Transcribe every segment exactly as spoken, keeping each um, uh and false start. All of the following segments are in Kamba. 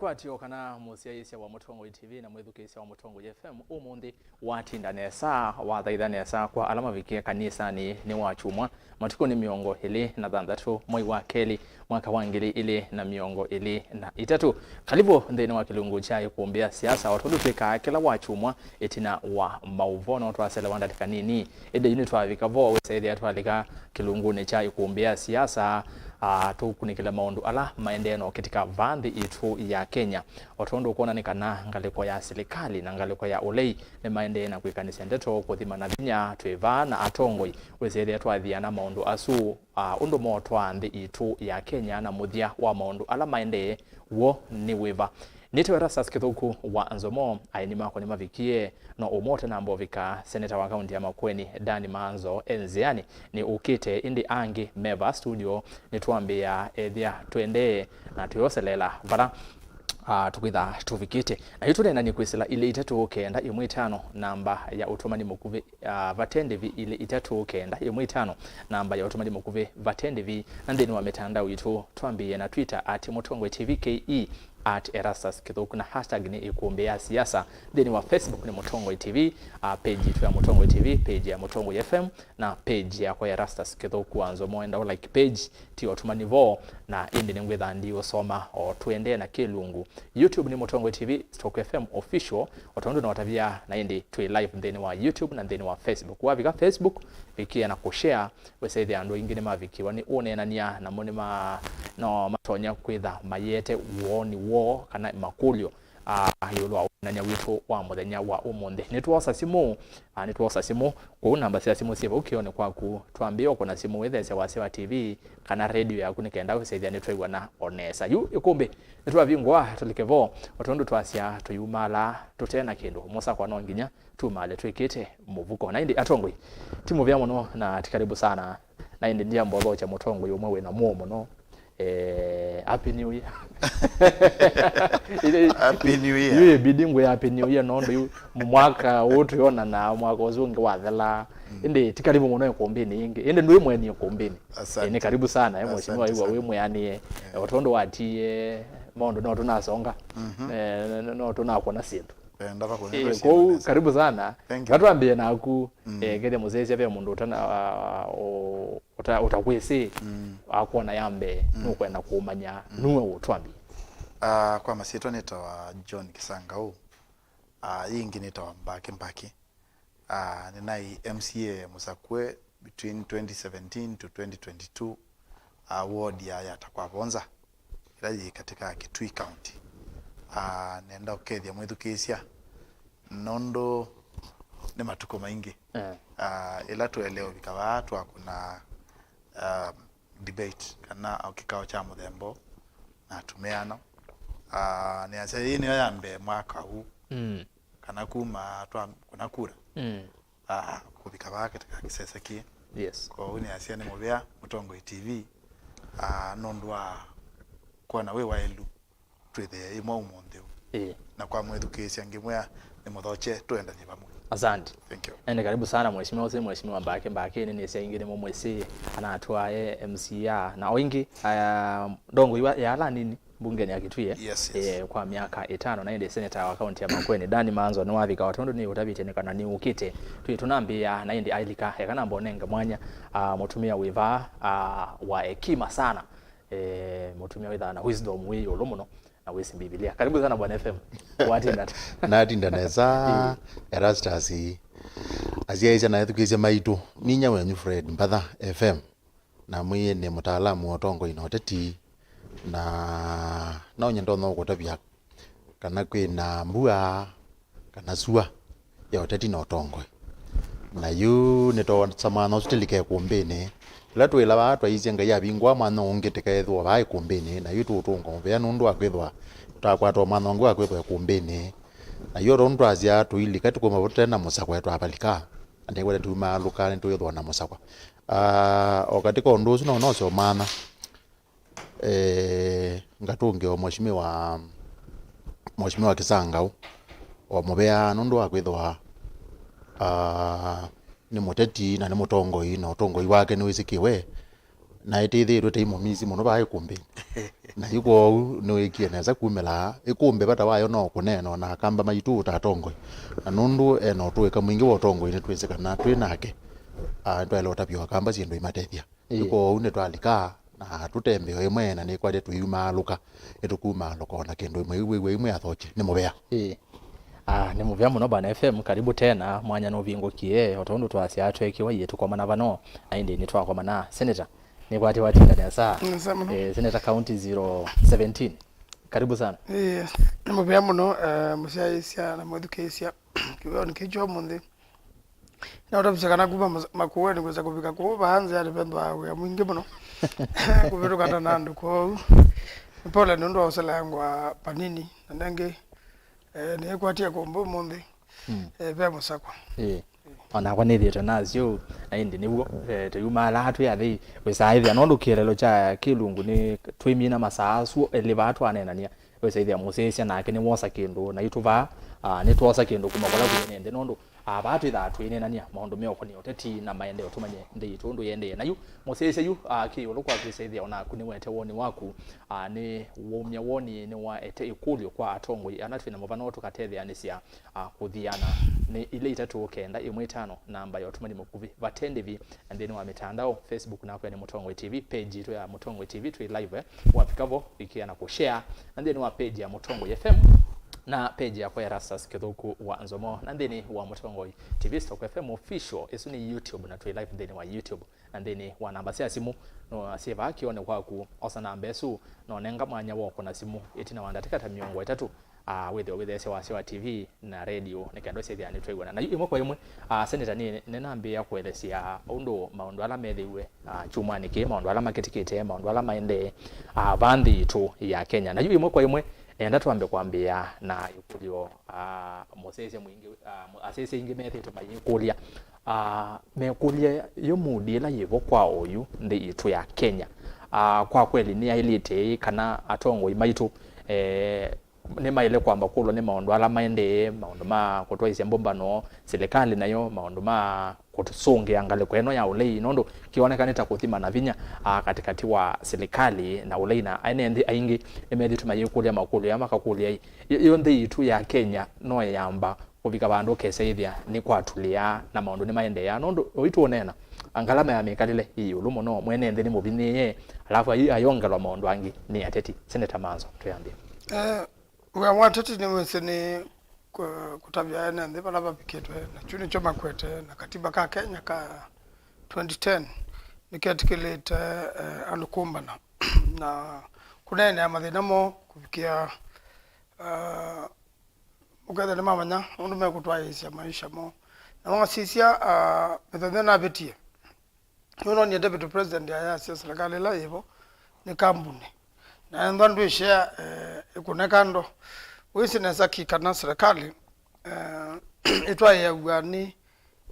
Kwatyo kana mũsyaĩĩsya wa Mũtongoi T V na mwĩthukĩĩsya wa Mũtongoi F M, ũmũnthĩ watinda nesa, wathaitha nesa kwa ala mavikie kanisanĩ nĩ wa kyumwa, matukũ nĩ mĩongo ĩlĩ na thanthatũ, mwei wa kelĩ, mwaka wa ngili ilĩ na mĩongo ĩlĩ na itatũ. Karibu nthĩnĩ wa kĩlungu kya Ikumbĩa Siasa, o tondũ twĩkaa kĩla wa kyumwa ĩtina wa maũvoo, no twaselewa ndatĩka nini. Ĩndĩ yu nĩtwavika vo, wĩsaĩthĩa twalika kĩlungunĩ kya Ikumbĩa Siasa, ah, tũkunĩkĩle maũndũ ala maendee na ũkĩtika vaa nthĩ itũ ya Kenya. O tondũ ũkwona nĩ kana ngalĩko ya silikalĩ na ngalĩko ya ũlei nĩmaendee na kwĩkanĩsya ndeto kũthima na vinya twĩ vaa na atongoi, wĩsaĩthĩa twathiana maũndũ asu, ah, ũndũ motwaa nthĩ itũ ya Kenya na mũthya wa maũndũ ala maendee w'o nĩ wĩva. Nĩtawa Erastus Kĩthũku wa Nzomo, aeni makwa nĩmavikie, no ũmwe ũtanamba ũvika, seneta wa kaunti ya Makueni, Dan Maanzo, e nzĩanĩ, nĩ ũkĩte, ĩndĩ angĩ me vaa studio, nĩtwambĩĩa ethĩa tũendee na twĩoselela vala, ah, tũkwĩtha tũvikĩte. Na yu tũneenanie kwĩsĩla ilĩ itatũ kenda ĩmwe itano, namba ya ũtũmani mũkuvĩ, ah, vate ndĩvi, ilĩ itatũ kenda ĩmwe itano, namba ya ũtũmani mũkuvĩ vate ndĩvi, na nthĩnĩ wa mĩtandao itũ, twambĩĩe na Twitter at Mũtongoi T V K E, at Erastus Kĩthũku, na hashtag nĩ Ikumbĩa Siasa. Nthĩnĩ wa Facebook nĩ Mũtongoi T V, ah, page itũ ya Mũtongoi T V, page ya Mũtongoi F M, na page yakwa ya Erastus Kĩthũku wa Nzomo. Enda ũ like page, ti ũtũmani vo, na ĩndĩ nĩngwĩtha ndiũsoma o tũendee na kĩlungu. YouTube nĩ Mũtongoi T V stroke F M official, o tondũ notavya, na ĩndĩ twĩ live nthĩnĩ wa YouTube na nthĩnĩ wa Facebook. Wavika Facebook, vikia na kũshare, wĩsaĩthĩa andũ aingĩ nĩmavikiwa nĩ ũneenany'a, namo nĩma-, no matonya kwĩtha mayĩete woni woo kana makũlyo, ah, ĩũlũ wa ũneenany'a witũ wa mũthenya wa ũmũnthĩ. Nĩtwosa simũ, ah, nĩtwosa simũ, kwoou namba sya simũ syĩ vau kĩonĩ kwaku. Twambĩĩa ũkũna simũ, wĩtheesya wasya wa T V kana redio yaku, nĩ kenda wĩsaĩthĩa nĩtwĩw'ana o nesa. Yu ikumbĩ nĩtwavingũa, tũlike vo, o tondũ twasya tũyumaalaa tũte na kĩndũ. Mũsakwa no nginya tumaale twĩkĩte mũvuko. Na ĩndĩ atongoi, ti mũvea mũno na ti karibu sana. Na ĩndĩ ndiamba ũthokya mũtongoi ũmwe wĩna mũo mũno. Eh, Happy New Year. Happy New Year. Yu ĩbidi ngwĩ Happy New Year, nondũ yu mwaka ũũ twĩonanaa, mwaka ũsu ũngĩ wathela. Mm. Ĩndĩ ti karibu mũno ĩkumbĩnĩ ĩngĩ. Ĩndĩ ndwĩ mweni ĩkumbĩnĩ. Asante. Eh, nĩ karibu sana, eh, mheshimiwa, asante, wĩw'a wĩ mwĩanĩe. Eh, o tondũ watie maũndũ no tũnasonga. Mhm. Eh, no, no, no tũnakwona syĩndũ. Eh, ndava kũnĩtwa. Eh, syĩndũ kwoou nesa. Karibu sana. Thank you. Vatwambĩe naku, mm, eh, kethĩa mũsyaĩĩsya ve mũndũ ũtana, ah, ũ-, ũta-, ũtakwĩsĩ, mm, akwona ya mbee, mm, nũkwenda kũmanya, mm, nue ũtwambie. Ah, kwa masyĩtwa nĩtawa John Kĩsangau. Ah, yĩngĩ nĩtawa Mbaki Mbaki. Ah, nĩnaĩ M C A mũsakũe between twenty seventeen to twenty twenty-two, ah, ward ya Yatta kwa Vonza, ĩla yĩ katĩ ka Kitui County. Ah, nenda ũkethya mwĩthukĩĩsya nũndũ nĩ matukũ maingĩ. Eh. Ah, ĩla tũelewe ũvika vaa twakũna, ah, debate kana o kĩkao kya mũthemba ũũ na atumĩa ano. Ah, nĩasya yĩĩ nĩyo ya mbee mwaka ũũ. Mm. Kana kuma twakũna kura. Mm. Ah, kũvika vaa katĩ ka kĩsese kĩĩ. Yes. Kwoou nĩasya nĩ mũvea Mũtongoi T V, ah, nũndũ wa kwona wĩ waĩlu twĩthĩe ĩmwe ũmũnthĩ ũũ. Ĩĩ. Na kwa mwĩthukĩĩsya ngĩmwĩa nĩ mũthokye tũendany'e vamwe. Asante. Thank you. Ende karibu sana mheshimiwa, ũsĩ mheshimiwa Mbaki Mbaki, nĩ nĩsya ingĩ nĩmũmwĩsĩ, anatwae M C A, na o ingĩ, ah, ndongo iwa ya ala nini. Mbungeni ya Kitui, eh? Yes, yes. Eh, kwa myaka ĩtano, na ĩndĩ seneta wa kaunti ya Makueni, Dan Maanzo, nĩwavika, o tondũ nĩũtavĩtye nĩ kana nĩũkĩte. Twĩ tũnambĩĩa, na ĩndĩ ailika, eka namba ũnenge mwanya, ah, mũtumĩa wĩ vaa, ah, wa hekima sana. Eh, mũtumĩa wĩthaa na wisdom wĩ ĩũlũ mũno, na wĩsĩ Mbivilia. Karibu sana, Bwana F M. Watinda ata? Natinda nesa, eh, Erastus. Asyaĩĩsya na ethukĩĩsya maitũ. Ninya wenyu Fred Mbatha F M. Namwĩie nĩ mũtaalamu wa ũtongoi na ũteti, na no nyende ũno kũtavya kana kwĩ na mbua kana sua ya ũteti na ũtongoi. Na yu nĩtwosa mwanya ũsu tũlike ĩkũmbĩnĩ. Ĩla twĩla vaa twaisye Ngai avingũa mwanya ũngĩ tũkeethĩwa vaa ĩkũmbĩnĩ, na yu tũũtũnga mũvea nũndũ wa kwĩthĩwa tũtakwata mwanya ũngĩ wa kwĩthĩwa ĩkũmbĩnĩ. Na yu o tondũ twasya tũilika tũkuma vo tũte na mũsakwa twavalika, na nĩkwete tumaalũka nĩtwĩthĩwa na mũsakwa. Ah, o katĩ ka ũndũ ũsu no nose ũmantha, eh, ngatũngĩa o mheshimiwa, mheshimiwa Kĩsangau, o mũvea nũndũ wa kwĩthĩwa, ah, nĩ mũteti na nĩ mũtongoi, na ũtongoi wake nĩwĩsĩkĩwe. Na ĩtĩthĩĩtwe tei mũmisi mũno vaa ĩkũmbĩnĩ. Na yu kwoou nĩwĩkie nesa kumĩla ĩkũmbĩ, vata wayo no kũneena na akamba maitũ ta atongoi. Na nũndũ ena ũtũĩka mwingĩ wa ũtongoi, nĩtwĩsĩ kana twĩ nake, ah, nĩtwaĩle ũtavya akamba syĩndũ imatethya. Ĩĩ. Yu kwoou nĩtwalika na tũtembeo ĩmwe, na nĩkwatya tũiumaalũka, nĩtũkumaalũka o na kĩndũ ĩmwe ĩw'ĩw'a imwe athokye. Nĩ mũvea. Ĩĩ. Ah, nĩ mũvea mũno Bwana F M, karibu tena, mwanya nũvingũkie, o tondũ twasya twekiwa iye tũkomana vano, na ĩndĩ nĩtwakomana. Senator, nĩkwatya watinda nesa. Nesa mũno. Eh, Senator County zero seventeen. Karibu sana. Ĩĩ, nĩ mũvea mũno, eh, mũsyaĩĩsya na mwĩthukĩĩsya kĩwĩonĩ kĩĩ kya ũmũnthĩ. Naũtavisya kana kuma Mas-, Makueni kwĩsa kũvika kũu vaa nzĩanĩ vethĩwa wĩa mwingĩ mũno kũvĩtũkana na andũ kwoou. Nĩ pole nĩ ũndũ wa ũselangwa vanini, na nengĩ, eh, nĩĩkwatie kũmbũ ũmũnthĩ. Mm. Eh, ve mũsakwa. Ĩĩ. O nakwa nĩthĩĩtwe nasyo, na ĩndĩ nĩw'o, eh, tũyumaalaa twĩ athei, wĩsaa ĩthĩa nũndũ kĩeleelo kya kĩlungu nĩ twĩmina masaa asu elĩ vaa twaneenania, wĩsaa ĩthĩa mũsyaĩĩsya nake nĩwosa kĩndũ, na itũ vaa, ah, nĩtwosa kĩndũ kuma kũla kwĩ ene nthĩ, nũndũ ah, vaa twĩthaa twĩneenany'a maũndũ meũkonia ũteti na maendeeo, tũmanye nthĩ yitũ ũndũ yĩendee. Na yu mũsyaĩĩsya yu, ah, kĩ ĩũlũ kwa kwĩsa ĩthĩa o naku nĩwaete woni waku, ah, nĩ waumya woni, nĩwaete ĩkũlyo kwa atongoi ala twĩ na mũvano tũkatetheanĩsya, ah, kũthiana. Nĩ ila itatũ kenda ĩmwe ĩtano namba ya ũtũmani mũkuvĩ vate ndĩvi nthĩnĩ wa mĩtandao, Facebook nakwa nĩ Mũtongoi T V, page yitũ ya Mũtongoi T V twĩ live, eh, wavika vo, ikia na kũshare, na nthĩnĩ wa page ya Mũtongoi F M, na page yakwa Erastus Kĩthũku wa Nzomo, na nthĩnĩ wa Mũtongoi T V Stock F M Official, ĩsu nĩ YouTube, na twĩ live nthĩnĩ wa YouTube, na nthĩnĩ wa namba sya simũ, no syĩ vaa kĩonĩ kwaku, osa namba ĩsu, na ũnenga mwanya wa ũkũna simũ ĩtina wa ndatĩka ta mĩongo ĩtatũ, ah, wĩthĩwe wĩtheesya wasya wa T V na radio, nĩ kenda ũsyĩthĩa nĩtwĩw'ana. Na yu ĩmwe kwa ĩmwe, ah, Senator, nĩ, nĩnambĩĩa kũelesya ũndũ maũndũ ala methĩiwe, ah, kyumwanĩ kĩĩ, maũndũ ala makĩtĩkĩte, maũndũ ala maendee, ah, vaa nthĩ yitũ ya Kenya. Na yu ĩmwe kwa ĩmwe, nenda twambe kwambĩĩa na ĩkũlyo, ah, mũsyaĩĩsya mwingĩ, ah, mu-, asyaĩĩsya aingĩ methĩĩtwe mayĩkũlya, ah, mekũlya yo mood ĩla yĩvo kwa oyu nthĩ yitũ ya Kenya. Ah, kwa kweli nĩyaĩlĩte ĩ kana atongoi maitũ, eh, nĩmaĩle kwamba kũlwa nĩ maũndũ ala maendee, maũndũ ma kũtwaĩsya mbũmbano, silikalĩ nayo, maũndũ ma kũsũngĩa ngalĩko ĩno ya ũlei, nũndũ kĩoneka nĩ ta kũthima na vinya, ah, katĩkatĩ wa silikalĩ na ũlei, na ene nthĩ aingĩ nĩmethĩĩtwe mayĩkũlya makũlyo aya makakũlya, ĩ, yo, yo nthĩ yitũ ya Kenya no yamba kũvika vandũ ũkesa ĩthĩa nĩ kwatulĩaa na maũndũ nĩmaendeeaa, nũndũ oitũ ũneena, ngalama ya mĩkalĩle yĩ ĩũlũ mũno, mwene nthĩ nĩ mũvinyĩĩe, alafu ai-, ayongelwa maũndũ angĩ nĩ ateti. Seneta Manzo, twĩambie. Eh, wĩa wa ateti nĩ wĩsĩ nĩ kũ-, kũtavya ene nthĩ vala vavikĩtwe, na kyu nĩkyo makwete na katiba ka Kenya ka twenty ten nĩketĩkĩlĩte, eh, andũ kũmbana na kũneenea mathĩna moo kũvikĩa, ah, ũkethĩa nĩmamanya ũndũ mekũtwaĩĩsya maisha moo. Na wasisya, ah, mĩthenya navĩtie, nĩwĩnonie Deputy President ayasya silikalĩ ĩla yĩvo nĩ kambunĩ, na ethwa ndwĩ share, eh, ĩkũne kando. Wĩsĩ nesa ki kana silikalĩ, eh, ĩtwaĩĩaw'a nĩ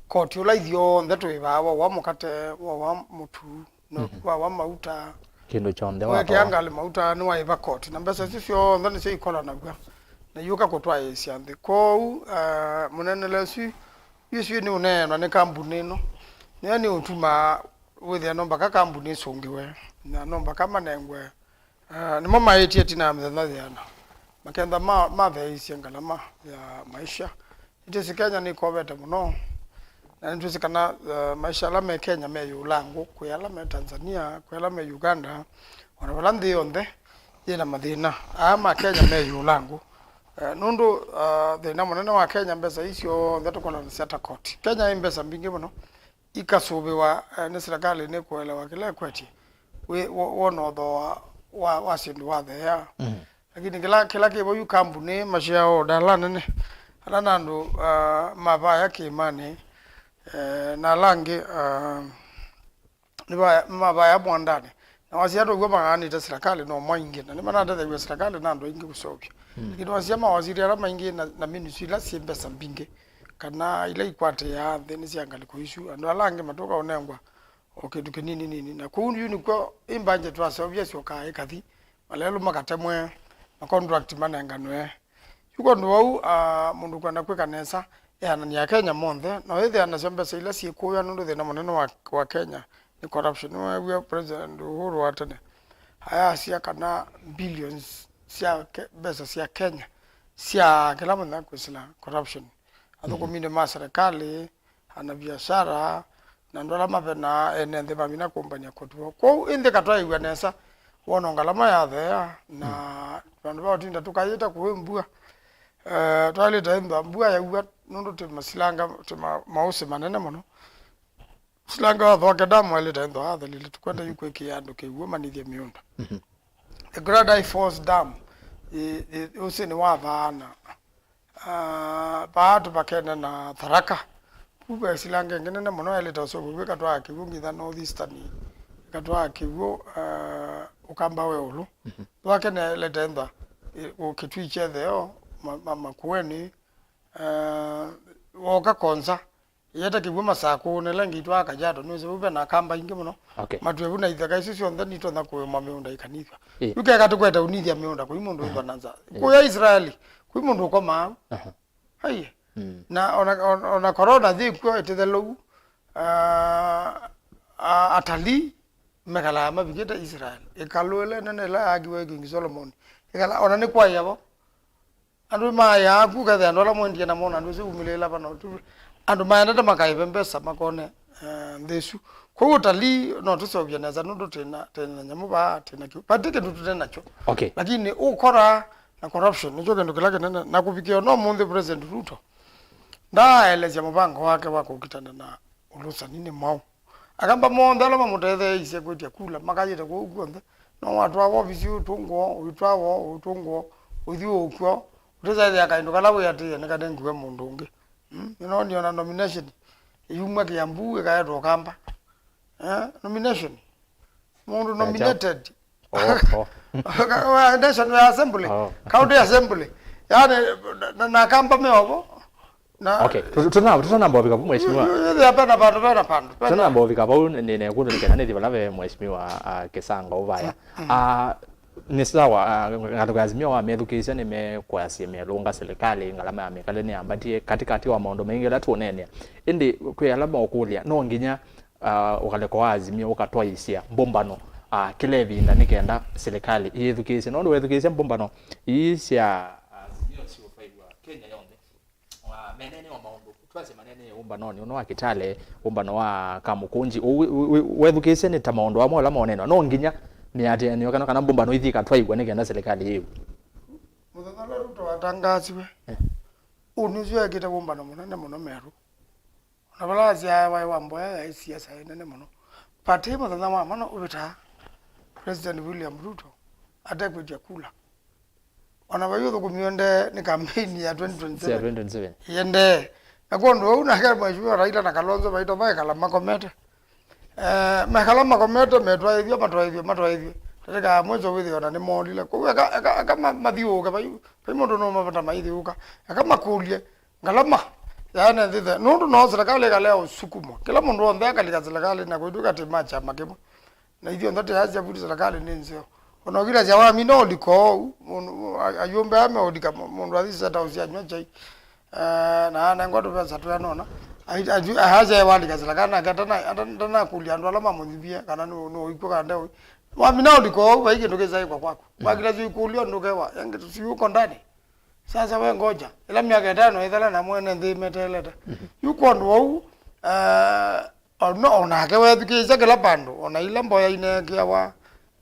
koti ũla ithyonthe twĩvaa, wawa mũkate, wawa mũtu, no, mhm, wawa mauta, kĩndũ kyonthe wekĩa wathoa ngalĩ mauta, nĩwaĩva koti, na mbesa isu syonthe nĩsyo ikolanaw'a na iũka kũtwaĩĩsya nthĩ. Kwoou, ah, mũnenele ũsu, isu nĩ ũneenwa nĩ kambunĩ ĩno, nĩyo nĩ ũtumaa wĩthĩa no mbaka kambunĩ ĩsũngĩwe, na no mbaka manengwe Ah, nĩmo maĩtye ĩtina ya mĩthenya yĩana, makenda ma-, matheeisye ngalama ya maisha. Nĩtwĩsĩ Kenya nĩkovete mũno, na nĩtwĩsĩ kana, eh, maisha ala me Kenya me ĩũlangũ kwĩ ala me Tanzania, kwĩ ala me Uganda, o na vala nthĩ yonthe yĩna mathĩna. Aa ma Kenya me ĩũlangũ, eh, nũndũ, ah, thĩna mũnene wa Kenya, mbesa ii syonthe tũkolanasya ta koti. Kenya ĩ mbesa mbingĩ mũno, ikasũvĩwa, eh, nĩ silikalĩ nĩkũelewa kĩla ĩkwetye, wĩ-, wo-, wona ũthooa wa, wa syĩndũ watheea. Mhm. Lakini kĩla, kĩla kĩvo yu kambunĩ, mashareholder ala anene, ala na andũ, ah, mavaya kĩĩmanĩ, eh, na ala angĩ, ah, nĩva-, mavaya mwandanĩ. Na wasya andũ w'o makaanĩte silikalĩ no mo aingĩ, na nĩmanatethew'a silikalĩ na andũ aingĩ kũseũvya. Mm. Lakini wasya mawasili ala maingĩ na, na ministry ila syĩ mbesa mbingĩ, kana ila ikwatĩaa nthĩ nĩ sya ngalĩko isu, andũ ala angĩ matũka ũnengwa o kĩndũ kĩnini nini. Na kũu yu nĩkw'o ĩ budget twaseũvya syokaa ĩkathi, malelũ makatemwe, macontract manenganwe. Yu kwondũ wau, ah, mũndũ kwenda kwĩka nesa, eanany'a Akenya monthe, na wĩthĩa nasyo mbesa ila syĩ kũya, nũndũ thĩna mũnene wa, wa Kenya nĩ corruption. Nĩweew'a President Uhuru wa tene ayasya kana billions sya Ke-, mbesa sya Kenya sya kĩla mũthenya kwĩsĩla corruption. Athũkũminĩ ma serikali, ana biashara, na andũ ala mavenaa ene nthĩ mamina kũmbany'a kũtuo. Kwoou ĩnthĩ katwaĩw'a nesa, wona ngalama yatheea, na vandũ va ũtinda tũkayĩte kũĩ mbua. Eh, twaĩlĩte ĩmba mbua yaua, nũndũ twĩ masilanga, twĩ ma-, maũsĩ manene mũno. Silanga wa Thwake Dam waĩlĩte ĩmba athelile, tũkwenda yu kwĩkĩa andũ kĩw'ũ manithye mĩũnda. The Gradai Falls Dam, ĩ, ĩ, ũsĩnĩ wa Vaana. Ah, vaa tũvakene na Tharaka. Vu ve silanga ĩngĩ nene mũno yaĩlĩte ũseũvw'a ĩkatwaa kĩw'ũ nginya North Eastern, ĩkatwaa kĩw'ũ, ah, Ũkamba wa ĩũlũ. Thwake nĩyaĩlĩte ĩmba, ĩ, Kitui kya ĩtheo, ma, ma, Makueni, ah, woka Konza, ĩyete kĩw'ũ Masakũ, na ĩla ĩngĩ ĩtwaa Kajiado, nĩwĩsĩ vau ve na Akamba aingĩ mũno. Okay. Matwĩe vu na ithaka isu syonthe nitonya kũĩmwa mĩũnda ĩkanithw'a. Ĩĩ. Yu keka tũkwete ũnithya mĩũnda, kũi mũndũ wĩthwa na nza. Ĩĩ. Kũya Israeli, kũi mũndũ ũkomaa. Aha. Aiye. Mm. Na ona, ona, ona corona yĩkw'o ĩtĩthelũ, ah, ah, atalii mekalaa mavikĩte Israel. Ĩkalũ ĩla ĩnene ĩla yaakiwe ĩ King Solomon. Ĩkala, ona nĩ kwaĩa vo. Andũ mayaa ku, kethĩa andũ ala mwendie namo na andũ asu umĩlĩĩla vano tu. Andũ maendete makaĩve mbesa makone, eh, nthĩ isu. Kwoou ũtalii no tũseũvye nesa nũndũ twĩna, twĩna nyamũ vaa, twĩna kĩu. Vati kĩndũ tũte nakyo. Okay. Lakini ũkora na corruption nĩkyo kĩndũ kĩla kĩnene. Na kũvikĩa ona ũmũnthĩ President Ruto ndaaelesya mũvango wake wa kũkitana na ũlũsani nĩ mwaũ. Akamba monthe ala mamũtetheeisye kwĩtya kula makayĩte kũu kw'onthe, no watwawa ovisi ũtũngũo, ũitwawa ũtũngũo, ũthyũũkw'o, ũtĩsethĩa kaĩndũ kala wĩatĩĩe nĩkanengiwe mũndũ ũngĩ. Mm? Nĩnoonie ona nomination ĩyumw'a Kĩambu ĩkaetwa Ũkamba. Eh? Nomination. Mũndũ nominated. Oh, oh. Wa National Assembly, oh. County Assembly. Yani, na, na Akamba meovo. Na okay, tu-, tuna-, tutanamba ũvika vau, mheshimiwa. Yu-, yu-, yu-, pena vandũ, pena vandũ, pena. Tutanamba ũvika vau, nĩ, nĩ, nĩkũndũ nĩkenda nĩthi vala ve mheshimiwa, ah, Kĩsanga Ũvaya. Mm. Ah, nĩ sawa, ah, ngatũka Azimio wa methukĩĩsya nĩmekwasya melũnga serikali, ngalama ya mĩkalĩle nĩyambatie katikati wa maũndũ maingĩ ala tũũneenea. Ĩndĩ kwĩ ala maũkũlya, no nginya ah, ũkaleka wa Azimio ũkatwaĩĩsya mbũmbano, ah, kĩla ĩvinda nĩ kenda silikalĩ ĩyĩthukĩĩsye. Nũndũ weethukĩĩsya mbũmbano ii sya Azimio siũfaĩwa Kenya yonthe, ah, meneenewa maũndũ, twasye maneeneie ũmbanonĩ ũno wa Kitale, ũmbano wa Kamũkũnji, ũ-, ũ-, ũ-, weethukĩĩsye nĩ ta maũndũ amwe ala moneenwa. No nginya mĩatĩanĩo kana, kana mbũmbano ithi ikatwaĩw'a nĩ kenda silikalĩ yĩw'e. Mũthenya ũla Ruto watangaasiwe, eh, ũnĩ ũsu ekĩte wũmbano mũnene mũno Meru. Ona vala asyaa waĩ wa mboya yaĩ siasa ĩnene mũno. Vati mũthenya wa mana ũvĩtaa, President William Ruto atekwĩtya kula. Ona vai ũthũkũmi ũendee nĩ kambeini ya twenty twenty-seven. Sia twenty twenty-seven. Ĩendee. Na kwondũ vau nake Mheshimiwa Raila na Kalonzo vaito maekala makomete. Eh, mekala makomete, metwaĩthw'a, matwaĩthw'e, matwaĩthw'e. Tatĩkaa mwiso wĩthĩe ona nĩmoolile. Kwoou eka, eka, eka ma-, mathiũũke, vai, vai mũndũ no mavata maithiũũka. Eka makũlye, ngalama yaene nthithe, nũndũ no serikali ĩkalea ũsukumwa. Kĩla mũndũ w'onthe akalika serikali na kwĩtw'ĩka atĩ ma kyama kĩmwe. Na ithyonthe tĩasya vuti serikali nĩ nzeo. Ona ũkilasya wamina ũlika ũu, mũndũ, a-, ayũmbe ame ũlika, mũ-, mũndũ athi State House anywa chai. Eh, na anengwa tũvesa twĩanona. Ai-, ai-, aasya walika serikali nake atana-, atana-, atanakũlya andũ ala mamũnyivie kana nũ-, nũikw'o kana ndeũi. Wamina ũlika ũu, vai kĩndũ kĩsaĩkwa kwaku. Mm. Wakilasya ikũlyo ndũkewa, yangi tusiuko ndani. Sasa we ngoja, ĩla myaka ĩtano ĩthela na mwene nthĩ meteelete. Mhm. Yu kwondũ wau, eh, ona, onake weethukĩĩsya kĩla vandũ, ona ila mboya ineekeawa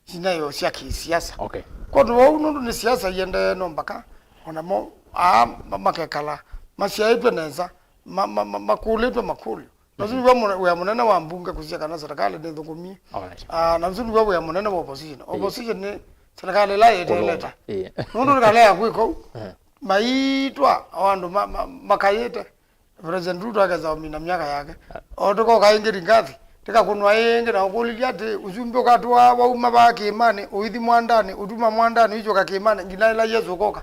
sinayo sya kĩsiasa. Okay. Kwondũ wau nũndũ nĩ siasa iendee no mbaka, ona mo, aa, ma-, makekala masyaĩtwe nesa, ma-, ma-, ma-, makũlĩtwe makũlyo. Na ũsu nĩw'o mũne-, wĩa mũnene wa mbunge kũsisya kana serikali nĩthũkũmie. Alright. Ah, na ũsu nĩw'o wĩa mũnene wa opposition. Ĩĩ. Opposition nĩ serikali ĩla yĩteeleta. Ĩĩ. Nũndũ ndĩkalea kwĩka ũu. Eh. Maitwa o andũ ma-, ma-, makayĩte. President Ruto akesa ũmina myaka yake. Ah. O tũkoka ĩngĩ Rigathi, tĩkakũnwa ĩngĩ na ũkũlilya atĩ, ũsumbĩ ũkatũa wauma vaa kĩĩmanĩ, ũithi mwandanĩ, ũtuma mwandanĩ, ũichoka kĩĩmanĩ, nginya ĩla Yesũ ũkoka.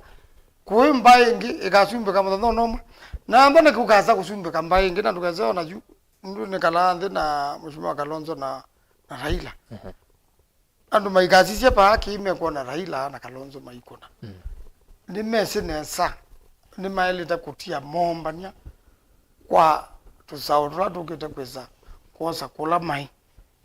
Kũĩ mbaĩ ĩngĩ ĩkasumbĩka mũthenya ũno ũmwe. Namba nĩkĩ ũkasa kũsumbĩka mbaĩ ĩngĩ na ndũkese ona yu? Nũndũ nĩkalaa nthĩ na Mheshimiwa Kalonzo na, na Raila. Mhm. Andũ maikasisye vaa kĩĩ mekwona Raila na Kalonzo maikũna. Mm. Nĩmesĩ nesa, nĩmaĩlĩte kũtia moombany'a kwa tũsaũ tũla tũkĩte kwĩsa kwosa kũla maĩ.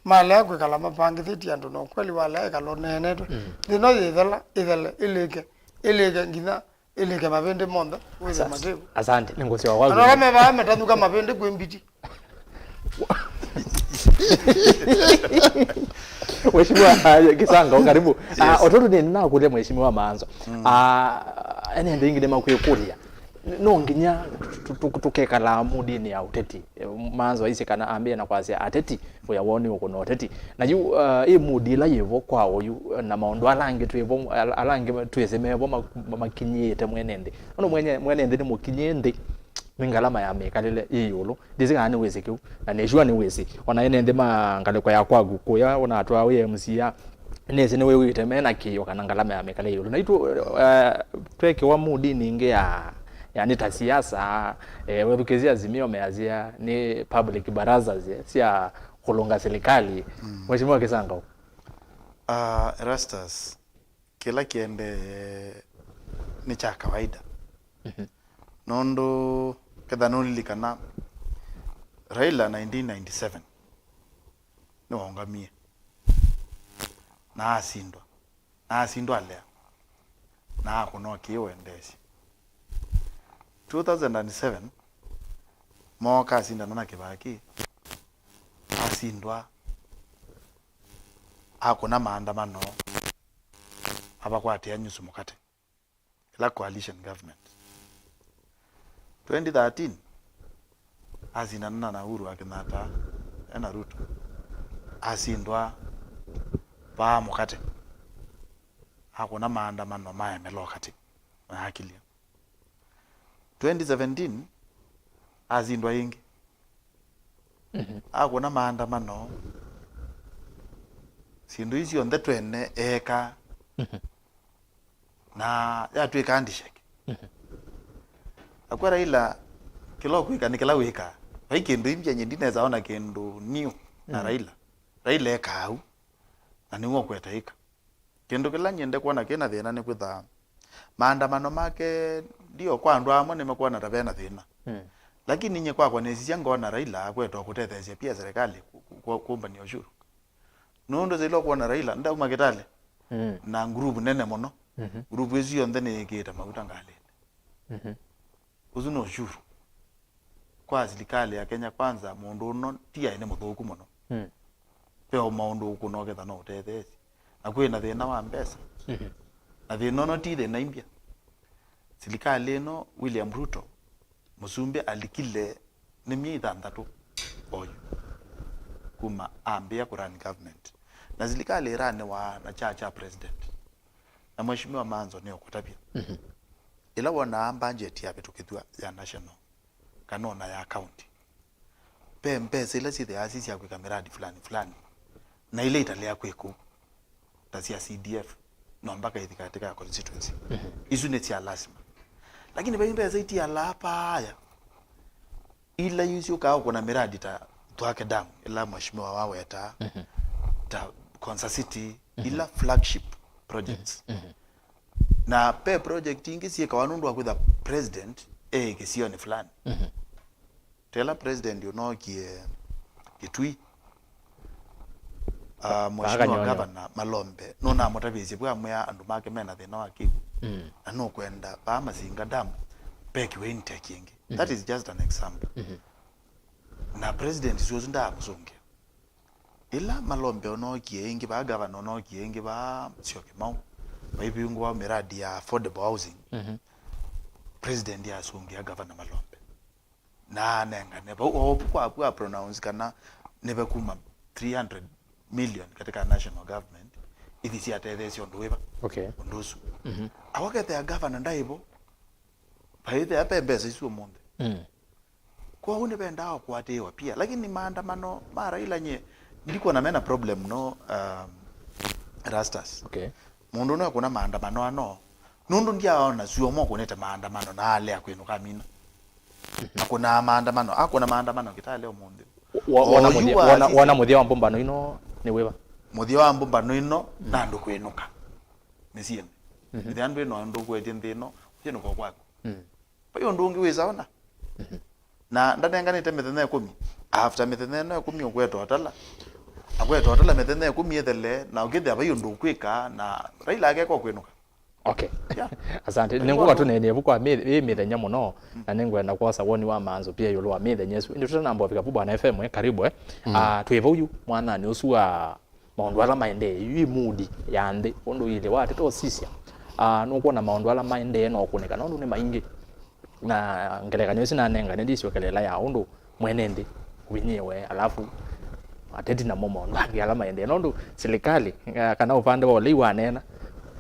Malea kwĩkala mapangĩthĩtye andũ, na ũkweli walea ĩkala ũneenetwe. Mm. Nthĩ ĩno yĩthela, ĩthele, ĩlĩke, ĩlĩke nginya ĩlĩke mavĩndĩ monthe wĩthwe matĩvu. Asante, nĩ ngũsyoka kwaku. Andũ ala me vaa matanyuka mavĩndĩ kwĩ mbiti. Mheshimiwa, ah, Kisanga, karibu. Ah, yes. Ototo nĩ nakũlya Mheshimiwa Maanzo. Mm. Ah, ene nthĩ ingĩ nĩ makwĩkũlya. No nginya tũ-, tũ-, tũ-, tũkekala mudini ya ũteti. Eh, Maanzo aisye kana ambĩe na kwasya ateti, wĩa woo nĩ ũkũna ũteti. Na yu, uh, ĩ mudi ĩla yĩvo kwa oyu, na maũndũ ala angĩ twĩvo, ala, ala angĩ twĩsĩ mevo ma-, ma-, makinyĩĩte mwene nthĩ. Ũndũ mwene, mwene nthĩ nĩ mũkinyĩe nthĩ, nĩ ngalama ya mĩkalĩle yĩ ĩũlũ. Ndĩsĩ kana nĩwĩsĩ kĩu, na nĩsure nĩwĩsĩ. Ona ene nthĩ ma ngalĩko ya kwaku kũya, ona atwaa wĩ M C A, nĩsĩ nĩwĩw'ĩte mena kĩĩo kana ngalama ya mĩkalĩle yĩ ĩũlũ. Na itũ, uh, twekĩwa mudi ningĩ ya, yani ta siasa, eh, wethukĩsya Azimio measya nĩ public barazas, eh, sya kũlũnga silikalĩ. Mm. Mheshimiwa Kisanga. Ah, Erastus, kĩla kĩendee nĩ kya kawaida. Mhm. Nũndũ ketha nũlilikana, Raila nineteen ninety-seven nĩwaũngamie na asindwa, na asindwa alea, na akũna ũkĩĩ ũendeesye. Two thousand and seven mooka asindana na Kĩbaki, asindwa, akũna maandamano, avakwatĩa nyusu mũkate, ĩla coalition government. Twenty thirteen asindana na Uhuru wa Kenyatta, ena Ruto, asindwa, vaa mũkate, akũna maandamano maemela ũkate, na akilya. Twenty seventeen asindwa ĩngĩ. Mhm. Akũna maandamano, syĩndũ isu syonthe twene eeka. Mhm. Na yatw'ĩka handshake. Mhm. Akw'a Raila, kĩla ũkwĩka nĩ kĩla wĩkaa. Vai kĩndũ imbya, nyie ndinesa ona kĩndũ new na, mm, Raila. Raila ekaa au, na nĩw'o ũkweta ĩka. Kĩndũ kĩla nyie ndekwona kĩna thĩna nĩ kwĩtha maandamano make, ndio, kwa andũ amwe nĩmakwona ta vena thĩna. Mm. Lakini nyie kwakwa nĩsisya ngona Raila akwetwa kũtetheesya pia serikali ku-, ku-, ku-, kũmbania ushuru. Nũndũ sila ũkwona Raila ndauma Kitale, mm, na nguruvu nene mũno. Mhm. Nguruvu ĩsu yonthe nĩyĩkĩĩte mauta ngalĩnĩ. Mhm. Ũsu nĩ ushuru kwa silikalĩ ya Kenya Kwanza. Mũndũ ũno ti aĩ nĩ mũthũku mũno. Mm. Ve o maũndũ ũkũna ũketha no ũtetheesye. Na kwĩ na thĩna wa mbesa. Mhm. Na thĩna ũno ti thĩna imbya. Silikalĩ ĩno, William Ruto, mũsumbĩ alikile nĩ myei thanthatũ oyu kuma ambĩĩa kũ run government. Na silikalĩ ĩranĩwa na kyaa kya president. Na Mheshimiwa Manzo nĩũkũtavya. Mhm. Ĩla wonaa budget yavĩtũkĩthw'a ya national, kana ona ya county, ve mbesa ila syĩthĩawa syĩ sya kwĩka miradi fulani fulani, na ila italea kwĩ kũu, ta sya C D F, no mpaka ithi katika ya constituency. Mhm. Isu nĩ sya lasima. Lakini vai mbesa itialaa paaya, ila isyũkaa ũkũna miradi ta Thwake Dam, ila mheshimiwa wawetaa, mhm, ta Konza City, mhm, ila flagship projects. Mhm. Mhm. Na ve project ingĩ syĩkawa nũndũ wa kwĩtha president e kĩsionĩ fulani. Mhm. Tela president ũnookie Kitui, ah, Mheshimiwa Kanyonyo. Governor Malombe nũnamũtavĩsye vwa amwĩa andũ make mena thĩna wa kĩw'ũ. Mm. Na nũkwenda vaa Masinga Dam vekiwe intake ĩngĩ. Mhm. That is just an example. Mhm. Na president ũsu ndaamũsũngĩa. Ĩla Malombe ũnookie ĩngĩ vaa, governor ũnookie ĩngĩ vaa, Syokimau, vaivingũwa miradi ya affordable housing, mhm, president asũngĩa governor Malombe. Na anengane vau, o vu kwaku a pronounce kana nĩve kuma three hundred million katika national government ithi syatetheesya ũndũ wĩva? Okay. Ũndũ ũsu. Mhm. Awakethea governor ndaivo, vaithea ve mbesa isu ũmũnthĩ. Mm. Kwoou nĩvendaa kũatĩĩwa pia. Lakini maandamano ma Raila nyie ndikwona mena problem no, um, Erastus. Okay. Mũndũ no ekũna maandamano ano, nũndũ ndiaona sua mokũnĩte maandamano na alea kwĩnũka amina. Mhm. Akũnaa maandamano, akũna maandamano Kitale ũmũnthĩ. Wa-, wona mũthia, wona, wona mũthia wa mbũmbano ino nĩ wĩva? Mũthia wa mbũmbano ino, mm, na andũ kwĩnũka mĩsyĩnĩ. Mhm. Ĩthĩa ndwĩ na ũndũ ũkwetye nthĩ ĩno, ũyĩnũka kwaku. Mm. Vai ũndũ ũngĩ wĩsa ona. Mhm. Na ndanenganĩte mĩthenya ĩkũmi. After mĩthenya ĩno ĩkũmi ũkwetwa atala. Akwetwa atala mĩthenya ĩkũmi ĩthele, na ũkĩthĩa vai ũndũ ũkwĩka, na Raila akeka ũkwĩnũka. Okay. Yeah. Asante. Nĩngũka tũneenea vu kwa mĩ-, ĩ mĩthenya mũno, na nĩngwenda kwosa woni wa manzo pia ĩũlũ wa mĩthenya ĩsu. Ĩndĩ tũtanamba ũvika vu, Bwana F M, eh, karibu, eh. Ah, twĩ vau yu mwananĩ ũsu wa maũndũ ala maendee, yu ĩ mood ya nthĩ, ũndũ ũilye wateta ũsisya. Ah, nũkwona maũndũ ala maendee no kũnĩka, nũndũ nĩ maingĩ. Na ngelekany'o ĩsu nanengane ndisyokelela ya ũndũ mwene nthĩ ũvinyĩĩwe, alafu ateti namo maũndũ angĩ ala maendee. Nũndũ silikalĩ, eh, kana ũvande wa ũlei waneena,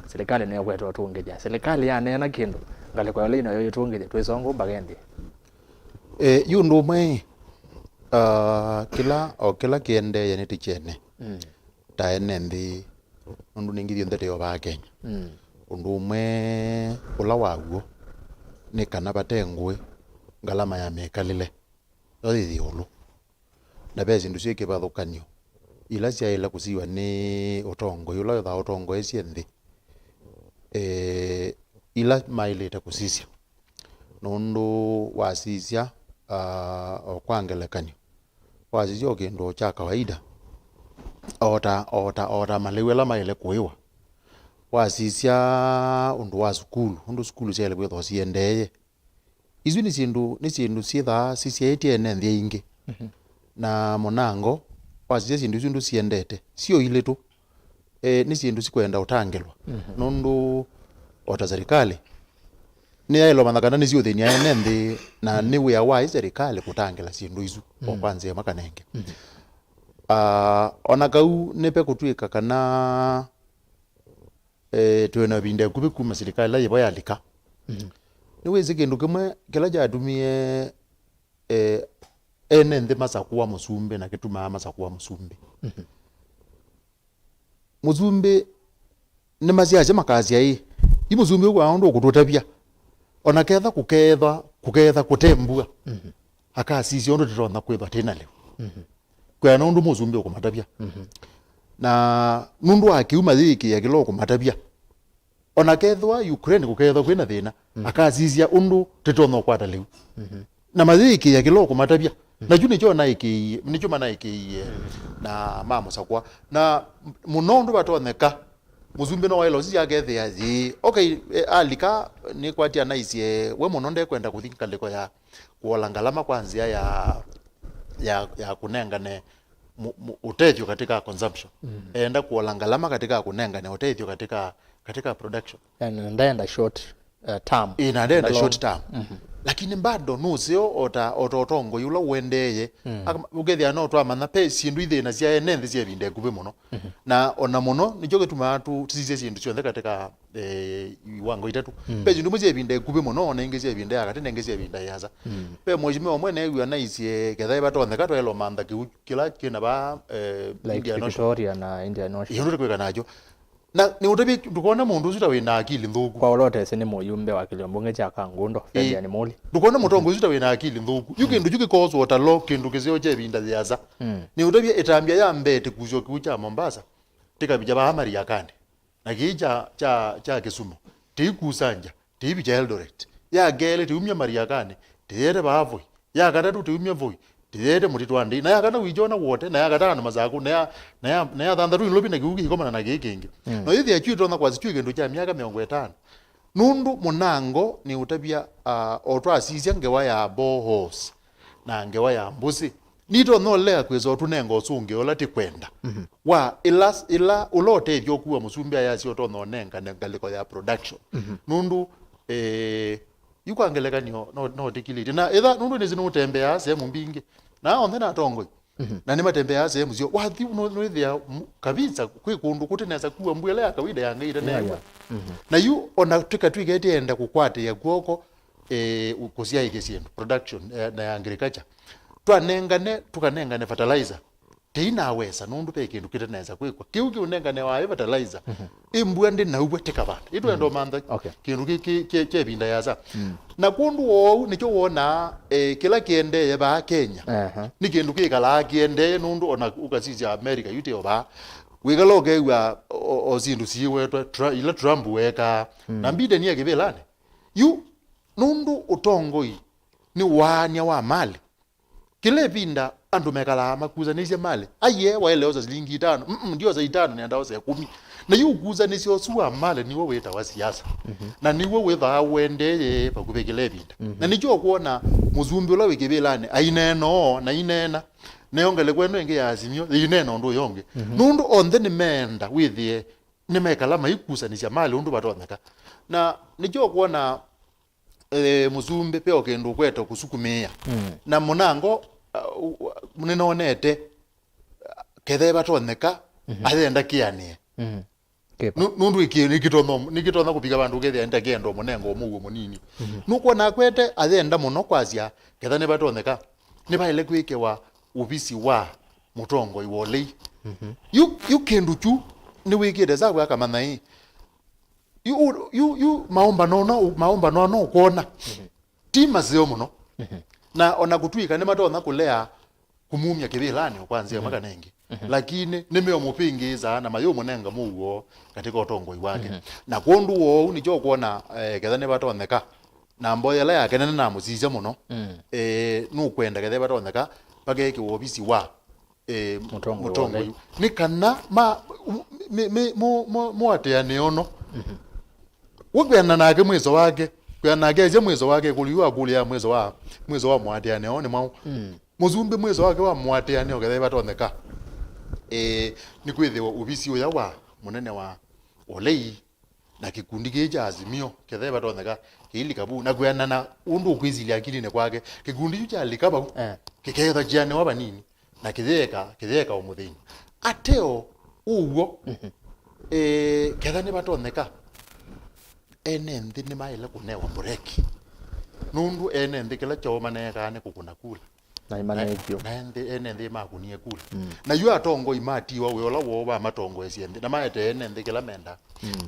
silikalĩ nĩyo kwete ũtũngĩthya. Silikalĩ yaneena kĩndũ, ngalĩko ya ũlei nayo ĩtũngĩthya, twĩsongo mbaka ĩndĩ. Eh, yu ũndũ ũmwe, ah, kĩla, o kĩla kĩendeeye nĩ tĩkyene. Mm. Ta ene nthĩ, nũndũ nĩngĩ ithyonthe tũyovaa Kenya. Mm. Ũndũ ũmwe ũla waw'o nĩ kana vate ngũĩ, ngalama ya mĩkalĩle yo yĩ ĩũlũ. Na ve syĩndũ syĩ kĩvathũkany'o ila syaĩle kũsiwa nĩ ũtongoi ũla wĩthaa ũtongoesye nthĩ, eh, ila maĩlĩte kũsisya. Nũndũ wasisya, ah, o kwa ngelekany'o, wasisya o kĩndũ o kya kawaida, o ta, o ta, o ta malĩu ala maĩle kũĩwa. Wasisya ũndũ wa sukulu, ũndũ sukulu syaĩle kwĩthwa siendeeye. Isu nĩ syĩndũ, nĩ syĩndũ syĩthaa sisyaĩtye ene nthĩ aingĩ. Mhm. Na mũnango, wasisya syĩndũ isu ndũsiendete, syo ilĩtũ. Eh, nĩ syĩndũ sikwenda ũtangĩlwa. Mhm. Nũndũ o ta serikali, nĩyaĩlwa mantha kana nĩsiũthĩnia ene nthĩ, na nĩ wĩa wa ĩ serikali kũtangĩla syĩndũ isu, o kwa nzĩa ĩmwe kana ĩngĩ. Mhm. Ah, ona kau nĩve kũtw'ĩka kana, eh, twĩ na ĩvinda ĩkuvĩ kuma silikalĩ ĩla yĩvo yalika. Mhm. Nĩwĩsĩ kĩndũ kĩmwe kĩla kyatumie, eh, ene nthĩ masakũa mũsumbĩ na kĩtumaa masakũa mũsumbĩ. Mhm. Mũsumbĩ nĩmasyasya makasya ĩ, ĩ mũsumbĩ ũkwaa ũndũ ũkũtũtavya. Ona ketha kũkeethwa, kũkeetha kũte mbua, mhm, akasisya ũndũ tũtonya kwĩthwa twĩ na lĩu. Mhm. Kwĩana ũndũ mũsumbĩ ũkũmatavya. Mhm. Na nũndũ wa kĩu mayĩĩkĩĩa kĩla ũkũmatavya. Ona kethwa Ukraine kũkeethwa kwĩ na thĩna, mm, akasisya ũndũ tũtonya ũkwata lĩu. Mhm. Na mayĩĩkĩĩa kĩla ũkũmatavya. Mm. Na kyu nĩkyo naĩkĩie, nĩkyo manaĩkĩie, mm, na mamũsakũa. Na mũno ũndũ vatonyeka, mũsumbĩ no waĩle ũsisya akethĩa, yĩĩ, okay, e, alika, nĩkwatia naisye, we mũno ndekwenda kũthi ngalĩko ya kũola ngalama kwa nzĩa ya, ya, ya kũnengane mu-, mu-, ũtethyo katika consumption. Mm. Eenda kũola ngalama katika kũnengane ũtethyo katika, katika production. Yani, ndaenda short, uh, term. Ĩ, na ndaenda short term. Mhm. Lakini bado nũseo o ta, o ta ũtongoi ũla ũendeeye. Mm. Aka-, ũkethĩa no twamanya pe syĩndũ ithĩna sya ene nthĩ sya ĩvinda ĩkuvĩ mũno. Mhm. Na ona mũno, nĩkyo kĩtumaa tũ-, tũsisye syĩndũ syonthe katika eh, iwango itatu. Mm. Ve syĩndũ imwe sya ĩvinda ĩkuvĩ mũno, na ingĩ sya ĩvinda ya katĩ, na ingĩ sya ĩvinda ĩasa. Mm. Ve mheshimiwa ũmwe neew'a naisye, ketha ĩvatonyeka, twaĩle ũmantha kĩu kĩla kĩna vaa, eh, Lake Indian Ocean. Victoria na Indian Ocean. Ĩndũ tũkwĩka nakyo. Na nĩũtavye, ndũkone mũndũ ũsu ta wĩ na akili nthũku. Kwa ũla ũtesĩ nĩ mũyumbe wa kĩlio mbunge kya Kangundo, ĩĩ, Fabian Muli. Ndũkone mũtongoi ũsu ta wĩ na akili nthũku. Yu, mm, kĩndũ kyu kĩkooswa ta lo kĩndũ kĩseo kya ĩvinda yĩasa. Mm. Nĩũtavye ĩtambya ya mbee tĩkusyo kĩu kya Mombasa, tĩkavikya vaa Mariakani. Na kĩĩ kya, kya, kya Kisumu, tĩikusangya, tĩivikya Eldoret. Ya kelĩ, tĩumya Mariakani, tĩyete vaa Voi. Ya katatũ, tĩumya Voi, tĩyete mũtitũ wa Ndei. Na ya kana wĩkyona Wote, na ya katano Masaku, na ya, na ya, na ya thanthatũ Nairobi, na kĩu kĩikomana na kĩĩ kĩngĩ. Mm. Na yĩthĩa kyu ĩtonya kwasya kyu kĩndũ kya myaka mĩongo ĩtano. Nũndũ mũnango nĩũtavya, ah, o twasisya ngewa ya boreholes na ngewa ya mbũsĩ, nitonya ũlea kwĩsa ũtũnenga ũsũngĩo ũla tĩkwenda. Mhm. Wa ĩla, ĩla, ũla ũtethyo ũkua mũsumbĩ ayasya ũtonya ũnengane ngalĩko ya production. Mhm. Nũndũ, eh, yu kwa ngelekany'o no, no tĩkilĩtye. Na ĩtha, nũndũ nĩsĩ nũtembeaa sehemu mbingĩ. Na onthe na atongoi. Mhm. Na nĩmatembeaa sehemu syo. Wathi nũ-, nũĩthĩa mu-, kabisa kwĩ kũndũ kũte nesa kua mbua ĩla ya kawaida yangĩĩte. Yeah, neew'a, yeah. Mhm. Na yu ona twĩka twĩketĩenda kũkwatĩĩa kw'oko, eh, kũsyaĩĩkya syĩndũ, production, eh, na agriculture. Twanengane, tũkanengane fertilizer. Tĩinawesa, nũndũ ve kĩndũ kĩte nesa kwĩkwa. Kĩu kĩũnengane wa fertilizer. Mhm. Ĩ mbua ndĩ na ũw'o tĩkavanda. Ĩtwenda, mm, ũmantha, okay, kĩndũ kĩ, kĩ, kĩ, kya ĩvinda yasa. Mm. Na kwondũ wou nĩkyo wonaa, eh, kĩla kĩendee vaa Kenya. Aha. Nĩ kĩndũ kĩkalaa kĩendee nũndũ ona ũkasisya America yu tĩo vaa. Wĩkala ũkew'a o, o, o syĩndũ siiwetwe, Tra-, ila Trump weekaa. Mm. Na Biden e kĩvĩlanĩ. Yu, nũndũ ũtongoi nĩ waany'a wa malĩ. Kĩla ĩvinda Andũ mekalaa makusanĩsye malĩ. Aiee, waĩle osa silingi itano. Mm, ndiosa itano, nenda osa ĩkũmi. Na yu ũkusanĩsya ũsu wa malĩ nĩw'o wĩtawa siasa. Na nĩw'o wĩthaa ũendee vakuvĩ kĩla ĩvinda. Na nĩkyo ũkwona mũsumbĩ ũla wĩ kĩvĩlanĩ aineena ũũ na aineena. Nayo ngalĩko ĩno ĩngĩ ya Azimio yĩineena ũndũ ũyũ ũngĩ. Nũndũ onthe nĩmeenda wĩthĩe nĩmekala maikusanĩsya malĩ ũndũ vatonyeka. Na nĩkyo ũkwona, eh, mũsumbĩ ve o kĩndũ ũkwete kũsukumĩĩa. Na mũnango, uh, u-, nĩnonete, uh, kethe vatonyeka, ayenda kĩanĩe. Kĩpa. Nu-, nũndũ ĩkĩ-, nĩkĩtonya, nĩkĩtonya kũvika vandũ ũkethĩa ndakĩenda mũnengo mũuo mũnini. Nũkwona akwete ayenda mũno kwasya, ketha nĩvatonyeka, nĩvaĩle kwĩkĩwa ovisi wa mũtongoi wa ũlei. Yu, yu kĩndũ kyu nĩwĩkĩte savu akamanya ĩ, yu, yu, yu maũmbano no, maũmbano no ũkwona. Ti maseo mũno. Na ona kũtw'ĩka nĩmatonya kũlea kũmumya kĩvĩlanĩ kwa nzĩa ĩmwe kana ĩngĩ. Lakini nĩmeũmũvĩngĩĩsaa na mayũmũnenga mũuo katika ũtongoi wake. Na kwondũ wa ũu nĩkyo ũkwona, eh, ketha nĩvatonyeka. Na mboya ĩla yake nene namũsisya mũno. Eh, nũkwenda ketha ĩvatonyeka, vakekĩwa ovisi wa, eh, mũtongoi wa ũlei. Nĩ kana ma, mĩ-, mĩ-, mũ-, mũ-, mũatĩanĩo no. Wĩ kwĩana nake mwĩso wake, kwĩana nake aisye mwĩso wake, kũlĩ yu akũlya mwĩso wa, mwĩso wa mũatĩanĩo nĩ mwaũ. Mũsumbĩ mwĩso wake wa mũatĩanĩo ketha ĩvatonyeka, eh, nĩ kwĩthĩwa ovisi ũya wa mũnene wa ũlei na kĩkundi kĩĩ kya Azimio, ketha ĩvatonyeka, kĩilika vau, na kwĩanana ũndũ ũkwĩsilya akilinĩ kwake, kĩkundi kyu kyalika vau, eh, kĩkethakĩanĩwa vanini, na kĩyĩeka, kĩyĩeka ũmũthĩnĩ. Ateo ũw'o, eh, ketha nĩvatonyeka, ene nthĩ nĩmaĩle kũnewa mbureki. Nũndũ ene nthĩ kĩla kyoo maneekaa nĩ kũkũna kula. Na nĩmaneekie. Na, na nthĩ, ene nthĩ makunie kula. Na yu atongoi matiwa wĩ ũla woo vamatongoesye nthĩ, na maetee ene nthĩ kĩla menda.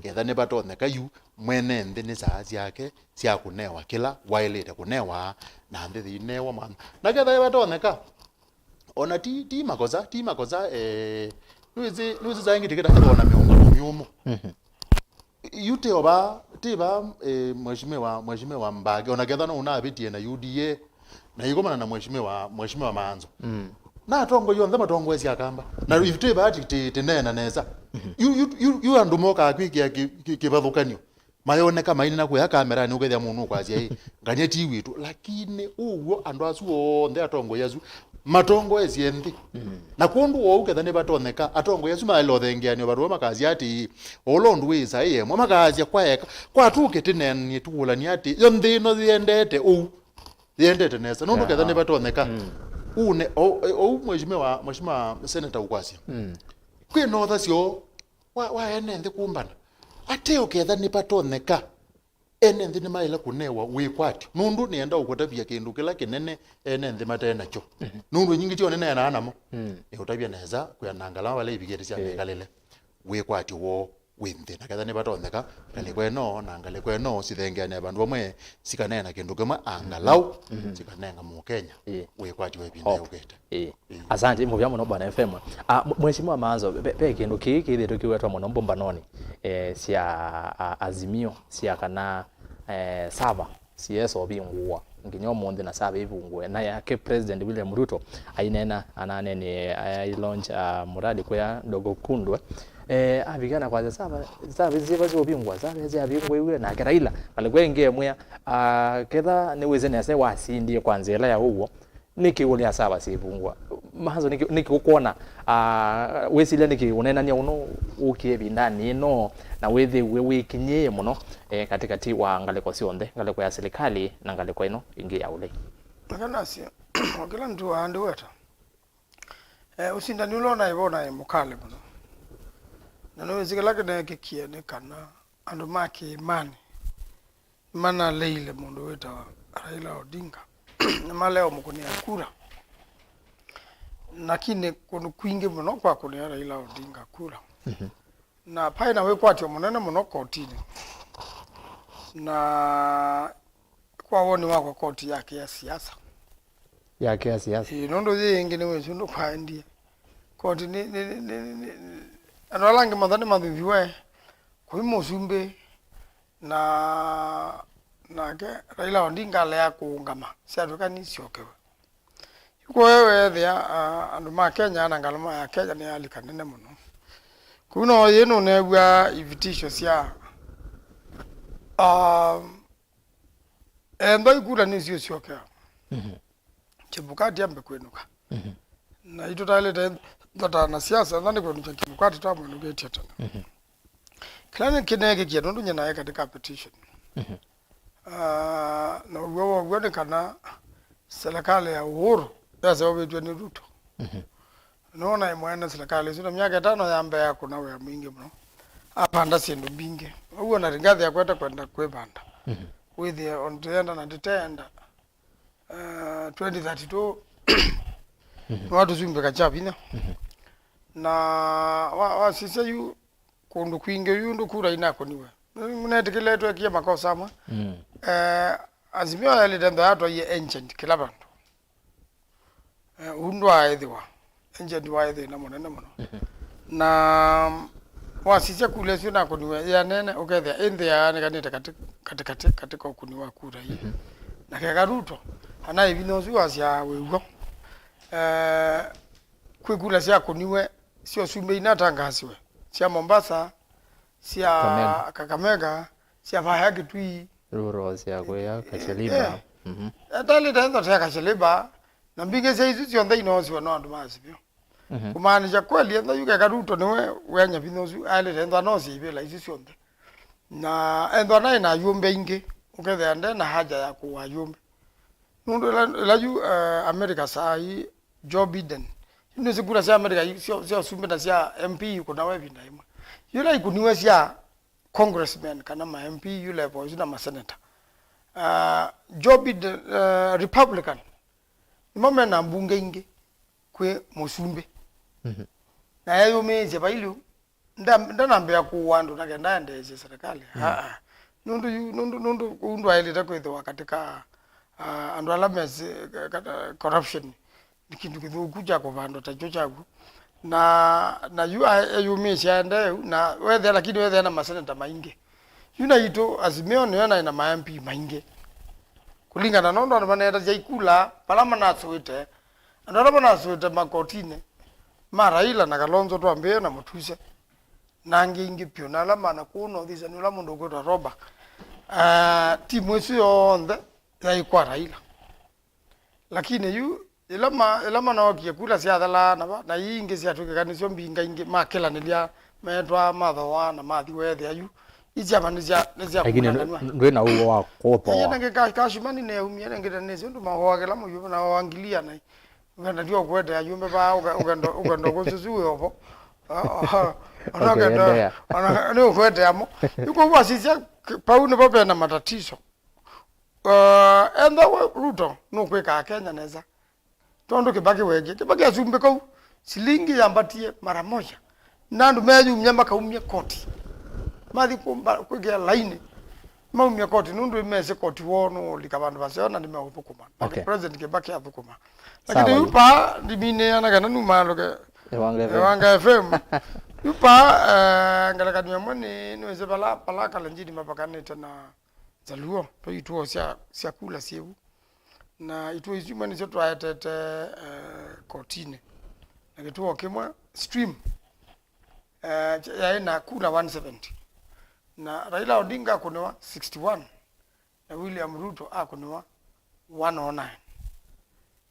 Ketha nĩvatonyeka yu, mwene nthĩ nĩ saa syake sya kũnewa kĩla waĩlĩte kũnewa, na nthĩ yĩinewa mwana. Na ketha ĩvatonyeka, ona ti, ti makosa, ti makosa, eh, nĩwĩsĩ, nĩwĩsĩ saa ingĩ tĩkĩta kĩthoo na mĩũngano myũmũ. Yu tĩ o va, tĩ va, eh, mheshimiwa, mheshimiwa Mbage, ona ketha no ũnavĩtie na U D A, na ikomana na mheshimiwa, mheshimiwa Maanzo. Na atongoi onthe matongoesye Akamba. Na yu tĩ va ti, ti, tĩneena nesa. Yu, yu, yu, yu andũ mokaa kwĩkĩa kĩ-, kĩ-, kĩvathũkanyo. Mayoneka mainena kũya kameranĩ, ũkethĩa mũndũ ũkwasya ĩ, ngania ti witũ. Lakini ũw'o andũ asu onthe, atongoi asu, matongoesye nthĩ. Na kwondũ wa ũu ketha nĩvatonyeka, atongoi asu maĩle ũthengeanĩo vatũa makasya atĩĩ, o ũla ũndũ wĩĩsa ĩ ĩmwe, makasya kwa eka, kwa tũke tĩneenie tũkũlany'e atĩĩ, yo nthĩ ĩno yĩendete ũu, yĩendete nesa. Nũndũ ketha nĩvatonyeka, ũne, o-, o-, ou mheshimiwa, mheshimiwa senator ũkwasya. Kwĩ na ũthasyo wa, wa ene nthĩ kũmbana. Ateo ketha nĩvatonyeka, ene nthĩ nĩmaĩle kũnewa wĩkwatyo. Nũndũ nĩenda ũkũtavya kĩndũ kĩla kĩnene ene nthĩ mate nakyo. Nũndũ inyingĩ tyo nĩneenaa namo. Nĩũtavya nesa kwĩananga ala vala ivikĩte sya mĩkalĩle. Wĩkwatyo woo wĩ nthĩ. Na ketha nĩvatonyeka, ngalĩko ĩno na ngalĩko ĩno sithengeane vandũ vamwe, sikaneena kĩndũ kĩmwe, angalau sikanenga Mũkenya wĩkwatyo wa ĩvinda yũkĩte. Ĩĩ. Asante, mũvea mũno Bwana F M. Ah, mwe-, Mheshimiwa Maanzo, ve, ve kĩndũ kĩĩ kĩthĩtwe kĩwetwa mũno mbũmbanonĩ, eh, sya, ah, Azimio, sya kana, eh, sava siyesa ũvingũwa nginya ũmũnthĩ na sava ĩvingũe. Na yake President William Ruto ainena, ananenie, ai launch, ah, muradi kũya Ndogokundwe. Eh, avikana kwasya sava, sava isu syĩva syũvingũa, sava ĩsu yavingũiwe, nake Raila, ngalĩko ĩngĩ emwĩa, ah, ketha nĩwĩsĩ nesa wasindie kwa nzĩa ĩla ya ũw'o, nĩkĩ ũlea sava syĩvungwa? Maanzo, nĩkĩ, nĩkĩ ũkwona, ah, wĩsilya nĩkĩ ũneenany'a ũno ũkie ĩvindanĩ ĩno na wĩthĩwe wĩkinyĩĩe mũno, eh, katĩkatĩ wa ngalĩko syonthe, ngalĩko ya silikalĩ na ngalĩko ĩno ĩngĩ ya ũlei? Aka nasye, o kĩla nĩtũaa ndĩweta. Eh, ũsindani ũla ũnaĩ vo ũnaĩ mũkali mũno. Na nĩwĩsĩ kĩla kĩneekĩkie nĩ kana andũ ma kĩĩmanĩ nĩmanaleile mũndũ wĩtawa Raila Odinga. Nĩmalea ũmũkũnĩa kura. Lakini kũndũ kwingĩ mũno kwakũnĩa Raila Odinga kura. Na paĩ na wĩkwatyo mũnene mũno kotinĩ. Na kwa woni wakwa, koti yakĩa siasa. Yakĩa siasa. Ĩĩ, nũndũ yĩ ĩngĩ nĩwĩsĩ ũndũ kwaendie. Koti nĩ, nĩ, nĩ, nĩ, nĩ, andũ ala angĩ matha nĩmathuthiwe kũi mũsumbĩ, na nake Raila Odinga alea kũũngama, syatw'ĩka nisyokewe. Kwoou weethĩa, ah, andũ ma Kenya na ngalama ya Kenya nĩ yalika nene mũno. Kũu no yĩ nũneew'a ivitisyo sya, ah, ethwa ikula nĩsyũsyokea. Mhm. Chebukati ambe kwĩnũka. Mhm. Na itũtaĩlĩte thata na siasa, ethwa nĩ kwĩnũkya Chebukati twamwĩnũkĩtye tene. Mhm. Kĩla nĩ kĩneekĩkie nũndũ nyie naĩ katika petition. Mhm. Ah, na ũw'o wow'o nĩ kana serikali ya Uhuru yaseũvĩtw'e nĩ Ruto. Mhm. Nũona ĩ mwene serikali ĩsu na myaka ĩtano ya mbee akũna wĩa mwingĩ mũno. Apanda syĩndũ mbingĩ. Ũw'o na Rigathi akwete kwenda kwĩvanda. Mhm. Wĩthĩe o ndĩenda na ndĩteenda. Ah, twenty thirty-two, mhm, nĩwatũsumbĩka kya vinya. Mhm. Na wa-, wasisya yu kũndũ kwingĩ yu ndũ kura inakũniwe. Nĩnetĩkĩlĩte twekie makosa amwe. Mm. Eh, Azimio yaĩlĩte ntho yatwaie agent kĩla vandũ. Eh, ũu ndwaaĩthĩwa. Agent waĩ thĩna mũnene mũno. Mhm. Na wasisya kula ĩsu nakũniwe ĩanene, ũkethĩa ĩ nthĩ yaanĩkanĩte katĩ, katĩ, katĩ, katĩ ka ũkuni wa kura ii. Mhm. Na keka Ruto, anaĩ vinya ũsu wasyaa wĩ w'o. Eh, kwĩ kula syakũniwe sya ũsumbĩ inatangasiwe, sya Mombasa, sya Kakamega. Kakamega, sya vaya Kitui. Rural sya kũya Kacheliba. Eh, mhm. Atalĩte nthota ya Kacheliba, na mbingĩ sya isu syonthe inoosiwe no andũ ma Azimio. Mhm. Kũmaanisha kweli, ethwa yu keka Ruto nĩwe weanya vinya ũsu, aĩlĩte ethwa anosie ivĩla isu syonthe. Na ethwa naĩ na ayũmbe aingĩ, ũkethĩa nde na haja ya kũua ayũmbe. Nũndũ ĩla, ĩla yu, eh, America saa ii, Joe Biden. Yu nĩsĩ kura sya America yu sya, sya ũsumbĩ na sya M P ikũnawa ĩvinda ĩmwe. Yu ila ikũniwe sya congressmen kana ma M P yu level isu na maseneta. Ah, Joe Biden, eh, Republican, nĩmo mena mbunge ingĩ kwĩ mũsumbĩ. Mhm. Na eyũmĩĩsye vailyũ, nda-, ndanambĩa kũua andũ na kenda endeesye serikali. Mm. Aa. Nũndũ yu, nũndũ, nũndũ ũu ndwaĩlĩte kwĩthĩwa katika, ah, andũ ala mesĩ, ka-, ka-, corruption. Nĩ kĩndũ kĩthũku kya kũvandwa ta kyo kyakw'o. Na, na yu a-, eyũmĩĩsya aendee ũu, na wethĩa, lakini wethĩa na maseneta maingĩ. Yu naitũ Azimio nĩyo naĩ na ma M P maingĩ. Kũlingana na ũndũ andũ maneetasya ikula, vala manasũĩte, andũ ala manasũĩte makotinĩ, ma Raila na Kalonzo twambĩĩe na Mũtuse, na angĩ aingĩ vyũ, na ala mana kũu North Eastern, ũla mũndũ ũkwĩtwa Roba, ah, timu ĩsu yonthe yaĩ kwa Raila. Lakini yu, ĩla ma-, ĩla manookie kula syathalaa na va, na ii ingĩ syatw'ĩkĩka nĩsyo mbinga ingĩ, makĩlanĩlya, metwaa, mathooa, na mathi weethĩa yu, ii syama nĩ sya, nĩ sya lakini kũnanganw'a. Ndwĩ na ũw'o wa kũpoa. Ĩĩ, nengĩ ka-, kashumani neumie, nengĩ nĩsĩ ũndũ mahoa kĩla mũyũ, na oa ngilia na ũkenda ndio ũkũetea ayũmbe vaa, ũke-, ũkenda, ũkenda kũsusu wĩ ovo. Ona ũkenda, ũkeendeea. Ona nĩ ũkũetea mo. Yu kwoou wasisya, pau nĩvo vena matatiso. Uh, ethwa we Ruto nũkwĩkaa Kenya nesa. Tondũ Kĩbakĩ weekie. Kĩbakĩ asumbĩ kau, silingi yambatie mara moja. Na andũ meeyumya makaumya koti. Mathi kũmba-, kwĩkĩa laini. Maumya koti, nũndũ mesĩ koti woo nũũlika vandũ vaseo na nĩmeũthũkũma. Na okay. President Kĩbakĩ athũkũma. Lakini sawa, yu yu paa, ndiminĩana kana numaalũke Ĩwanga F M. Ĩwanga F M. Yu paa, eh, ngelekany'o ĩmwe nĩ, nĩwĩsĩ vala, vala Kalenjini mapakanĩte na Jaluo, ve ituo sya, sya kula syĩvu. Na ituo isu imwe nĩsyo twaetete, eh, kotinĩ. Na kĩtuo kĩmwe, Stream, eh, yaĩ na kula one seventy. Na Raila Odinga akũnĩwa sixty-one. Na William Ruto akũnĩwa one oh nine.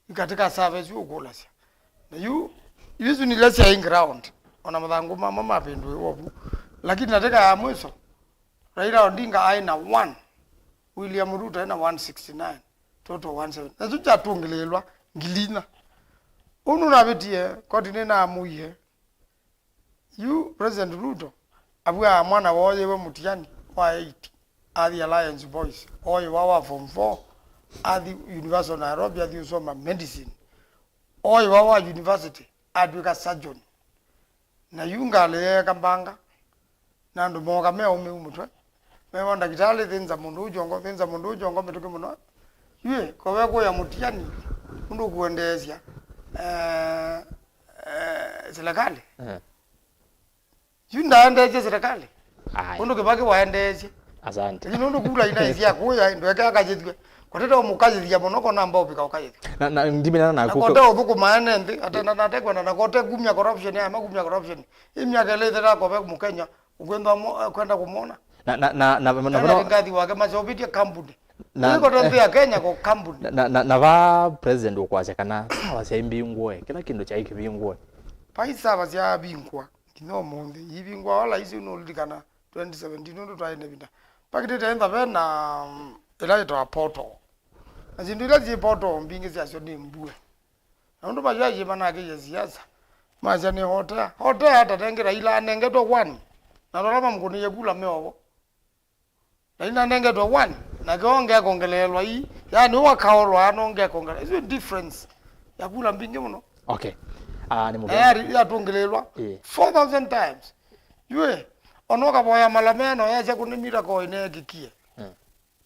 Yu katika survey yu ũkũlasya. Na yu, yu isu nila syaĩ ground. Ona mathangũ mamo mavĩndũĩwa vu. Lakini katika ya mwiso, Raila Odinga aĩ na one, William Ruto aĩ na one sixty-nine, total one seventy. Na kyu kyatũngĩlĩĩlwa ngili inya. Ũu nũnavĩtie, koti nĩnaamuie. Yu President Ruto avw'aa mwana woo yĩwe Mutiani wa eight, athi Alliance Boys, ooĩwa wa form four, athi University of Nairobi, athi ũsoma medicine, ooĩwa wa university, atw'ĩka surgeon. Na yu ngalĩ yeeka mbanga, na andũ mooka me aũmĩu mũtwe, mewa, "Ndakĩtalĩ, thĩnza mũndũ ũũ kyongo, thĩnza mũndũ ũũ kyongo mĩtũkĩ mũno." Yu ĩ, ko we kũya Mutiani, ũndũ ũkũendeesya, eh, eh, serikali? Eh. Yu ndaendeesye serikali. Ai. Ũndũ Kĩbakĩ waendeesye. Asante. Yu nũndũ kula inaisya kũya, ndweke akayĩthw'e. Kotete ũmũkayĩthya mũno, kona mbaũvika ũkayĩthya. Na, na ndimina na Na kũka- kote ũthũkũma ene nthĩ, ate na, na atekwenda, na kote kumya corruption, ya makumya corruption. Ĩ myaka ĩlĩ ĩthela kove Mũkenya, ũkwenda mo-, kwenda kũmwona. Na, na, na, na, na, na, Kana na, ngathi wake maseũvĩtye kambuni. Na, Ĩ kote nthĩ ya Kenya ko kambuni. Na, na, na, na va president ũkwasya kana sawa syaĩ mbingũe, kĩla kĩndũ kyaĩ kĩvingũe. Vai sawa syavingũa, nginya ũmũnthĩ, ivingũa wala isu nũlilikana twenty seventeen, nũndũ twaĩ na ĩvinda. Pakitĩte ntha ve na, mm, ĩla yĩtawa portal. Na syĩndũ ila syĩ portal mbingĩ syasyo nĩ mbue. Na ũndũ mayaie manakĩie siasa, masya nĩ hotea. Hotea atatengera ila anengetwe one. Na vala mamũkũnĩie kula meovo. Na ila anengetwe one, nake onge akongeleelwa ii. Yani, ũwa kaolwa ano onge akongeleelwa. Isu difference ya kula mbingĩ mũno. Okay. Ah, nĩ mũvea. Tayari yatũngĩlĩĩlwa Ĩĩ. four thousand times. Yue, ona ũkavoya mala mena, oyasya kũnĩ miracle ĩneekĩkie. Mm.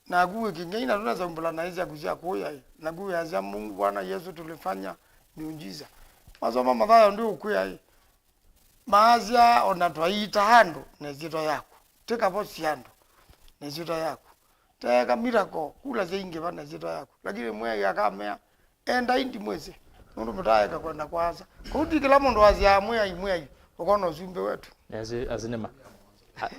Naku wĩ kĩng'ei na ndũnasaumbũla naĩ syaku sya kũya ĩ. Naku wĩasya, "Mungu, Bwana Yesu, tulifanya miujiza." Masoma Mathayo ndĩ ũkwĩa ĩ. Maasya, "Ona twaiita andũ na ĩsyĩtwa yaku. Tĩkavosi andũ na ĩsyĩtwa yaku. Teeka miracle, kula syaingĩva na ĩsyĩtwa yaku." Lakini Mwĩai akamea, "Endai ndimwĩsĩ, nũndũ mũtaaeka kwenda kwa Asa." Kũu ti kĩla mũndũ wasyaa, "Mwĩai, Mwĩai, ũkona ũsumbĩ wetu." Asu, asu nĩ ma-, a-,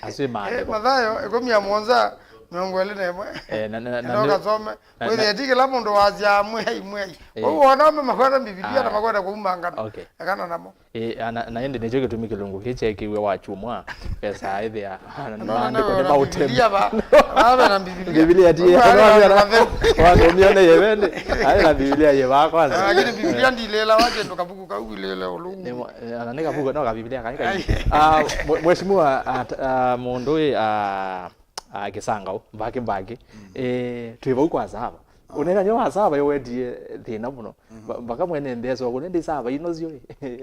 asu nĩ Eh, maandĩko. Mathayo ĩkũmi na mũonza, mĩongo ĩlĩ na ĩmwe. Eh, na, na, na, Enda nĩ-, ũkasome. Na, na, Wĩthĩe ti kĩla mũndũ wasyaa, "Mwĩai, Mwĩai." Eh. Ũu wona ame makwata Mbivilia na Ah. makwata kũumangana. Okay. Ekana namo. Eh, a, na, na ĩndĩ nĩkyo kĩtumi kĩlungu kĩĩ kyekiwe wakyumwa, pesa ĩthĩa, na Nona maandĩko nĩ nĩ maũtemi. Mbivilia va. Vave na Mbivilia. Mbivilia ti Ũguo arĩ andũ matheu. Wathomia nĩ yevende. Arĩ na Mbivilia yeva kwanza. Lakini Mbivilia ndilĩlawa kĩndũ kavuku kau ilĩle ũlũngu. Nĩ mo-, eh, ana nĩ kavuku, no ka Biblia kaĩ kaingĩ. Ai. Ah, mwe-, mheshimiwa, ah, t-, ah, mũndũ ũyũ, ah, ah, Kĩsangau, Mbaki Mbaki. Mm. Eh, twĩ vau kwa Sava. Ah. Ũneenany'a wa Sava yowendie thĩna mũno. Mhm. Mba-, mbaka mwene nthĩ eswa kũne ndi Sava ino syo.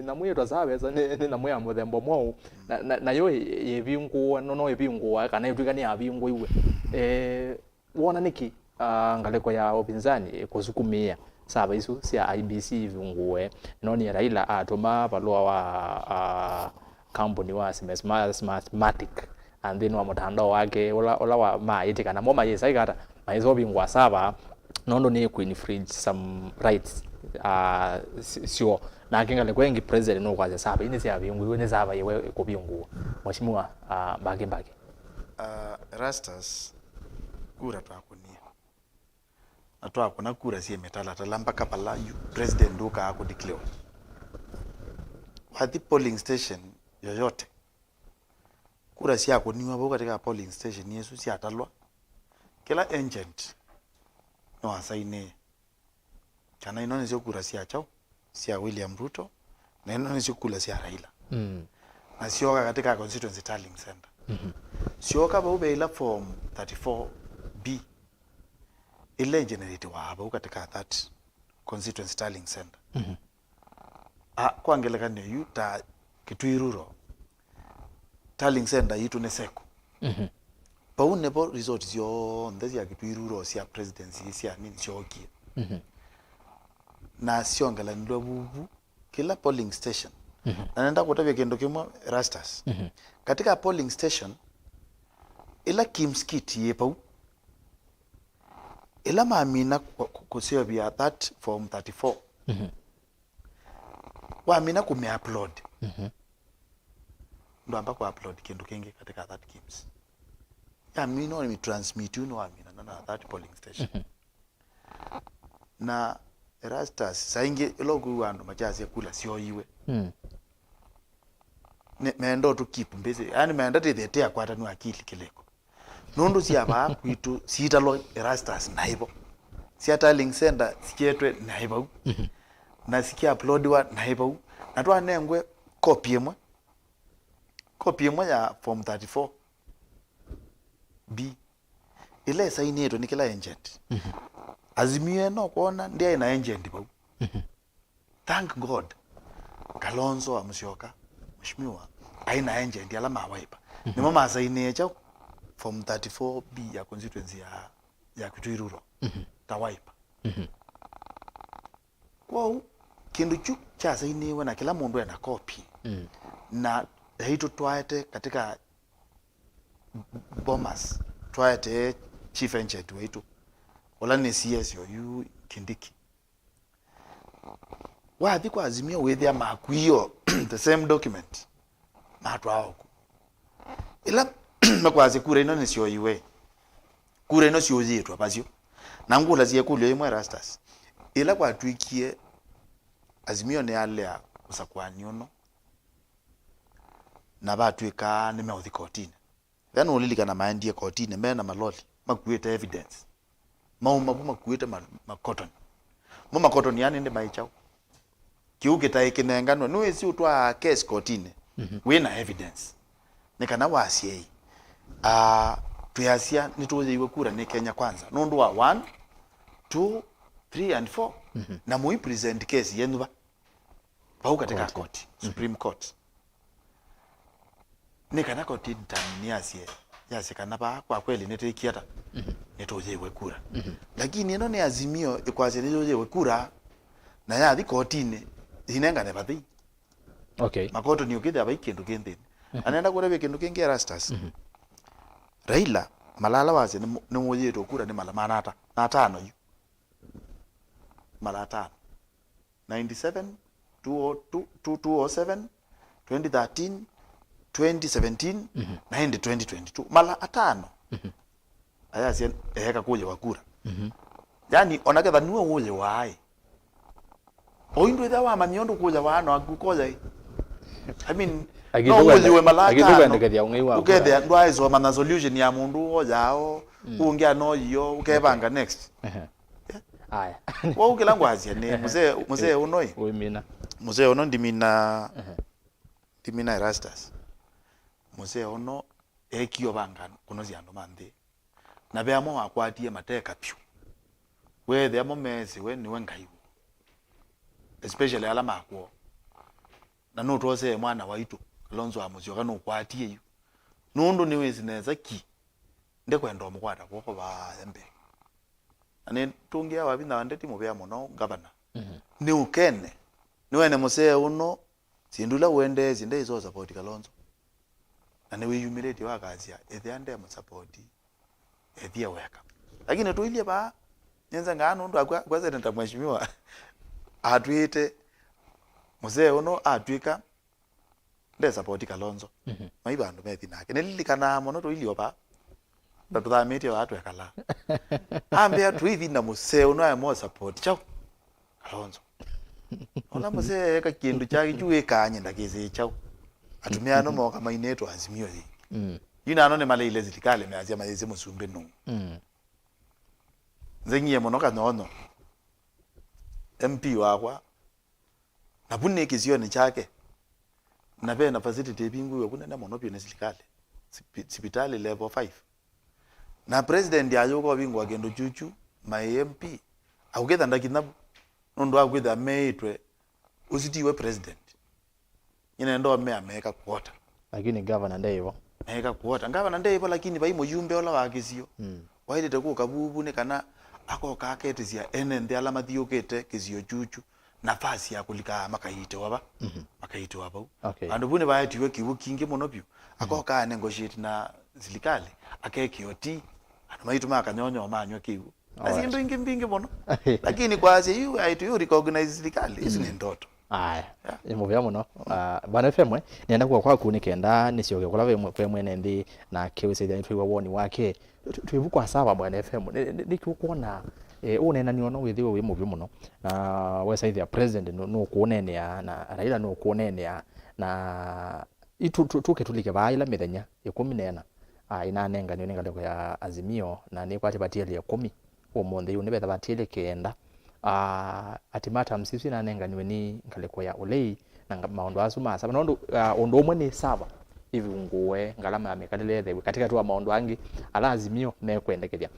Na mwĩtwa Sava esa nĩ, nĩ na mwĩa mũthemba mwaũ. Mm. Na, na, nayo ĩ-, yĩvingũwa, no, no ĩvingũwa, kana ĩtw'ĩka nĩ yavingũiwe. Eh, Wona nĩkĩ, ah, ngalĩko ya ũpinzani kũsukumĩa sava isu sya I E B C ivingũe? Nĩnonie Raila atũma valũa wa, ah, kambuni wa Smartmatic, ah, nthĩnĩ wa mũtandao wake ũla, ũla wa, maĩtĩka namo mayĩsa ĩkata, mayĩsa ũvingũa sava nũndũ nĩ kũ infringe some rights, ah, si-, syo. Nake ngalĩko ĩngĩ president nũkwasya sava ii nĩsyavingũiwe, nĩ sava yĩwe kũvingũa. Mheshimiwa, ah, Mbaki Mbaki. Ah, Erastus, kura twakũnie. Na twakũna kura syĩ mĩtalatala mpaka vala yu president ũkaa kũ declare. Wathi polling station yoyote, kura syakũniwa vau katika polling station ĩsu syatalwa, kĩla agent nĩwasainĩe. Kana ino nĩsyo kura sya kyaũ? Sya William Ruto, na ino nĩsyo kura sya Raila. Mm. Na syoka katika constituency tallying center. Mhm. Syoka vau ve ila form thirty-four B, ila generate wa vau katika that constituency tallying center. Mhm. Ah, kwa ngelekany'o yu ta Kitui Rural, tallying center yitũ nĩ Seku. Mhm. Vau nĩvo result syonthe sya Kitui Rural sya presidency sya nini syookie. Mhm. Na syongelanilwe vuvu kĩla polling station. Mhm. Na nenda kũtavya kĩndũ kĩmwe, Erastus. Mhm. Katika polling station, ĩla Kim's Kit yĩ vau, ĩla mamina kũ-, kũ-, kũseũvya that form thirty-four, mhm, wamina kũmĩ upload. Mhm. Ndwamba kũ upload kĩndũ kĩngĩ katika that Kim's. Yamina ũmĩ transmit yu nĩwamina na, na that polling station. Mhm. Na Erastus, saa ingĩ ĩla ũkwĩw'a andũ makyasya kula syoiwe. Mm. Nĩ, meenda ũtũ keep busy. Yaani meenda tĩthĩe tĩakwatanw'a akili kĩlĩko. Nũndũ sya vaa kwitũ siitalwa Erastus naĩ vo. Sya tallying center sikyetwe naĩ vau. Mhm. Na sikyuploadiwa naĩ vau. Na twanengwe copy ĩmwe. Copy ĩmwe ya form thirty-four B. Ĩla ĩsainĩtwe nĩ kĩla agent. Mhm. Azimio ĩno kwona ndyaĩ na agent vau. Mhm. Thank God, Kalonzo wa Musyoka, Mheshimiwa, aĩ na agent ala ma Wiper. Mhm. Nĩmo masainĩe kyaũ? Form thirty-four B ya constituency ya, ya Kitui Rural. Mhm. Ta Wiper. Mhm. Kwoou, kĩndũ kyu kyasainĩwe na kĩla mũndũ ena copy. Mm. Na yaitũ twaete katika Bomas, twaete chief agent waitũ. ũla nĩ C S oyu Kindiki. Wathi kwa Azimio wĩthĩa makuio the same document, matwaa oku. Ĩla mekwasya kura ino nĩsyoiwe, kura ino syũyĩtwe vasyo. Na ngũlasya ĩkũlyo yĩmwe, Erastus. Ĩla kwatw'ĩkie Azimio nĩyalea kũsakũanĩ ũno, na vatw'ĩka nĩmeũthi kotinĩ. Ethĩa nũũlilikana maendie kotinĩ me na maloli makuĩte evidence, mauma vu makuĩte ma-, makotoni. Mo makotoni aa nĩndĩ maĩ kyaũ? Kĩu kĩtaĩ kĩnenganwe, nĩwĩsĩ ũtwaa case kotinĩ wĩ na evidence, nĩ kana wasye ĩ, ah, twĩasya nĩtũyĩiwe kura nĩ Kenya Kwanza nũndũ wa one, two, three and four, na mũi present case yenyu va? Vau katika koti, Supreme Court. Nĩ kana koti determine yasye, yasye kana vaa kwa kweli nĩtwĩkie ata, nĩtũyĩiwe kura. Lakini ĩno nĩ Azimio ĩkwasya nĩyũyĩiwe kura, na yathi kotinĩ, yĩnengane vathei. Okay. Makotoni ũkĩthĩa vai kĩndũ kĩ nthĩnĩ. Na nenda kũtavya kĩndũ kĩngĩ, Erastus. Raila, mala ala wasya nĩ mũ-, nĩmũyĩtwe kura nĩ mala manata, na atano yu. Mala atano. Ninety-seven, two oh two, two, two oh seven, twenty thirteen, twenty seventeen, na ĩndĩ twenty twenty-two. Mala atano. Ayasya eeka kũyĩwa kura. Yani, ona ketha nĩwe ũyĩwaa ĩ, oyu ndwĩthĩa wamanyie ũndũ kũyĩwaa no aku koya ĩ. I mean, no ũyĩwe mala atano. Ũkethĩa ndwaĩsoma na solution ya mũndũ woyaa, ũngĩ anoyio, ũkevanga next. Aya. Wau kĩla ngwasya nĩ mũsee, mũsee ũno ĩ. Wĩmina. Mũsee ũno ndimina, ndimina Erastus. Mũsee ũno ekie ũvanga kũnosya andũ ma nthĩ. Na ve amwe wakwatie mateka vyũ. Wethĩa mo meesĩwe nĩwe Ngai woo. Especially ala makwoo. Na nũtwosee mwana waitũ, Kalonzo wa Musyoka nũkwatie yu. Nũndũ nĩwĩsĩ nesa ki, ndekwenda ũmũkwata kw'oko vaya mbee. Na nĩtũngĩa wavinya wa ndeti mũvea mũno ngavana. Nĩ ũkene. Nĩwene mũsee ũno, syĩndũ ila ũendeesye ndeĩsa ũsapoti Kalonzo. Na nĩwĩyumĩlĩtye wakasya, ethĩa ndemũsapoti, ethie weka. Lakini tũilyĩ vaa, nyenze ngaa nũndũ akwa, akwa seneta mheshimiwa, atwĩte, mũsee ũno atw'ĩka, ndesapoti Kalonzo. Mai vandũ methi nake. Nĩlilikanaa mũno tũilyĩ o vaa. Na tũthamĩtye vaa twekalaa. Ambĩa tũithi na mũsee ũno aema ũsapoti kyaũ? Kalonzo. Ona mũsee eka kĩndũ kyake kyu wĩkaanye ndakĩsĩ kyaũ. Atumĩa ano moka mainĩtwe Azimio yĩ. Yu nano nĩmaleile silikalĩ measya mayĩsĩ mũsumbĩ nũũ. Nzeng'ie mũno Kanyonyo. M P wakwa. Na vu nĩ kĩsionĩ kyake. Na ve na facility ĩvingũiwe vu nene mũno vyũ nĩ silikalĩ. Sipi-, sipitalĩ level five. Na president ayũka ũvingũa kĩndũ kyukyu, my M P, aũkĩtha ndakinya vu. Nũndũ wa kwĩthĩa meĩtwe, ũsu tiwe president. Nyie nenda ũmea meeka quarter. Lakini governor ndeĩvo. Meeka quarter. Governor ndeĩvo, lakini vai mũyumbe ũla wa kĩsio. Waĩlĩte kũka vuvu nĩ kana akoka aketĩsya ene nthĩ ala mathiũkĩte kĩsio kyukyu nafasi ya kũlika makaitĩwa va. Makaitĩwa vau. Okay. Vandũ vu nĩvaetiwe kĩw'ũ kingĩ mũno vyũ. Akoka a negotiate na silikalĩ, akekĩa ũtii. Andũ maitũ ma Kanyonyo manywa kĩw'ũ. Na syĩndũ ingĩ mbingĩ mũno. Lakini kwasya yu aitũ yu recognize silikalĩ, isu nĩ ndoto. Aya. Yeah. Nĩ mũvea mũno. Ah, Bwana F M, nĩenda kũka kwaku nĩ kenda nĩsyoke kũla ve mwe-, ve mwene nthĩ na kĩwĩsĩthya nĩtwĩw'a woni wake. Tw-, twĩvu kwa sawa Bwana F M. Nĩ, nĩ, nĩkĩ ũkwona, eh, ũneenani ũno wĩthĩwe wĩ mũvyũ mũno? Na wesa ĩthĩa president nũ-, nũkũũneenea, na Raila nũkũũneenea, na itũ tũ-, tũke tũlike vaa ĩla mĩthenya ĩkũmi na ĩna, ah, ĩnanenganiwe nĩ ngalĩko ya Azimio, na nĩkwatĩ vatiele ĩkũmi. Ũmũnthĩ yu nĩvetha vatiele kenda. Ah, ultimatums isu inanenganiwe nĩ ngalĩko ya ũlei, na nga-, maũndũ asu ma sava. Nũndũ, ah, ũndũ ũmwe nĩ sava ĩvingũwe, ngalama ya mĩkalĩle yethewe, katĩkatĩ wa maũndũ angĩ ala Azimio mekwendekethya.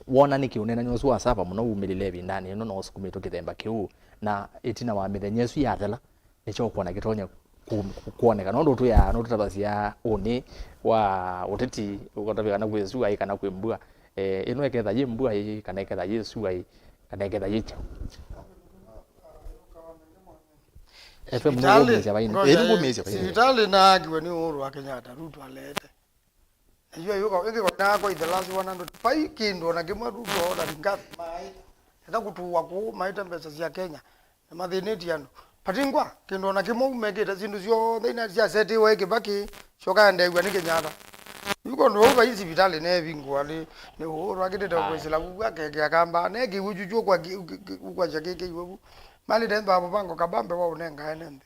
Wona nĩkĩ ũneenani ũsu wa sava mũno wumĩlile ĩvindanĩ yĩno na ũsukumĩtwe kĩthemba kĩu, na ĩtina wa mĩthenya ĩsu yathela, nĩkyo ũkwona kĩtonya ku-, ku-, kwoneka. Nũndũ twĩaa, nũtũtavasya ũnĩ wa ũteti, ũkatavya kana kwĩ sua ĩ kana kwĩ mbua. Eh, ĩno ĩketha yĩ mbua ĩ, kana ĩketha yĩ sua ĩ, kana ĩketha yĩ kyaũ? F M nũkũmĩĩsya vainĩ. Ĩĩ, nũkũmĩĩsya vainĩ. Sivitalĩ naakiwe nĩ Uhuru wa Kenyatta, Ruto aleete. Ĩyo ĩyũka ĩkĩkonaa kwa the last one hundred. Vai kĩndũ ona kĩmwe Ruto ona ringathi maĩ. Eka kũtũwa kũu maĩte mbesa sya Kenya. Na mathĩnĩtye andũ. Patingwa, kĩndũ ona kĩmwe umekĩte syĩndũ syonthe ina syasetiwe Kĩbakĩ, syoka ndeew'a nĩ Kenyatta. Yu kũndũ vau vai sivitalĩ neevingũa nĩ, nĩ Uhuru akĩtĩte kwĩsĩla vu akekĩa kamba, nekĩw'ũ kyukyũ kwa ki-, ki-, ki-, ũkwasya kĩkĩiwe vu. Malĩte nthwa mũvango kabambe wa ũnengaene nthĩ.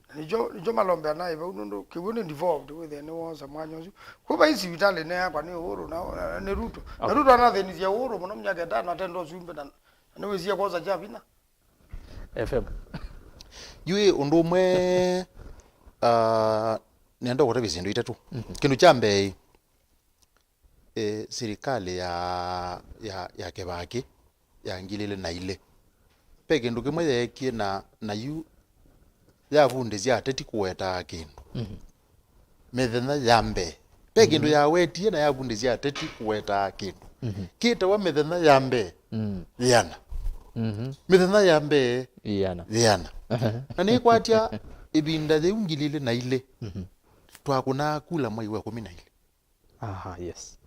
Na nĩkyo, nĩkyo malombea naĩ vau nũndũ kĩw'ũ nĩ devolved wĩthĩe nĩwosa mwanya ũsu. Kwĩ vai sivitalĩ neakwa nĩ Uhuru na, na, na nĩ Ruto. Na Ruto anathĩnisye Uhuru mũno myaka ĩtano atenda ũsumbĩ na, na nĩwĩsie kwosa kya vinya. F M. Yu ĩ ũndũ ũmwe, ah, nenda kũtavya syĩndũ itatũ. Mhm. Kĩndũ kya mbee, eh, silikalĩ ya, ya, ya Kĩbakĩ ya ngili ilĩ na ilĩ, ve kĩndũ kĩmwe yeekie na, na yu yavundĩsya ateti kũwetaa kĩndũ. Mhm. Mĩthenya ya mbee. Ve kĩndũ yawetie na yavundĩsya ateti kũwetaa kĩndũ. Mhm. Kĩtawa mĩthenya ya mbee Mm. yĩana. Mhm. Mĩthenya ya mbee Yĩana. yĩana. Na nĩkwatya ĩvinda yĩu ngili ilĩ na ilĩ, Mhm. twakũnaa kula mwai wa ĩkũmi na ilĩ. Aha, yes.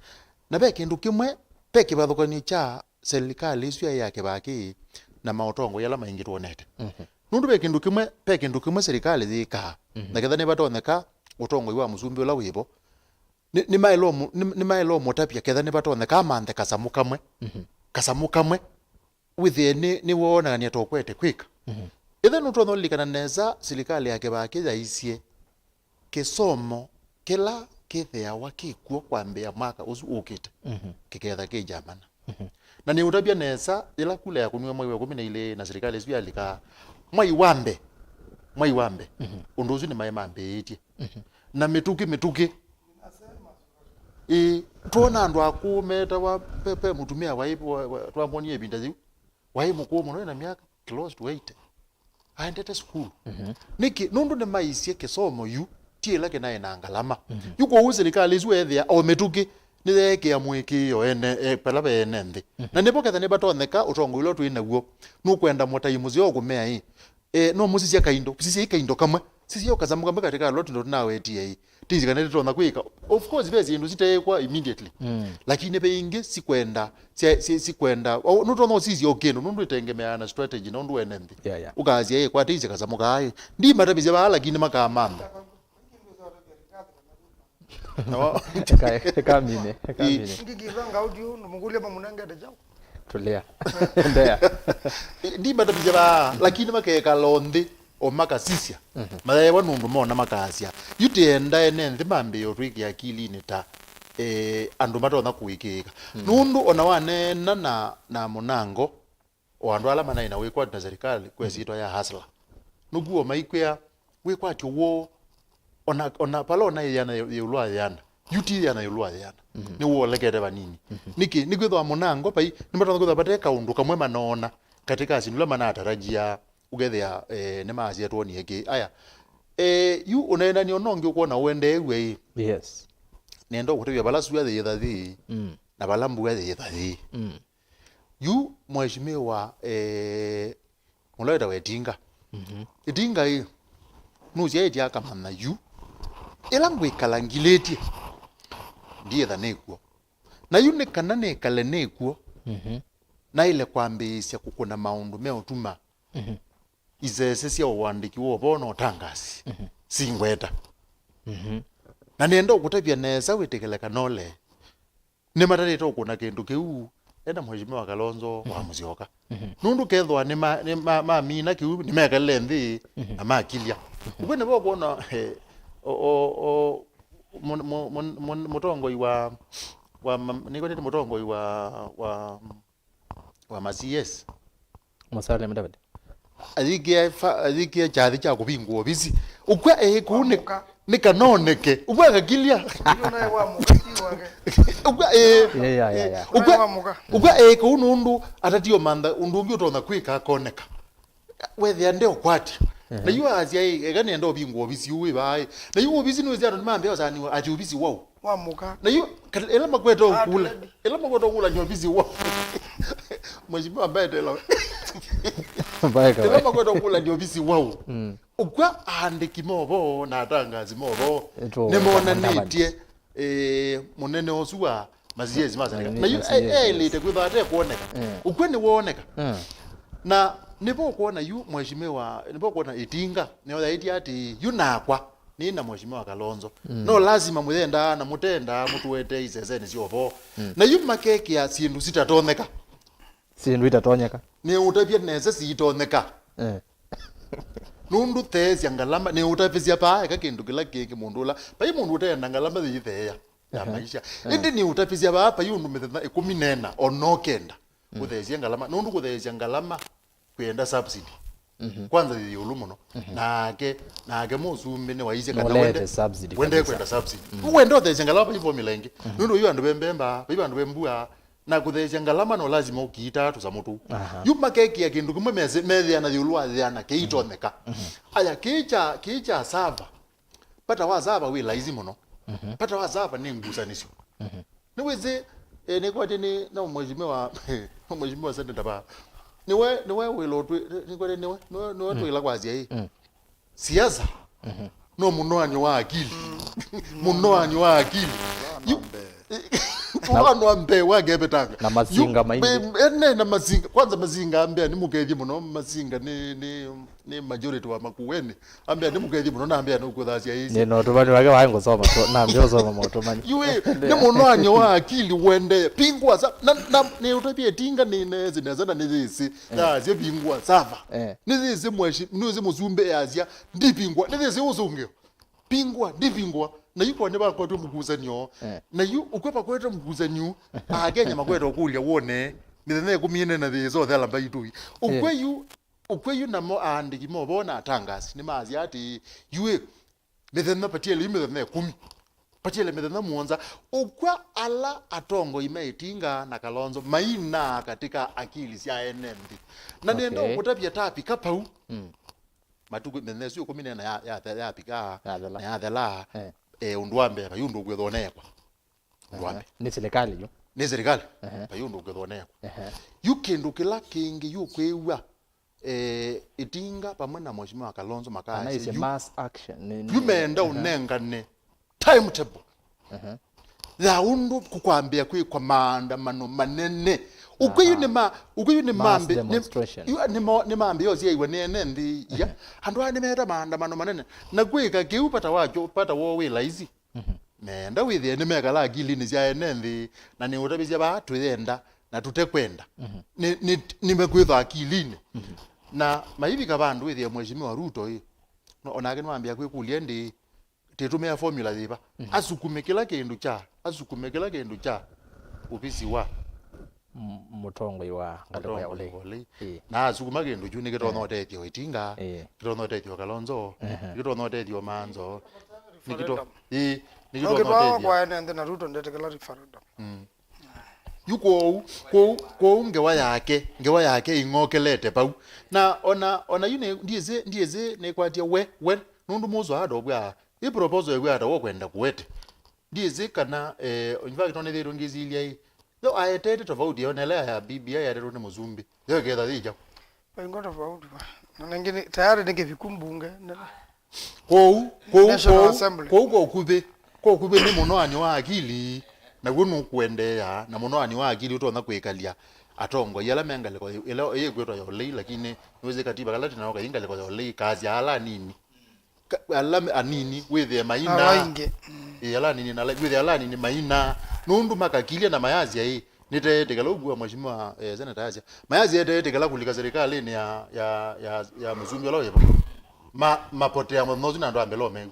Na ve kĩndũ kĩmwe, ve kĩvathũkany'o kya silikalĩ ĩsu yaĩ ya Kĩbakĩ na maũtongoi ala maingĩ twonete. Mhm. Nũndũ ve kĩndũ kĩmwe, ve kĩndũ kĩmwe silikalĩ yĩkaa, Mhm. na ketha nĩvatonyeka ũtongoi wa mũsumbĩ ũla wĩvo, nĩ, nĩmaĩlwa mũ-, nĩ, nĩmaĩlwa mũtavya ketha nĩvatonyeka amanthe kasamũ kamwe, Mhm. kasamũ kamwe, wĩthĩe nĩ, nĩwoonanania ta ũkwete kwĩka. Mhm. Ĩthe nũtonya ũlilikana nesa silikalĩ ya Kĩbakĩ yaisye kĩsomo kĩla kĩthĩawa kĩkw'o kwambĩĩa mwaka ũsu ũkĩte, Mhm. kĩketha kĩ Germany. Mhm. Na nĩũtavya nesa, yĩla kula yakũniwe mwai wa ĩkũmi na ilĩ na silikalĩ ĩsu yalika, mwai wa mbee, mwai wa mbee, Mhm. ũndũ ũsu nĩmaĩ mambĩĩtye. Mhm. Na mĩtũkĩ, mĩtũkĩ. Ĩĩ, twona andũ akũũ metawa, pe, pe mũtumĩa waĩ, wa, wa, twamwonie ĩvinda yĩu. Waĩ mũkũũ mũno, ena myaka close to eighty. Aendete sukulu. Mhm. Nĩkĩ? Nũndũ nĩmaisye kĩsomo yu ti ĩla kĩnaĩ na ngalama. Mhm. Yu kwoou silikalĩ ĩsu ethĩa o mĩtũkĩ nĩyeekĩa mũĩkĩĩo ene, e, pala ve ene nthĩ. Mhm. Na nĩvo ketha nĩvatonyeka ũtongoi ũla twĩ naw'o, nũkwenda mũtai mũseo kũmea ĩ, e, no mũsisya kaindo, sisyai kaindo kamwe, sisya kasamũ kamwe katĩ ka loti ndo tũnawetie ĩ, tĩsĩ kana nĩtũtonya kwĩka. Of course, ve syĩndũ siteekwa immediately. Mm. Lakini ve ingĩ sikwenda, sya-, si-, sikwenda, o, nũtonya ũsisya o kĩndũ, nũndũ ĩtengemeaa na strategy na ũndũ wene nthĩ. Yeah, yeah. Ũkasya, "Ĩ, kwatĩisye kasamũ kaa, ĩ. Ndimatavisye vaa, lakini makamantha." No. Eka, eka mine, eka Ĩ. mine. Ngikĩva ngauti ũndũ mũkũlya mamũnengete kyaũ? Tulia. Endelea. Ndimatavisye vaa, lakini makekala o nthĩ. O makasisya, Mhm. mayaewa nũndũ mona makasya. Yu tĩenda ene nthĩ mambĩĩe ũtwĩkĩa akilinĩ ta, eh, andũ matonya kũĩkĩĩka. Mm. Nũndũ ona waneena na, na mũnango, o andũ ala manaĩ na wĩkwatyo na serikali, kwa ĩsyĩtwa ya hustler. Nũkw'o maikwĩa wĩkwatyo woo, ona, ona pala ona yĩana ĩũlũ wa yĩana, yu ti yĩana ĩũlũ wa yĩana. Mhm. Nĩwolekete vanini. Mhm. Nĩkĩ? Nĩkwĩthĩwa mũnango vai, nĩmatonya kwĩthĩwa vate kaũndũ kamwe manoona katĩ ka syĩndũ ila manatarajia. Ũkethĩa, eh, nĩmaasya twonie kĩ. Aya. Eh, yu ũneenany'o nongi ũkwona ũendeew'e ĩ. Yes. Nenda ũkũtavya vala sua yĩtha yĩ, Mm. na vala mbua yĩtha yĩ. Mm. Yu, mheshimiwa, eh, mũla wĩtawa Ĩtinga. Mhm. Ĩtinga ĩ, nũsyaĩtye akamanya yu. Ĩla ngwĩkala ngilĩtye, ndiĩtha nĩkw'o. Na yu nĩ kana nĩkale nĩkw'o, Mhm. naĩle kwambĩĩsya kũkũna maũndũ meũtuma Mhm. isese sya ũandĩki wa ũvoo na ũtangasi Mhm. singweta. Mhm. Na nĩenda ũkũtavya nesa wĩtĩkĩle kana ũle. Nĩmatalĩte ũkũna kĩndũ kĩu enda Mheshimiwa Kalonzo wa Mhm. Musyoka. Mhm. Nũndũ kethwa nĩma-, nĩma-, mamina kĩu, nĩmekalile nthĩ Mhm. na makilya. Mhm. Ũkw'o nĩvo ũkwona, eh, o, o, o, mũ-, mũ-, mũ-, mũ-, mũtongoi wa, wa ma-, nĩkwendete mũtongoi wa, wa wa ma C S. Musalia Mudavadi. Ayĩkĩa fa-, ayĩkĩa kyathĩ kya kũvingũa ovisi. Ũkw'a ĩ kũu nĩ, Wamũka. Nĩ kanoneke. Ũkw'a akakilya. Ndio naye wamũka, si wake. Ũkw'a ĩ. Yeah, yeah, yeah, yeah. Ũkw'a, Naye wamũka. Ũkw'a ĩ kũu nũndũ atatio mantha ũndũ ũngĩ ũtonya kwĩka akoneka. Wethĩa nde ũkwatya. Mhm. Na yu asya ĩ, eka nĩenda ũvingũa ovisi ũũ wĩ vaa ĩ. Na yu ovisi nĩwĩsĩ andũ nĩmambĩa ũsaniwa ati ovisi wau. Wa mũka. Na yu, kat-, ĩla makwete ũkula, Adelaide. Ĩla makwete ũkula nĩ ovisi wa Mheshimiwa Mbetelo. Mbae kawaida. Ĩla makwete ũkula nĩ ovisi wau. Mm. Ũkw'a aandĩki movoo na atangazi movoo Ĩtwo nĩmonanĩtye eh, mũnene ũsu wa ma C S ma Senegal. Na yu, ma C S, e-, eĩlĩte kwĩthwa ate kwoneka. Eh. Ũkw'o nĩwooneka. Eh. Na nĩvo ũkwona yu mheshimiwa, nĩvo ũkwona Itinga nĩoyaĩtye atĩ yu nakwa nĩ na mheshimiwa Kalonzo. Mm. No lazima mũyendaa na mũtendaa mũtũete isesenĩ sya ũvoo. Mm. Na yu makekĩa syĩndũ sitatonyeka. Syĩndũ itatonyeka. Nĩũtavya nesa siitonyeka. Eh. Nũndũ theesya ngalama, nĩũtavĩsya vaa, eka kĩndũ kĩla kĩngĩ mũndũ ũla. Vai mũndũ ũteenda ngalama yĩitheea ya, aha, maisha. Eh. Ĩndĩ nĩũtavĩsya vaa, vai ũndũ mĩthenya ĩkũmi na ĩna, ona ũkenda, mm, ũtheesye ngalama. Nũndũ kũtheesya ngalama kwĩenda subsidy. Mhm. Kwanza yĩ ĩũlũ mũno. Mhm. Nake, nake mũsumbĩ nĩwaisye kana nũleete wende, subsidy wende kabisa. Kwenda subsidy. Mhm. Wende ũtheesya ngalama, vai formula ĩngĩ. Mhm. Nũndũ vai vandũ ve mbemba, vai vandũ ve mbua, na kũtheesya ngalama no lazima ũkiitaa tũsamũ tũu. Aha. Yu makekĩa kĩndũ kĩmwe mese-, methĩana ĩũlũ wa yĩana kĩitonyeka. Mhm. Aya, kĩĩ kya, kĩĩ kya sava. Pata wa sava wĩ laisi mũno. Mhm. Pata wa sava nĩ ngusanĩsyo. Mhm. Nĩwĩsĩ, eh, nĩkwatĩ nĩ, no mheshimiwa, mheshimiwa senator ba. Nĩwe, nĩwe wĩla ũtwĩ-, nĩkwatĩ nĩwe, nĩwe, nĩwe, mm, twĩla kwasya ĩ. Mm. Siasa, mhm, no mũnoanyo wa akili. Mũnoanyo wa akili. Yu-, ũvano wa mbee wa Kevitanga. Na masinga yu-, maingĩ. Be-, ene na masinga. Kwanza masinga ambĩa nĩ mũkethie mũno. Masinga nĩ, nĩ, nĩ majority wa Makueni. Ambĩa nĩ mũkethie mũno, na ambĩa nĩ ũkũthasya ĩsĩ. Nĩ na ũtũmani wake waĩ ngũsoma tu, na ambĩa ũsoma maũtũmani. Yu ĩ, nĩ mũnoanyo wa akili wendee. Pingwa sa-, na, na, nĩ ũtavie Itinga nĩ nesi nesa na nĩ yĩsĩ. Eh. Yasya pingwa sava. Eh. Nĩyĩsĩ mweshi-, nĩyĩsĩ mũsumbĩ easya, "Ndipingwa." Nĩyĩsĩ ũsũngĩo. Pingwa, ndipingwa. Na yu kwa nĩvakwetwe mũkusanĩo. Eh. Na yu ũkw'o vakwetwe mũkusanĩo, Akenya makwete ũkũlya wone, mĩthenya ĩkũmi ĩne na yĩsothela mbaitũi. Eh. Ũkw'o yu, ũkw'o yu namo aandĩki mo vo na atangasi nĩmaasya atĩ, yu ĩ, mĩthenya patiele yu mĩthenya ĩkũmi. Patiele mĩthenya mũonza. Ũkw'a ala atongoi ma Itinga na Kalonzo mainaa katika akili sya ene nthĩ. Na nĩenda, okay, ũkũtavya tapika pau. Mm. Matukũ, mĩthenya ĩsu ĩkũmi na ĩna ya, ya, yapika, yathela, na yathela, eh, eh, ũndũ wa mbee, vai ũndũ ũkwĩthwa ũneekwa. Ũndũ wa, aha, mbee. Nĩ serikali yu. Nĩ serikali. Ehe. Vai ũndũ ũkwĩthwa ũneekwa. Ehe. Yu kĩndũ kĩla kĩngĩ yu kwĩw'a, eh, Itinga vamwe na Mheshimiwa Kalonzo makasya yu, mass action, nĩ, yu nĩ, meenda, aha, ũnengane timetable. Aha. Ya ũndũ kũkwambĩa kwĩkwa maandamano manene. Ũkw'o yu, aha, nĩ ma-, ũkw'o yu nĩ mass mambi-, nĩ, demonstration, yu nĩ mo-, nĩ mambĩĩo syaiwa nĩ ene nthĩ ya. Aha. Andũ aya nĩmeta maandamano manene. Na kwĩka kĩu vata wakyo, vata woo wĩ laisi. Mhm. Meenda wĩthĩe nĩmekala akilinĩ sya ene nthĩ, na nĩũtavĩsya vaa tũyenda na tũtekwenda. Mhm. Nĩ, nĩ, nĩmekwĩthwa akilinĩ. Mhm. Na maivika vandũ wĩthĩe Mheshimiwa Ruto ĩ, no, onake nĩwambĩa kwĩkũlya ĩndĩ, tĩtũmĩa formula yĩva? Mhm. Asukume kĩla kĩndũ kya, asukume kĩla kĩndũ kya ũvisi wa m-, mũtongoi wa ngalĩko ya ũlei. Mũtongoi wa ũlei. Ĩĩ. Na asukuma kĩndũ kyu nĩkĩtonya, ĩĩ, ũtethya Itinga, ĩĩ, nĩkĩtonya ũtethya Kalonzo, ehe, nĩkĩtonya ũtethya Manzo, nĩkĩto-, referendum, ĩĩ, nĩkĩtonya ũtethya. Kwa ene nthĩ na Ruto ndetĩkĩla referendum. Mm. Yu kwoou, kwoou, kwoou ngewa yake, ngewa yake ing'okelete vau. Na ona, ona yu nĩ, ndiĩsĩ, ndiĩsĩ nĩkwatya we, we, nũndũ mũswada ũkw'a, ĩ proposal ĩkwĩa ata wokwenda kũete. Ndiĩsĩ kana, eh, in fact, no nĩthĩĩtwe ngĩsilya ĩ, yo aetete tofauti yo na ĩla ya B B I yaetetwe nĩ mũsumbĩ. Yo ĩketha yĩ kyaũ? Vaingo tofauti va. Na ningĩ nĩ, tayari nĩ kĩviku mbunge. Nĩ Kwoou, kwoou, National kwoou, Assembly. Kwoou kwa ũkuvĩ, kwa ũkuvĩ nĩ mũnoanyo wa akili, naw'o nũkũendeea na mũnoanyo wa akili ũtonya kwĩkalya atongoi ala me ngalĩko ĩ-, ĩla ĩkwĩtwa ya ũlei, lakini nĩwĩsĩ katiba kala tũnao kai ngalĩko ya ũlei, kasya ala anini. Ka-, ala me-, anini wĩthĩe maina. Ala aingĩ. Mm. Ĩ, ala anini na ala, wĩthĩe ala anini maina. Nũndũ makakilya na mayasya ĩ, nĩteetĩkĩla ũkw'a Mheshimiwa, eh, Senator asya. Mayasya eteetĩkĩla kũlika serikalĩnĩ ya, ya, ya, ya mũsumbĩ ũla wĩvo. Ma-, mapotea mũthenya ũsu na andũ a mbele o meũ.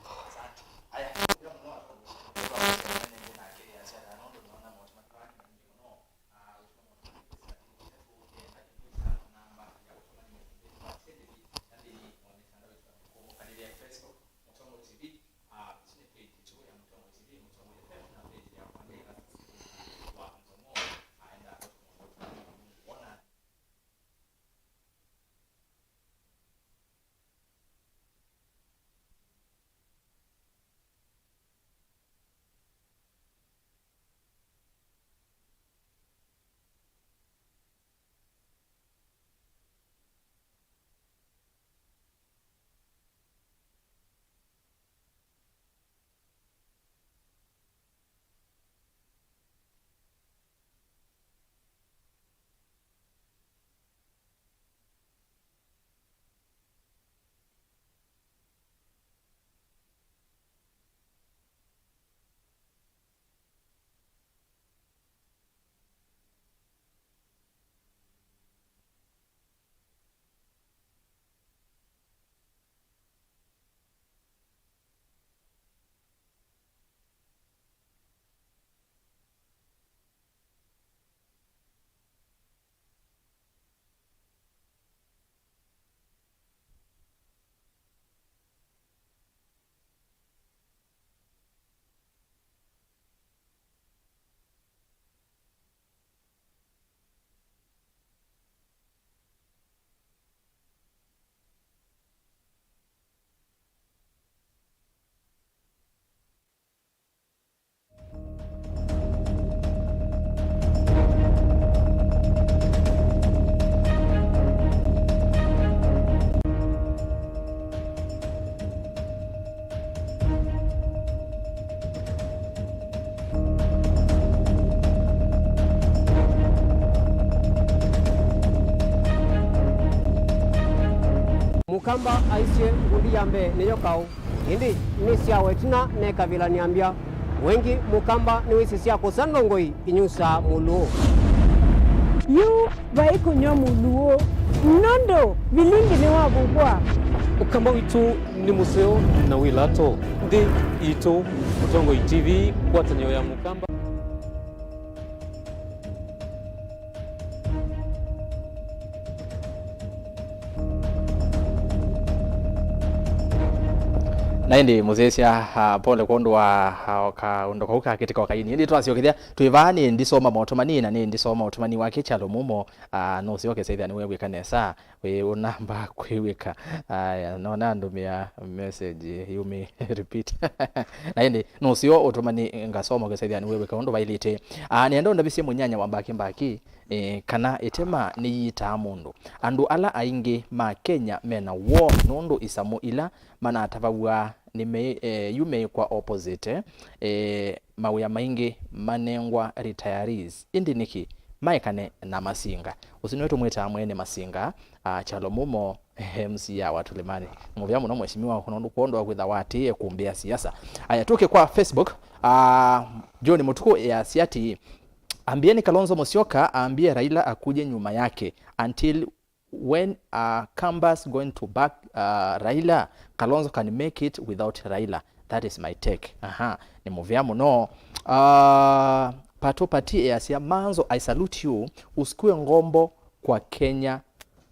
Mũkamba aisye ngundi ya mbee nĩyo kaũ, ĩndĩ nĩ syawa ĩtina nekavilany'a mbya. Wengĩ Mũkamba nĩwĩsĩ sya kũsa ndongoi inyusaa Mũluũ. Yu vai kũnyw'a Mũluũ, nũndũ vilingi nĩwavukwa. Ũkamba witũ nĩ mũseo na wĩ lato. Nthĩ itũ, Mũtongoi T V, ngwatanĩo ya Mũkamba. Na ĩndĩ mũsyaĩĩsya, ah, pole kwondũ wa, ah, kaũndũ kau kakĩtĩka o kaini. Ĩndĩ twasyokethya twĩ vaa, nĩ ndisoma maũtũmani, na nĩ ndisoma ũtũmani wake Kyalo Mumo, ah, nũsyoke sethĩa nĩwew'ĩka nesa. Wĩ ũnamba kwĩw'ĩka. Aya, nona ndũmĩa message yumi repeat. Na ĩndĩ nũseo ũtũmani ngasoma ũkĩsethĩa nĩwew'ĩka ũndũ vailĩte. Ah, nĩenda ũndavĩsye mũnyanya wa Mbaki Mbaki, eh, kana ĩtema nĩyitaa mũndũ. Andũ ala aingĩ ma Kenya mena woo nũndũ isamũ ila manatavaw'a nĩ mei-, eh, yu meĩkwa opposite, eh, mawĩa maingĩ manengwa retirees. Ĩndĩ nĩkĩ maekane na masinga? Ũsu nĩwe tũmwĩtaa mwene masinga, ah, Kyalo Mumo, M C A wa Tulimani. Mũvea mũno mheshimiwa, kwondũ wa kwĩtha watĩĩe kũmbĩa siasa. Aya, tũke kwa Facebook. Ah, John Mũtukũ easya atĩĩ, ambieni Kalonzo Musyoka aambie Raila akuje nyuma yake until when are Kambas going to back, uh, Raila? Kalonzo can make it without Raila. That is my take. Aha, nĩ mũvea mũno. Uh, Pato Pati easya, Manzo, I salute you. Usikue ngombo kwa Kenya.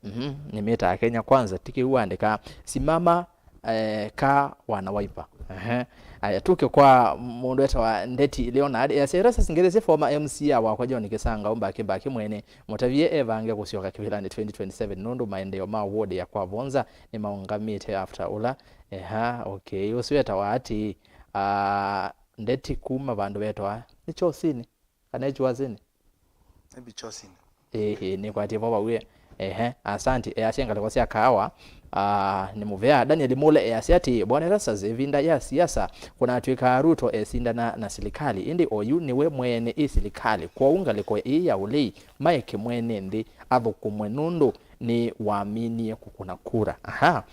Mhm, nĩmĩtaa Kenya Kwanza, ti kĩu waandĩka. Simama, eh, ka wana Wiper. Ehe. Aya, tũke kwa mũndũ etawa Ndeti Leonard. Easya, Erastus Ngethesye, former M C A wakwa John Kisanga, Mbaki Mbaki mwene. Mũtavie evange kũsyoka kĩvĩlanĩ twenty twenty-seven nũndũ maendeeo ma ward ya kwa Vonza nĩmaũngamĩte after ũla. Eha, okay. Ũsu etawa ati, ah, Ndeti kuma vandũ vetawa nĩ Chosinĩ, kana Echwasini? Maybe Chosin. Ĩĩ, ĩĩ, nĩkwatie vo vau ĩ. Ehe, asanti. Easya ngalĩko sya kaawa. Ah, nĩ mũvea. Daniel Mule easya atĩ, Bwana Erastus, ĩvinda ya siasa kũnatw'ĩkaa Ruto esindana na silikalĩ, ĩndĩ oyu nĩwe mwene ĩ silikalĩ, kwoou ngalĩko ĩĩ ya ũlei maeke mwene nthĩ athũkũmwe nũndũ nĩ waminie kũkũna kura. Aha.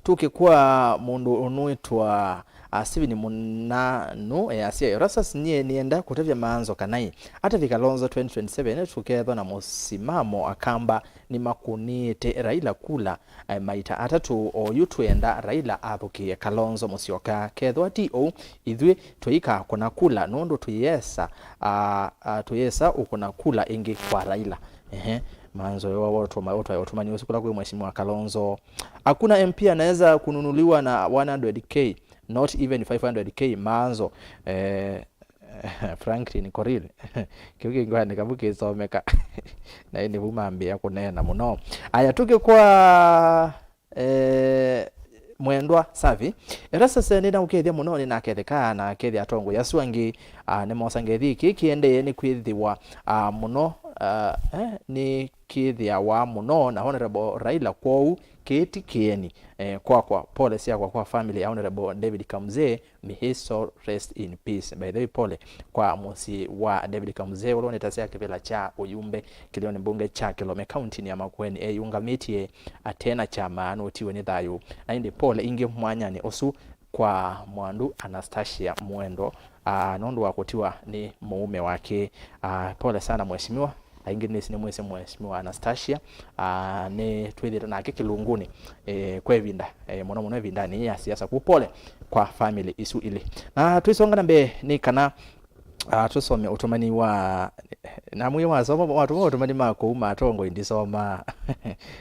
Tũke kwa mũndũ ũnwĩtwa, ah, Steven Mũnanu, easya, Erastus, nyie nĩenda kũtavya Manzo kanaĩ atavye Kalonzo twenty twenty-seven, tũkethwa na mũsimamo Akamba nĩmakũnĩĩte Raila kula, eh, maita atatũ. Oyu twĩenda Raila athũkĩe Kalonzo Musyoka. Kethwa ti ũu, ithyĩ tũikakũna kula nũndũ tũyĩesa, ah, ah, tũyĩesa ũkũna kula ĩngĩ kwa Raila. Ehe, Manzo, wa, wa, ũtũma-, ũtwae ũtũmani ũsu kũla kwĩ Mheshimiwa Kalonzo. Hakuna M P anaweza kununuliwa na one hundred K, not even five hundred K, Manzo. Eh, Franklin Koril. Kĩu kĩngĩ waandĩka vu kĩsomeka. Na ĩndĩ vu mambĩĩa kũneena mũno. Aya, tũke kwa, eh, Mwendwa Savi. Erastus, nĩnaũkethya mũno, nĩnaketheka na akethya atongoi asu angĩ, ah, nĩmosa ngethi. Kĩĩ kĩendee nĩ kwĩthĩwa, ah, mũno, ah, eh, nĩ kĩthĩawa mũno na Honorable Raila, kwoou kĩĩ ti kĩeni, eh, kwakwa. Pole syakwa kwa family ya Honorable David Kamzee, may his soul rest in peace. By the way, pole kwa mũsyĩ wa David Kamzee, ũla ũnĩtasya kĩvĩla kya ũyumbe kĩlĩonĩ mbunge kya Kilome, kauntinĩ ya Makueni, eyũngamĩtye ate na kyama, nũtiwe nĩ thayũ. Na ĩndĩ pole ingĩ mwanyanĩ ũsu kwa mwandu Anastasia Mwendwa, ah, nũndũ wa kũtiwa nĩ mũũme wake. Ah, pole sana mheshimiwa. Aingĩ nĩsĩ nĩmwĩsĩ Mheshimiwa Anastasia, ah, nĩtwĩthĩte nake kĩlungunĩ, eh, kwa ĩvinda, eh, mũno mũno ĩvindanĩ ya siasa. Kũ pole kwa family isu ilĩ. Na tũisonga na mbee nĩ kana, ah, tũsome ũtũmani wa, namwĩe wasoma, watũma ũtũmani ma kũu ma atongoi ndisoma.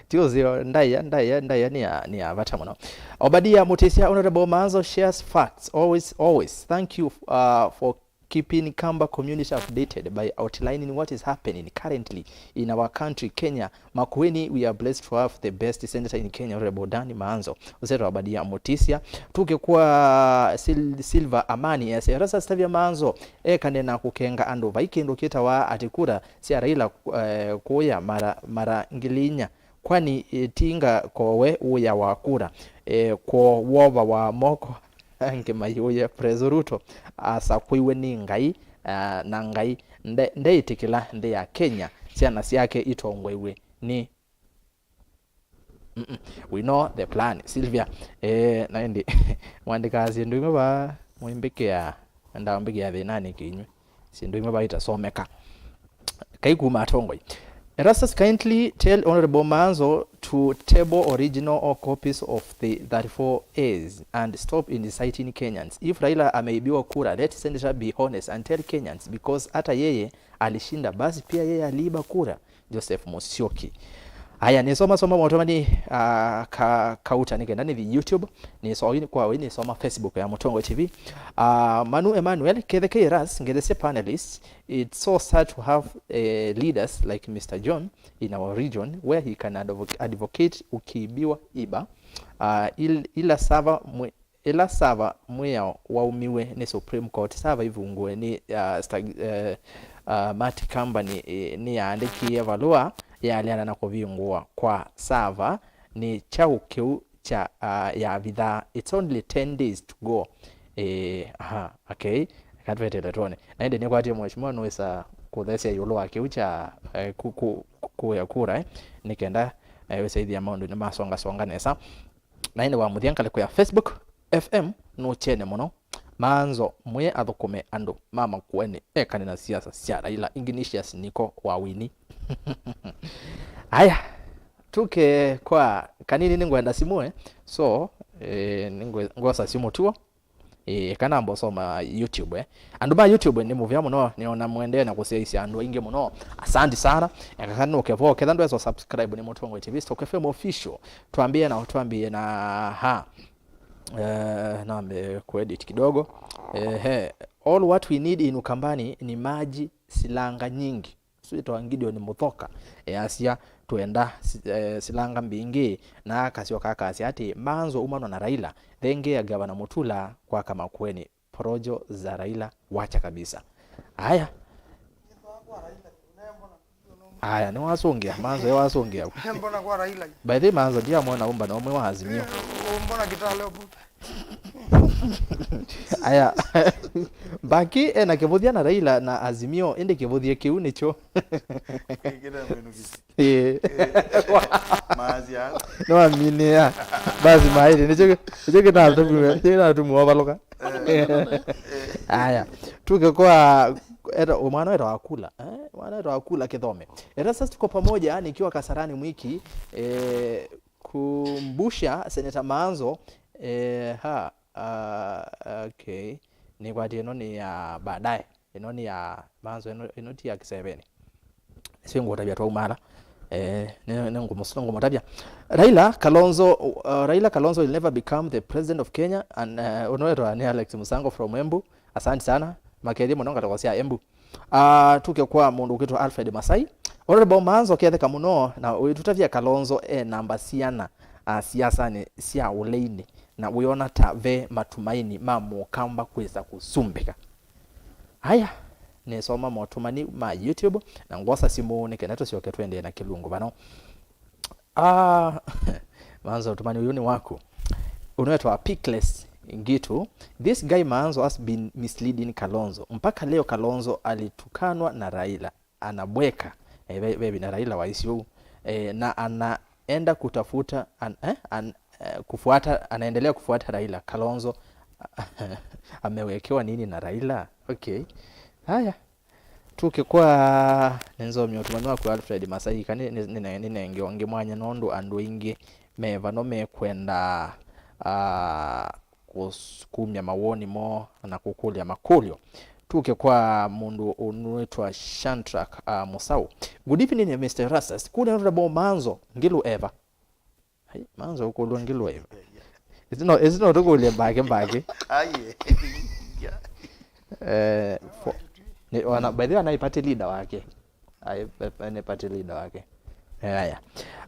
Ti ũseo, ndaĩa, ndaĩa, ndaĩa nĩ ya, nĩ ya vata mũno. Obadia Mutisya, Honorable Manzo shares facts, always, always. Thank you, uh, for keeping Kamba community updated by outlining what is happening currently in our country, Kenya. Makueni, we are blessed to have the best senator in Kenya, Honorable Dan Manzo. Ũsete Obadia Mutisya. Tũke kwa Sil-, Silver Amani, easya, Erastus, tavya Manzo ekane na kũkenga andũ. Vai kĩndũ kĩtawa atĩ kura sya Raila, eh, kũya mara, mara ngili inya. Kwani, eh, tinga kowe ũya wa kura, eh, kwo wova wa moko angĩ mayũye. Prezo Ruto asakũiwe nĩ Ngai, ah, na Ngai nde-, ndeĩtĩkĩla nthĩ ya Kenya syana syake itongoew'e nĩ Mm-mm. We know the plan, Sylvia. Eh, na ĩndĩ mwandĩkaa syĩndũ imwe vaa, mũimbĩkĩa, ndambĩkĩa thĩnanĩ kĩnywe. Syĩndũ imwe vaa itasomeka. Kai kuma atongoi. Erastus, kindly tell Honorable Maanzo to table original or copies of the thirty-four A's and stop inciting Kenyans. If Raila ameibiwa kura, let Senator be honest and tell Kenyans, because hata yeye alishinda, basi pia yeye aliiba kura. Joseph Musyoki. Aya, nĩsoma soma motũmani, ah, ka, kauta nĩ kenda nĩthi YouTube, nĩso-, kwa wĩ nĩsoma Facebook ya Mũtongoi T V. Ah, Manu Emmanuel, Kethekei Ras, Ngethesye panelists, it's so sad to have, eh, leaders like Mister John in our region where he can advoc-, advocate ukiibiwa iba. Ah, il-, ila sava mwe-, ĩla sava mwĩao waumiw'e nĩ Supreme Court, sava ivungue nĩ, uh, stag-, uh, uh, Mart Company, eh, nĩyaandĩkie valũa yaleana na kũvingũwa kwa sava nĩ kyaũ kĩu kya, uh, yavithaa. It's only ten days to go. Eh, aha, okay. Eka tweteele twone. Na ĩndĩ nĩkwatie mheshimiwa nũĩsa kũthesya ĩũlũ wa kĩu kya, eh, ku-, ku-, ku-, kũĩa kura, eh, nĩ kenda, eh, wĩsaithia maũndũ nĩmasongasonga nesa. Na ĩndĩ wa mũthya ngalĩko ya Facebook, F M nũkyene mũno. Maanzo mwĩe athũkũme andũ ma Makueni ekane na siasa sya Raila. Ignatius Niko wa Wini. Aya, tuke kwa kanini, nĩngwenda simũ, eh. So, eh, nĩngwe-, ngwosa simũ tuo. Ĩĩ, kana mbosoma YouTube, eh. Andũ ma YouTube nĩ mũvea mũno, nĩona mũendee na kũsyaisya andũ aingĩ mũno. Asante sana. Eka nũke vo, ketha ndwesa subscribe nĩ Mũtongoi T V, Stock F M Official. Twambie na, twambie na, ha. Eh, nambe kuedit kidogo. Ehe. All what we need in Ukambani ni maji silanga nyingi. Ũsu wĩtawa Gideon Mũthoka, easya, "Twenda si-, eh, silanga mbingĩ," na akasyoka akasya atĩ, "Maanzo umanwa na Raila, thengea Gavana Mutula kwaka Makueni, porojo za Raila wacha kabisa." Aya. Aya, nĩwasũngĩa, Maanzo ewasũngĩa. Mbona kwa Raila? By the way, Maanzo ndiamwona umba na ũmwe wa Azimio. Mbona Kitale ũbu? Aya. Mbaki ena kĩvũthya na Raila na Azimio, ĩndĩ kĩvũthya kĩu nĩkyo. Ĩĩ. Nĩwaminĩa. Basi maĩlĩ, nĩkyo kĩ-, nĩkyo kĩnatũmie, nĩkyo kĩnatũmie wavalũka. Aya. Tuke kwa, eta, mwana wetawa Kula. Eh? Mwana wetawa Kula Kĩthome. Erastus, tuko pamoja nikiwa Kasarani Mwiki. Eh, kumbusha Senator Maanzo, eh, ha, ah, okay. Nĩkwatie ĩno nĩ ya baadaye. Ĩno nĩ ya Maanzo, ĩno, ĩno ti ya kĩseveni. Sio ngũtavya twaumala. Eh, nĩ, nĩ ngũmũ-, nĩ ngũmũtavya. Raila Kalonzo, uh, Raila Kalonzo will never become the president of Kenya, and, uh, ũnowetwa nĩ Alex Musango from Embu. Asante sana. Makethie mũno ngalĩko sya Embu. Ah, tuke kwa mũndũ ũkwĩtwa Alfred Masai. Honorable Maanzo, ketheka mũno na ũitũtavya Kalonzo e namba siana, ah, siasanĩ sya ũleinĩ, na wĩona ta ve matumaini ma Mũkamba kwĩsa kũsumbĩka? Aya, nĩsoma motũmani ma YouTube, na ngwosa simũ nĩ kenda tũsyoke tũendee na kĩlungu vano. Ah, Maanzo, ũtũmani ũyũ nĩ waku. Ũnwetwa Pickless Ngitu. This guy Maanzo has been misleading Kalonzo. Mpaka leo Kalonzo alitukanwa na Raila. Anabweka. Eh, ve-, vevi na Raila waisye ũu. Eh, na anaenda kutafuta, an-, eh, an-, eh, kufuata, anaendelea kufuata Raila. Kalonzo amewekewa nini na Raila? Okay. Haya. Tuke kwa nĩnzomie ũtũmani waku Alfred Masai, kana nĩ, nĩ, nĩ, nĩnenge ũngĩ mwanya, nũndũ andũ aingĩ me vano mekwenda, ah, kũs-, kumya mawoni moo na kũkũlya makũlyo. Tuke kwa mũndũ ũnwĩtwa Shantrak, ah, Mũsaũ. Good evening, Mister Erastus. Kũlya Honorable Maanzo, Ngilu eva? Ai, Maanzo ũkũlw'a Ngilu eva? Ĩsĩ no, ĩsĩ no tũkũlye mbake, mbake. Aye. Eh, fo-, nĩ, wana, by the way, anaĩ party leader wake. Aĩ, eh, nĩ party leader wake. Aya.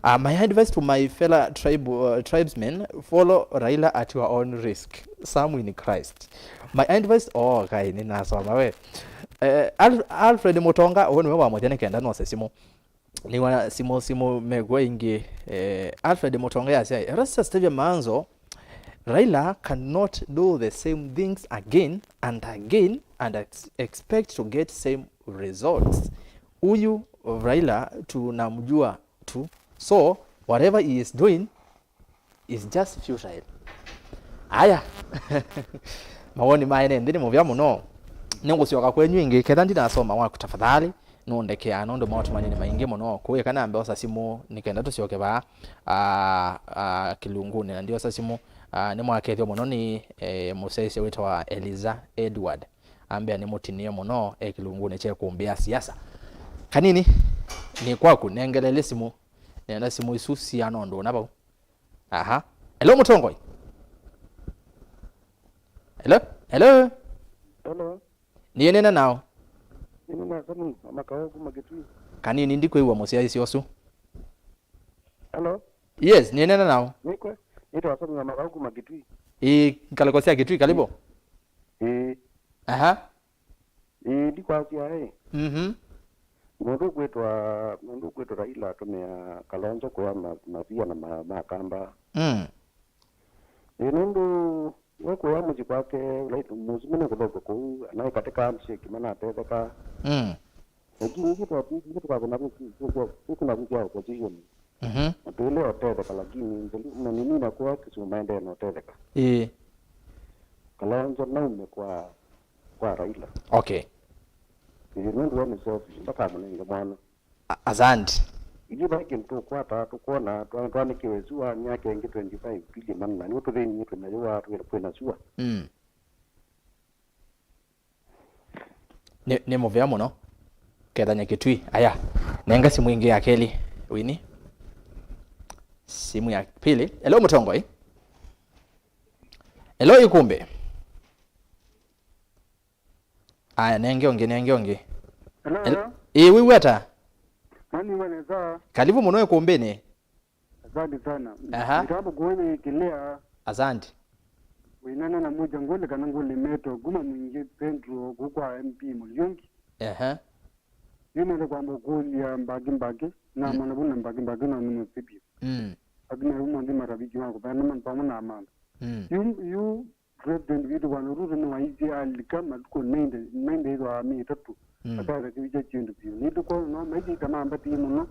Uh, my advice to my fellow tribe, uh, tribesmen, follow Raila at your own risk. Some in Christ. My advice, oh, kai, nĩnasoma we. Eh, Al-, Alfred Mutonga, ũũ nĩwe wa mũthya nĩ kenda nose simũ. Nĩwa simũ, simũ mekuo ingĩ, eh, Alfred Mutonga yasya, Erastus Tevye Maanzo, Raila cannot do the same things again and again and ex-, expect to get same results. Huyu Raila tunamjua tu. So, Whatever he is doing is just futile. Aya. Mawoni ma ene nthĩ nĩ mũvea mũno. Nĩngũsyoka kwenyu ĩngĩ, ketha ndinasoma waku, tafadhali nũndekea, nũndũ maũtũmany'a nĩ maingĩ mũno. Kũu eka nambe osa simũ nĩ kenda tũsyoke vaa, ah, ah, kĩlungunĩ, na ndiosa simũ, ah, nĩmwakethw'a mũno nĩ, eh, mũsyaĩĩsya wĩtawa Eliza Edward. Ambĩa nĩmũtinie mũno e kĩlungunĩ kya ĩkũmbĩ ya siasa. Kanini, nĩ kwaku, nengelele simũ. Nenda simũ isu siana ũndũ ũna vau. Aha. Hello, mũtongoi. Hello? Hello? Hello. Niĩ nena nao. Nĩ nena Samu wa Makao kuma Kitui. Kanini, ndikwĩw'a mũsyaĩĩsya ũsu. Hello? Yes, niĩ nena nao. Nĩkwe, nĩtawa Samu wa Makao kuma Kitui. Ĩĩ, ngalĩko sya Kitui, kalibu. Ĩĩ. Aha. Ĩĩ, ndikwasya ĩ. Mhm. Mũndũ ũkwĩtwa, mũndũ ũkwĩtwa Raila atũmĩa Kalonzo kũya ma-, mavia na ma-, makamba. Mm. Ĩĩ, nũndũ we kũya mũsyĩ kwake, ũla mũsumbĩ nũkũthoka kũu, anaĩ katika handshake manatetheka. Mm. Lakini ithyĩ twatwĩkie tũkakũna vĩkũna vĩkya opposition. Mhm. Na tũile ũtetheka, lakini nthelu na nini na kwa kĩsio maendee na ũtetheka. Ĩĩ. Kalonzo naume kwa, kwa Raila. Okay. Ĩĩ, nũndũ we nĩ selfish, ndakamũnenge mwana. A-, asante. Ithyĩ vai kĩndũ tũkwata, tũkwona, twa-, twanĩkĩwe sua myaka ĩngĩ twenty-five, billion mana, na nĩw'o tũthĩni twĩ nayo wa twĩ, twĩ na sua. Mm. Nĩ, nĩ mũvea mũno. Kethanya Kitui. Aya. Nenga simũ ĩngĩ ya kelĩ. Wini. Simũ ya pili. Hello, mũtongoi. Hello, ĩkũmbĩ. Aya, nenge ũngĩ, nenge ũngĩ. Hello. Hel-, ĩĩ, wĩw'a ata? Mani wa nesa. Kalivu mũno ĩkũmbĩnĩ. Asante sana. Aha. Mitambo kuona ikilia. Asante. Winana na moja ngole kana ngole meto kuma mwingi Pedro kukwa M P Mulyongi. Aha. Yumele kwamba kulia mbaki mbaki na Mm. mwana buna mbaki mbaki na nuno sipio. Mm. Akina yumo ndi marafiki wako bana man pamo na amanda. Mm. Yu, yu President witũ Bwana Ruto nĩwaisye alika matukũ ninety, ninety ĩthwaa mĩtatũ, mm, atata kĩu kya kyĩndũ vyũ. Nĩtũkwona no maisye ita mambatie mũno.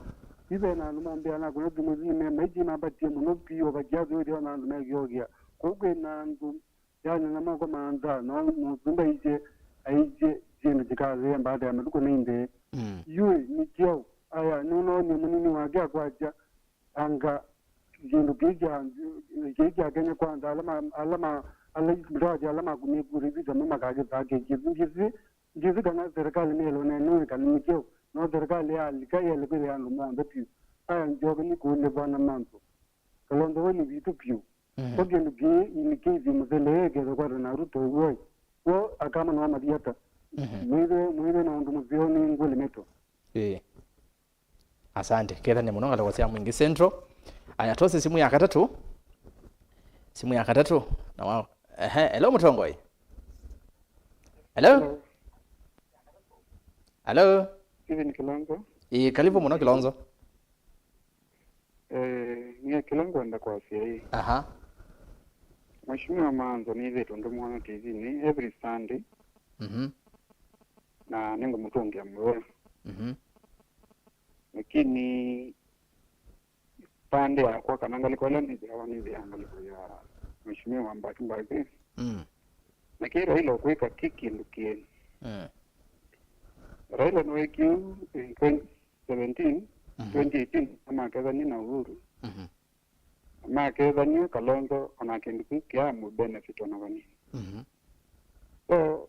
Yu ve na andũ mombea na kũna thimũ isu nĩme maisye mambatie mũno vyũ, vakiathũĩthya na andũ mekiokĩa. Kũu kwĩ na andũ yanyanya moko ma nza, no mũsumba aisye, aisye kyĩndũ kĩkathea mbata ya matukũ ninety. Mm. Yu nĩ kyaũ? Aya, nũnoonie mũnini wake akwasya, anga kĩndũ kĩĩ kya, kĩĩ kya Kenya Kwanza, ala ma, ala ma, ala mbathi ala makunie kura isu tamo makakĩthakĩkie. Ngĩsĩ, ngĩsĩ kana serikali nĩelwe na nĩwĩkali nĩkyo, no serikali yalika yele kwĩthĩa andũ monthe vyũ. Aya, Njoki nĩkũlye Bwana Manso. Kalonzo we nĩ vitũ vyũ. Mhm. Kwa kĩndũ kĩĩ inikĩithye mũthele ĩkethwa kwata na Ruto woi. Wo akama no mathiata. Mhm. Mwĩthwe, mwĩthwe na ũndũ mũseo nĩ ngũlĩ meto. Ĩĩ. Asante. Kethane mũno ngalĩko sya Mwingi Central. Aya, twose simu ya katatũ. Simu ya katatũ. Na wao. Ehe, hello, mũtongoi. Hello? Hello? Hello? Steven Kilonzo. Ĩĩ, karibu mũno, Kilonzo. Eh, niĩ kĩla ngwenda kwasya ĩ. Aha. Mheshimiwa Manzo nĩthĩtwe ndũmwona T V-nĩ every Sunday. Mhm. Na nĩngũmũtũngĩa mũvea. Mhm. Lakini pande yakwa kana ngalĩko ĩla nĩthĩawa, nĩthĩaa ngalĩko ya Mheshimiwa Mbaki Mbaki. Mm. Na kĩ Raila ũkwĩka kĩ kĩndũ kĩeni. Mm. Raila nĩwekie ũu in twenty seventeen, mhm, twenty eighteen, amakethanie na Uhuru. Mhm. Makethanie Kalonzo, ona kĩndũ kĩu kĩamũ benefit ona vanini. Mhm. So,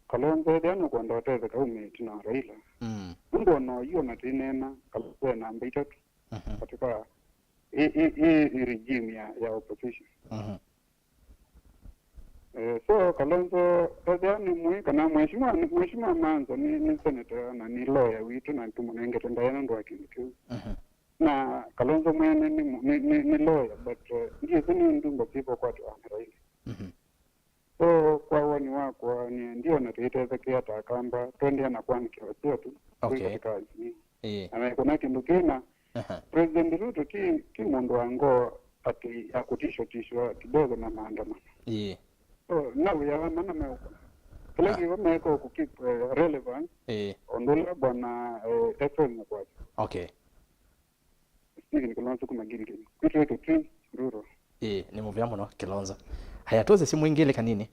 Kalonzo ethĩa nũkwenda ũtetheka ume ĩtina wa Raila. Mm. Nũndũ ona oyu ona tũineena, Kalonzo e namba itatũ, mhm, katika ĩ, ĩ, ĩ, ĩ regime ya, ya opposition. Mhm. Eh, so Kalonzo ethĩa nĩ mũĩ kana Mheshimiwa, Mheshimiwa Manzo nĩ, nĩ senator na nĩ lawyer witũ na tũmũnengete ndaĩa nũndũ wa kĩndũ kĩu. Mhm. Na Kalonzo mwene nĩ, nĩ, nĩ, nĩ lawyer, but, eh, ndiĩsĩ nĩ ndumba syĩva ũkwatĩwa na Raila. Mhm. So, kwa woni wakwa, niĩ ndiona tũitethekea ta Akamba, tũendeea na kwanĩkĩwa sua tu, okay, kwĩ katika azimio. Ĩĩ. Na mekũna kĩndũ kĩna, aha, President Ruto ti, ti mũndũ wa ngoo atĩ ya kũtishwa tishwa kidogo na maandamano. Ĩĩ. So, na wĩa wa mana meũkũna. Kĩla, ah, kĩvo meeka kũ keep, eh, relevance, ĩĩ, ũndũ ũla bwana, eh, Ephraim ũkwasya. Okay. Steven Kilonzo kuma Gilgil. Kwitũ ĩtũ twĩ rural. Ĩĩ, nĩ mũvea mũno Kilonzo. Haya, twose simũ ingĩ ĩlĩ kanini.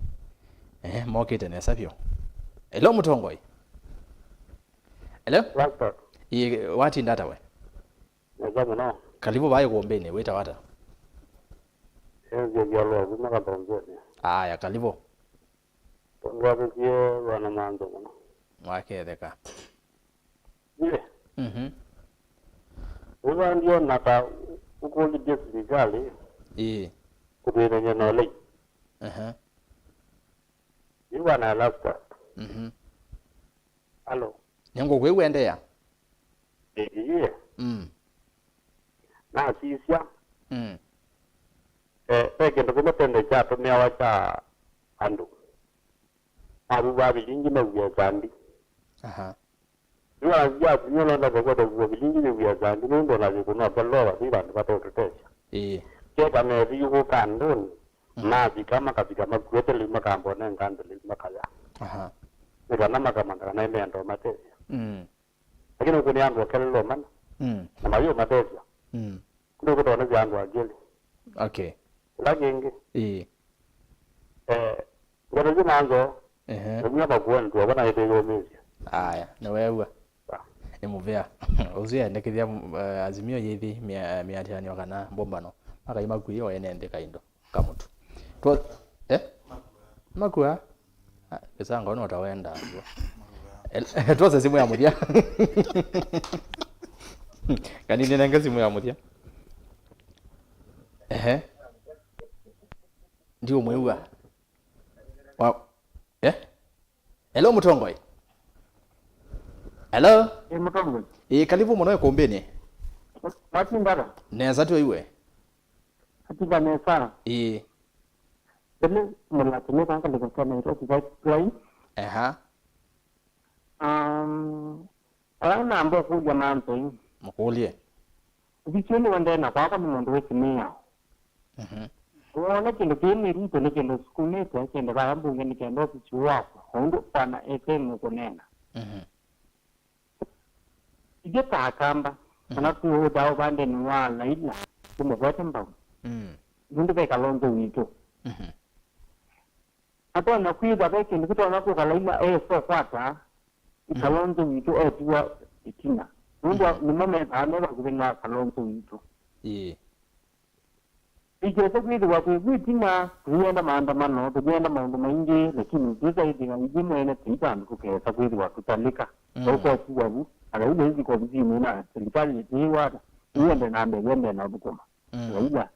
Ehe, mokĩte nesa vyũ. Hello, mũtongoi. Hello? Pastor. Ĩĩ, watinda ata we? Nesa mũno. Karibu vai kumbini, wĩtawa ata? Nĩnzĩvya lwa kuma Kathonzeni. Aya, karibu. Tũngwavĩkie vana manzo mũno. Mwaketheka. Ye. Mhm. Ũva ndiona ta ũkũlĩtye silikalĩ. Ĩĩ. Kũtwĩthany'a na ũlei. Aha. Yu vana Alaska. Mhm. Alo. Nĩngũkwĩw'a, endeea. Ĩĩ. Mm. Nasisya. Mm. Eh, ve kĩndũ kĩmwe tene kyatũmĩawa kya andũ mavuvaa vilingi mew'e sandi. Aha. Yu anzia atumia nonda kũkwata kũvua vilingi mew'e sandi, nũndũ ona yĩkũnwa valova vi vandũ vatetũtesya. Ĩĩ. Keka methi yũkũka andũnĩ, mm, mavika makavika makuĩte lĩu makambonenga andũ lĩu makaya. Aha. Nĩ kana makamanya kana nĩmenda ũmatesya. Mm. Lakini ũkũnĩa andũ akelelo mana. Mm. Na mayũ matethya. Mm. Kũndũ kũtonethya andũ angĩ. Okay. Kĩla kĩngĩ. Ĩĩ. Eh, ngeto syĩ manzo. Ehe. Nĩmwĩa makuoni tu, avo na ĩtĩyũmĩsya. Aya, nĩweew'a. Ah. Nĩ mũvea. Ũsu yaendekethya, eh, Azimio yĩthi mĩa-, mĩatĩanĩo kana mbũmbano. Makai makuie o ene nthĩ kaindo. Kamũtu. Twa-, eh? Makua. Ah, kĩsanga ũno ũtawenda. El-, twose simũ ya mũthya. Kanini nenge simũ ya mũthya. Ehe. Ndiũmwĩw'a. Wa-, eh? Hello, mũtongoi. Hello? Ĩ, mũtongoi. Ĩ, karibu mũno ĩkũmbĩnĩ. Watinda ata? Nesa twĩ iwe. Atinda nesa. Ĩĩ. Ĩlĩ mũlatĩnĩ kangalĩko ka Nairobi Pipeline. Eha. Um, ala namba ũkũlya mantoi. Mũkũlye. Ũvisi ũyũ nĩwendee na kwakwa nĩ mũndũ wĩsĩ mĩao. Mhm. Woona kĩndũ kĩĩ nĩ ruto nĩ kĩndũ ũsukumĩte kĩende vaya mbunge nĩ kenda ũvisi ũũ wakwa, o ũndũ bwana F M ũkũneena. Mhm. Ithyĩ ta Akamba, mhm, kana twĩũthaa ũvandenĩ wa Laila, tũmũvete mbau. Mm. Nũndũ ve Kalonzo witũ. Mhm. Atonya kwĩthwa ve kĩndũ kĩtonya kũka Laila esokwata, mm, Kalonzo witũ etiwa ĩtina. Nũndũ, mhm, nĩmo methaa me vakuvĩ na Kalonzo witũ. Ĩĩ. Ĩkesa kwĩthĩwa kwĩ vu ĩtina, tũyenda maandamano, tũyenda maũndũ maingĩ, lakini tũtaĩthĩa ithyĩ mwene tũi vandũ tũkesa kwĩthĩwa tũtalĩka. Mm. Tũkotiwa vu, na Laila ĩthi kovisinĩ na silikalĩ ĩtĩĩwa ata, mm, ĩende na mbee, ĩende na ũthũkũma. Mm. Laila.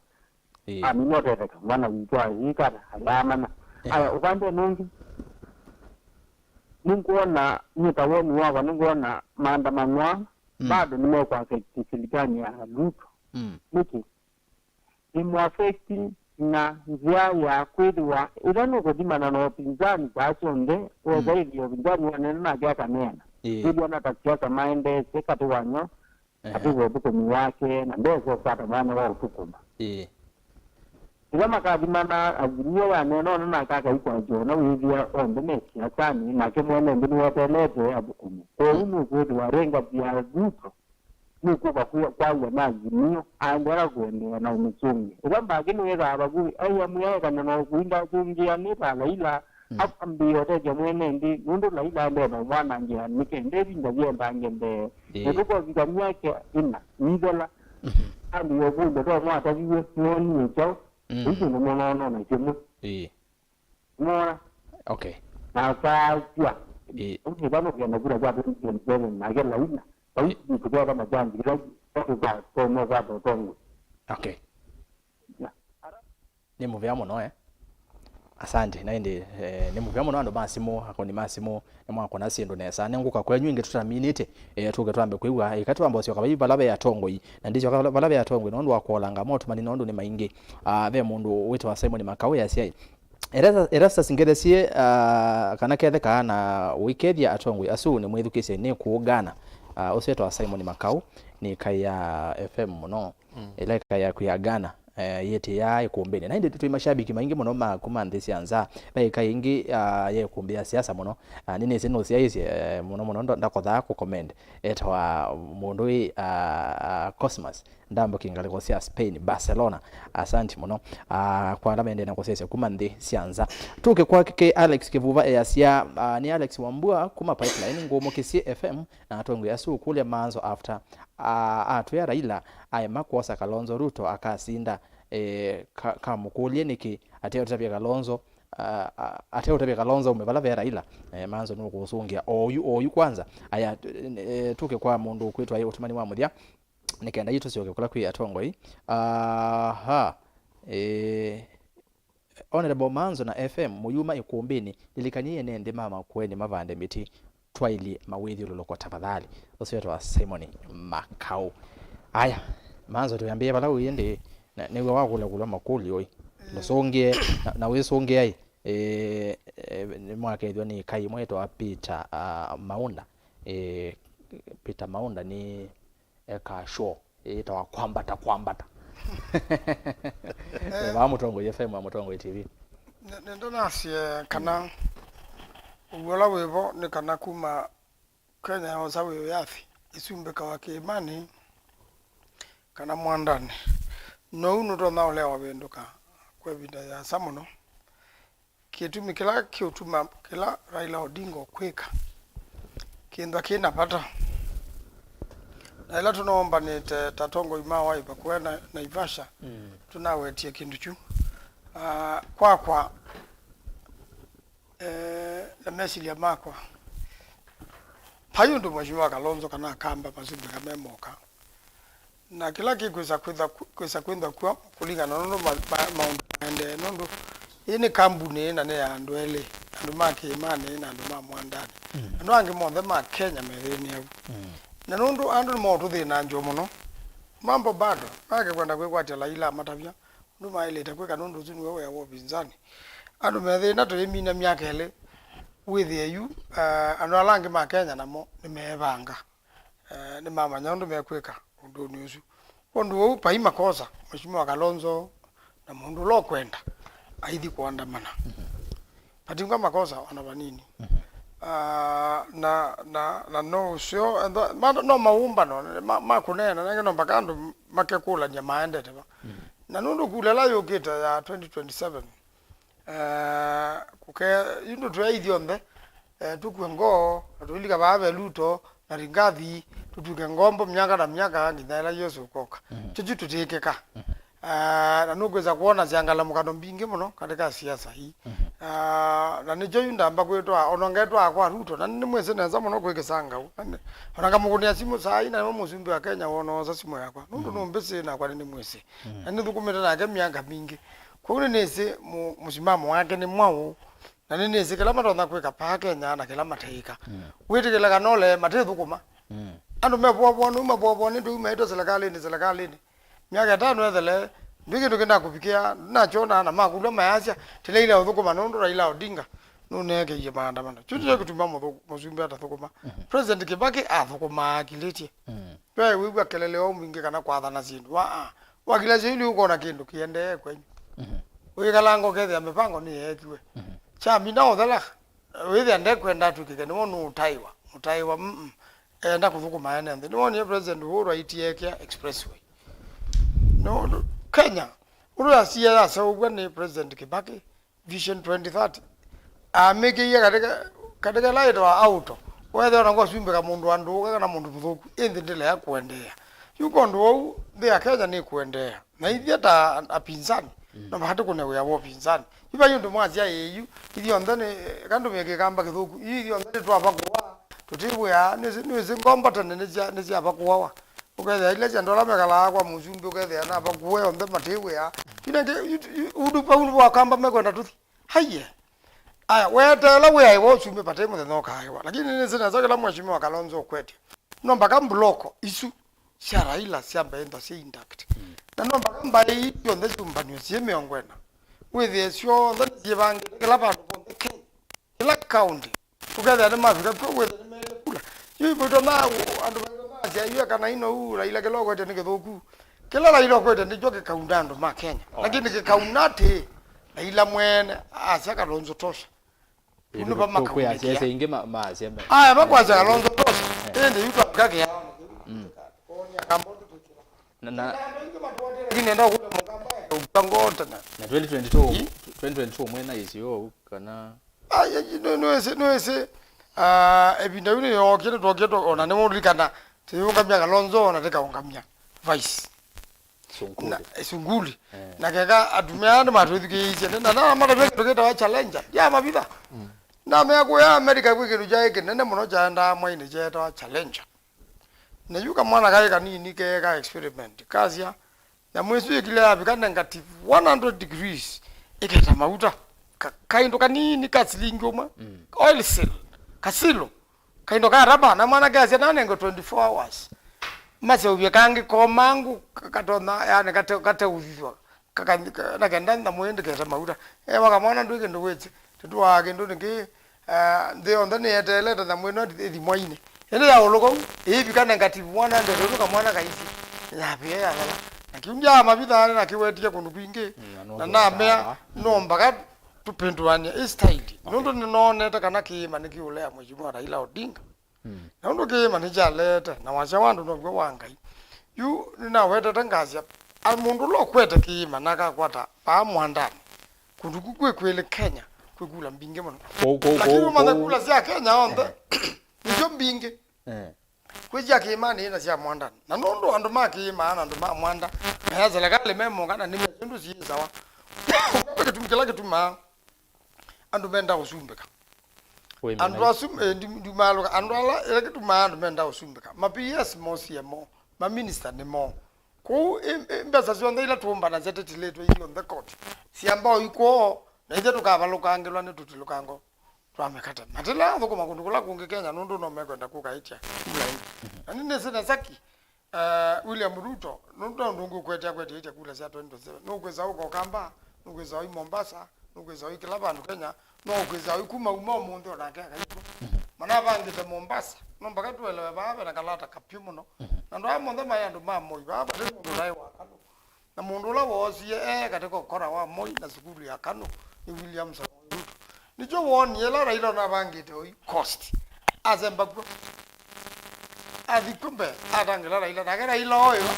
Ĩĩ. Amina ũtetheka, mwana witũ ayĩka ata, ayaamana. Ehe. Aya, ũvandenĩ ũngĩ, nĩngwona nyie ta woni wakwa, nĩngwona maandamano aa, mm, bado nĩmekwafekti silikalĩ ya Ruto. Mm. Nĩkĩ? Ĩmũafekti na nzĩa ya kwĩthĩwa ĩla nũkũthimana na ũpinzani saa syonthe, mm, wesa ĩthĩa ũpinzani wanene nake akaneena. Ĩĩ. Wĩthĩa na ta siasa maendeesye katĩ wanyo, ehe, katĩ wa ũthũkũmi wake, na ndesa ũkwata mwanya wa ũthũkũma. Ĩĩ. Ĩla makathimana, Azimio yaneena ona nake akaikwatya ona wĩthĩa onthe me siasanĩ, nake mwene nthĩ nĩweteelete athũkũme. Kwoou, mm, nũkwĩthĩwa arĩ ngathi ya Ruto. Nũkũka kwĩ-, kwaw'a na Azimio, aendeea kũendeea na ũmĩsũngĩa. Ĩla mbakĩ nĩwĩthaa vakuvĩ, aia mwĩaĩkany'a na ũkũi ndasũngĩa nĩ ta Laila, mm, ambĩĩa ũtethya mwene nthĩ, nũndũ Laila aendee na ũmwanangĩa nĩ kenda ĩvinda yĩendange mbee. Ĩĩ. Na tũkovika myaka ĩna, yĩthela. Mhm. Ambĩĩa ũkũlya, to mwataviw'e, nĩwonie kyaũ? Mm. Ĩu kĩndũ mũnono na kĩmwe. Ĩĩ. Mwa. Okay. Na asaasya. Ĩĩ. Ũngĩva nũkenda kura kwa twenty twenty-seven, nake Laila. Vau, ĩĩ, nĩtũkethwa na chance ĩla tũkatonya kwata ũtongoi. Okay. Yeah. Nĩ mũvea mũno, eh? Asante. Na ĩndĩ, eh, nĩ mũvea mũno andũ ma simũ, akoni ma simũ, nĩmwakona syĩndũ nesa. Nĩngũka kwenyu ĩngĩ tũtaminĩte, eh, tũke twambe kwĩw'a, ĩka twamba ũsyoka vai vala ve atongoi. Na ndĩsyoka vala, vala ve atongoi, nũndũ wa kũolanga motũmani, nũndũ nĩ maingĩ. Ah, ve mũndũ wĩtawa Simon Makau easya, Erastus, Erastus Ngethesie, ah, kana ketheka na ũikethya atongoi asu nĩ mwĩthukĩsye nĩ kũũ Ghana. Ah, ũsu etawa Simon Makau, nĩ ĩkaĩa F M mũno. Mm. Ĩla ĩkaĩa kwĩa Ghana, eh, yĩtĩaa ĩkũmbĩnĩ. Na ĩndĩ twĩ mashabiki maingĩ mũno ma kuma nthĩ sya nza. Ve ĩkaĩa ĩngĩ, ah, ya ĩkũmbĩ ya siasa mũno. Ah, nĩnĩsĩ nũsyaĩĩsye, eh, mũno mũno ndo-, ndakothaa kũcomment. Etawa mũndũ wĩ, ah, ah, Cosmas. Ndambuki ngalĩko sya Spain, Barcelona. Asanti mũno. Ah, kwa ala mendee na kũsyaĩsya kuma nthĩ sya nza. Tũke kwake Alex Kĩvuva easya, ah, nĩ Alex Wambua kuma Pipeline, ngũmũkĩsye F M na atongoi asu kũlya Manzo after, ah, atwĩa Raila aema kwosa Kalonzo, Ruto akasinda. Eh, ka-, kamũkũlye nĩkĩ ateũtavya Kalonzo, ah, ah, ateũtavya Kalonzo aume vala ve Raila. Eh, Manzo nũkũsũngĩa oyu, oyu kwanza. Aya, eh, tũke kwa mũndũ ũkwĩtwa ũtũmani wa mũthya. Nĩ kenda yu tũsyoke kũla kwĩ atongoi. Aha. Eh, Honorable Manzo na F M, mũyuma ĩkũmbĩnĩ, lilikanyai ene nthĩ ma Makueni mavande mĩtĩ, twailye mawĩthyũlũlũko tafadhali. Ũsu wĩtawa Simon Makau. Aya, Manzo, tũyambĩe vala ũĩ ĩndĩ, na nĩw'o wakũlakũlwa makũlyo ũĩ. Ndũsũngĩe, na, na wĩsũngĩai, eh, eh, nĩmwakethwa nĩ kai mwĩtawa Peter, ah, Maunda. Eh, Peter Maunda nĩ eka show ĩtawa Kwambata Kwambata. Vaa Mũtongoi F M na Mũtongoi T V. Nĩ-, nĩndanasye kana ũw'o ũla wĩvo nĩ kana kuma Kenya yosa wĩyathi ĩsumbĩkawa kĩĩmanĩ kana mwandanĩ, nou nũtonya ũlea ũvĩndũka kwa ĩvinda yĩasa mũno. Kĩtumi kĩla kĩũtuma kĩla Raila Odinga ũkwĩka kĩnthwa kĩ na vata. Na ĩla tũnoombanĩte ta atongoi ma Wiper kũya na Naivasha, mm, tũnawetie kĩndũ kyu. Ah, kwakwa, eh, na mesilya makwa, vai ũndũ Mheshimiwa Kalonzo kana Akamba masumbĩka me moka. Na kĩla kĩkwĩsa kwĩtha-, kwĩsa kwĩthwa kw'o kũlingana na ũndũ ma-, ma-, maũndũ maendee, nũndũ ĩĩ nĩ kambunĩ na nĩ ya andũ elĩ, andũ ma kĩĩmanĩ na andũ ma mwandanĩ. Mm. Andũ angĩ monthe ma Kenya methĩnĩe vu. Mm. Na nũndũ andũ nĩmaũtũthĩnangĩwa mũno, mambo bado, make kwenda kwĩkwatya Raila amatavya ũndũ maĩlĩte kwĩka, nũndũ ũsu nĩwe wĩa wa ũpinzani. Andũ methĩna tũyĩmina myaka ĩlĩ, wĩthĩe yu, eh, andũ ala angĩ ma Kenya namo nĩmeevanga. Eh, nĩmamanya ũndũ mekwĩka ũndũnĩ ũsu. Kwondũ ũu vai makosa, Mheshimiwa Kalonzo na mũndũ ũla ũkwenda aithi kũandamana. Mhm. Vatingwa makosa ona vanini. Mhm. Ah, na, na, na no ũseo, ethwa, ma-, no maũmbano, ma-, ma kũneena, nangĩ no mpaka andũ makekũlany'a maendete va. Mhm. Na nũndũ kula ĩla yũkĩte ya twenty twenty-seven, Eh, kũke, yu ndũtwĩa ithyonthe, eh, tũkue ngoo, na tũilika vaa ve Ruto, na Rigathi, tũtw'ĩke ngombo myaka na myaka, nginya ĩla Yesũ ũkoka. Mhm. Kyo kyu tũtĩkĩka. Mhm. Eh, na nũkwĩsa kwona syangalamũkano mbingĩ mũno katĩ ka siasa ii. Mhm. Ah, na nĩkyo yu ndamba kwĩtwaa, onongetwaa kwa Ruto, na nĩmwĩsĩ nesa mũno kwĩ kĩsangau. Na nĩ-, ona ngamũkũnĩa simũ saa ii, na nĩwe mũsumbĩ wa Kenya wonoosa simũ yakwa. Nũndũ, mhm, nũmbĩsĩ nakwa nĩnĩmwĩsĩ. Mhm. Na nĩthũkũmĩte nake myaka mingĩ. Kwoou nĩnĩsĩ mũ-, mũsimamo wake nĩ mwaũ, na nĩnĩsĩ kĩla matonya kwĩka paa Kenya na kĩla mateĩka. Mm. Wĩtĩkĩla kana ũle matĩthũkũma. Mm. Andũ mevoavoa nũu mavoavoa nĩ tũu maĩtwe selekalĩnĩ, selekalĩnĩ. Myaka ĩtano ethele, ndwĩ kĩndũ kĩnakũvikĩa, ndinakyona na makũlw'a mayasya, tĩlaile ũthũkũma nũndũ Raila Odinga nũneekeie maandamano. Kyu nĩkyo kĩtuma mũthũ-, mũsumbĩ atathũkũma. Mhm. President Kibaki athũkũmaa akilĩtye. Mm. Ve wĩw'a kelele wa mwingĩ kana kwathana syĩndũ. Waa. Wakilĩtye yu nĩũkwona kĩndũ kĩendee kwenyu. Mhm. Wĩkalanga ũkethĩa mĩvango nĩyeekiwe. Mhm. Kyamina ũthela, wĩthĩa ndekwenda atw'ĩkĩke nĩwe nũũtaĩwa. Mũtaĩwa, mm-mm. Enda kũthũkũma ene nthĩ. Nĩwonie President Uhuru aitie ekĩa expressway. No, Kenya, ũndũ yasie yaseũvw'a nĩ President Kibaki, Vision twenty thirty. Amĩkĩie katika, katika ĩla yĩtawa auto. Wethĩa ona ngwasumbĩka mũndũ wa ndũũka kana mũndũ mũthũku, ĩndĩ ndĩlea kũendeea. Yu kwondũ wou, nthĩ ya Kenya nĩkũendeea. Na ithyĩ ta apinzani, mm, no mahatĩ kũne wĩa wa ũpinzani. Yu vai ũndũ mwasya ĩĩ yu, ithyonthe nĩ, kandũ mĩkĩkamba kĩthũku, yu ithyonthe nĩtwavakũa, tũtĩ wĩa, nĩsĩ, nĩsĩ ngombo tene nĩsya, nĩsyavakũawa. Ũkethĩa ila sya andũ ala mekalaa kwa mũsumbĩ, ũkethĩa navakũe onthe matĩ wĩa. Yu nĩngĩ, yu, yu, ũndũ vau nĩvo akamba mekwenda tũthi. Haiye. Aya, weteela wĩaĩwa ũsumbĩ vate mũthenya ũkaaĩwa. Lakini nĩnĩsĩ nesa kĩla Mheshimiwa Kalonzo ũkwetye. No mpaka mbloko isu sya Raila syambe ĩnthwa syĩ intact. Mm. Na no mpaka mbaĩ ii syonthe syũmbanw'e syĩ mĩongo ĩna. Wĩthĩe syonthe nĩsyĩvangĩte kĩla vandũ vonthe Kenya. Kĩla kaũntĩ. Ũkethĩa nĩmavika kw'o, wĩthĩa nĩmeele kula. Yu ivĩtwa ma, andũ maitũ masya, yu ekana ino u, Raila kĩla ũkwete nĩ kĩthũku. Kĩla Raila ũkwete nĩkyo kĩkaunda andũ ma Kenya. Oh. Lakini kĩkauna atĩ, Raila mwene asya Kalonzo tosha. Ĩĩ, yu nĩvo tũ-, tũkwĩasya makaundĩkĩa. Ĩngĩ ma-, maasya me-, aya makwasya Kalonzo tosha. Eh. Ĩndĩ yu twavika kĩao. Mm. Koonia kambo tũtĩkĩla. Na, na, lakini nenda kula mukamba ya mpango tena. Na twenty twenty-two, twenty twenty-two mwena isio kana. Ah, ya, ya, no, no, ese, no, ese. Ah, ebinda yule yo kile to kile ona ne mo likana. Tiyungamia Kalonzo na tikaungamia Vice. Sunguli. Na, eh, Sunguli. Eh. Na keka atumia aya nĩmatwĩthukĩĩisye. Na, na, na matavya kĩndũ kĩtawa Challenger. Ya mavitha. Mm. Na mea kũya America kwĩ kĩndũ kyaĩ kĩnene mũno kyaendaa mwainĩ kyeetawa Challenger. Na yu kamwana kaĩ kanini ke ka experiment. Kasya, nyamũ ĩsu yĩkile yavika negative one hundred degrees, ĩketa mauta. Ka, kaĩndũ kanini ka silingi ũmwe. Mm. Oil seal. Kasilo. Kaindo ka raba, na mwanake asya nanengwe twenty-four hours. Maseũvye kangĩ komangu, ka-, katonya, yani, kate-, kateũthithwa. Kaka-, ka-, na kenda nyamũ ĩndĩ kete mauta. Ewa kamwana ndwĩ kĩndũ wĩtye. Tũtũaa kĩndũ nĩkĩ, eh, nthĩ yonthe nĩyeteelete nyamũ ĩno ĩthi mwainĩ. Ĩndĩ yaũlũka ũu, ĩivika negative one hundred, ũndũ kamwana kaisye. Yavia yathala. Na kĩu ndyaa mavitha na kĩwetie kũndũ kwingĩ. Mm, na nũndũ na namea, wa no mpaka tũpĩndũanĩe ĩ style. Okay. Nũndũ nĩnoonete kana kĩĩma nĩkĩũlea Mheshimiwa Raila Odinga. Mm. Na ũndũ kĩĩma nĩkyaleete, na wasya wa andũ now'o wa Ngai. Yu nĩnawetete ngasya, a, mũndũ ũla ũkwete kĩĩma na akakwata vaa mwandanĩ, kũndũ ku kwĩ kwĩlĩ Kenya, kwĩ kula mbingĩ mũno. Kũu, kũu, lakini kũu, ũmanya kũu. Kula sya Kenya onthe, ehe, nĩsyo mbingĩ. Eh. Kwĩ sya kĩĩmanĩ na sya mwandanĩ. Na nũndũ andũ ma kĩĩma na andũ ma mwanda, mea serikali me mũka na nĩmesĩ ũndũ syĩsawa. Kĩtumi kĩla kĩtumaa andũ menda ũsumbĩka. Andũ asu, eh, ndi-, ndimaalũka. Andũ ala, ĩla kĩtumaa andũ menda ũsumbĩka. Ma P S mo C M O, ma minister nĩ mo. Kũu, ĩ, ĩ, mbesa syonthe ila tũũmbanasya tĩtilĩtwe ithyonthe koti. Syamba o ikwoo, na ithyĩ tũkavalũkangĩlwa nĩ tũtilũkango twa mĩkate. Matila athũkũma kũndũ kũla kũngĩ Kenya nũndũ no mekwenda kũkaĩtya kula ĩngĩ. Na nĩnĩsĩ na Zaki, eh, William Ruto, nũndũ no ũndũ ũngĩ ũkwete akwete ĩtya kula sya twenty twenty-seven. Nũkwĩsa ũka Ũkamba, nũkwĩsa ũi Mombasa, nũkwĩsa ũi kĩla vandũ Kenya, no ũkwĩsa ũi kuma uma ũmũnthĩ onake akaitwa. Manavangĩte Mombasa, no mpaka tũelewe vaa vena kalata kapyũ mũno. Na andũ aa monthe maĩ andũ ma Moi, vaa vate mũndũ ũtaĩ wa Kanu. Na mũndũ ũla woosie e katĩ ka ũkora wa Moi na sukulu ya Kanu nĩ William Samoei Ruto. Nĩkyo woonie ĩla Raila ũnavangĩte ũi coast. Asemba kw'o. Athi kw'o mbee, atangĩla Raila. Nake Raila oĩwa,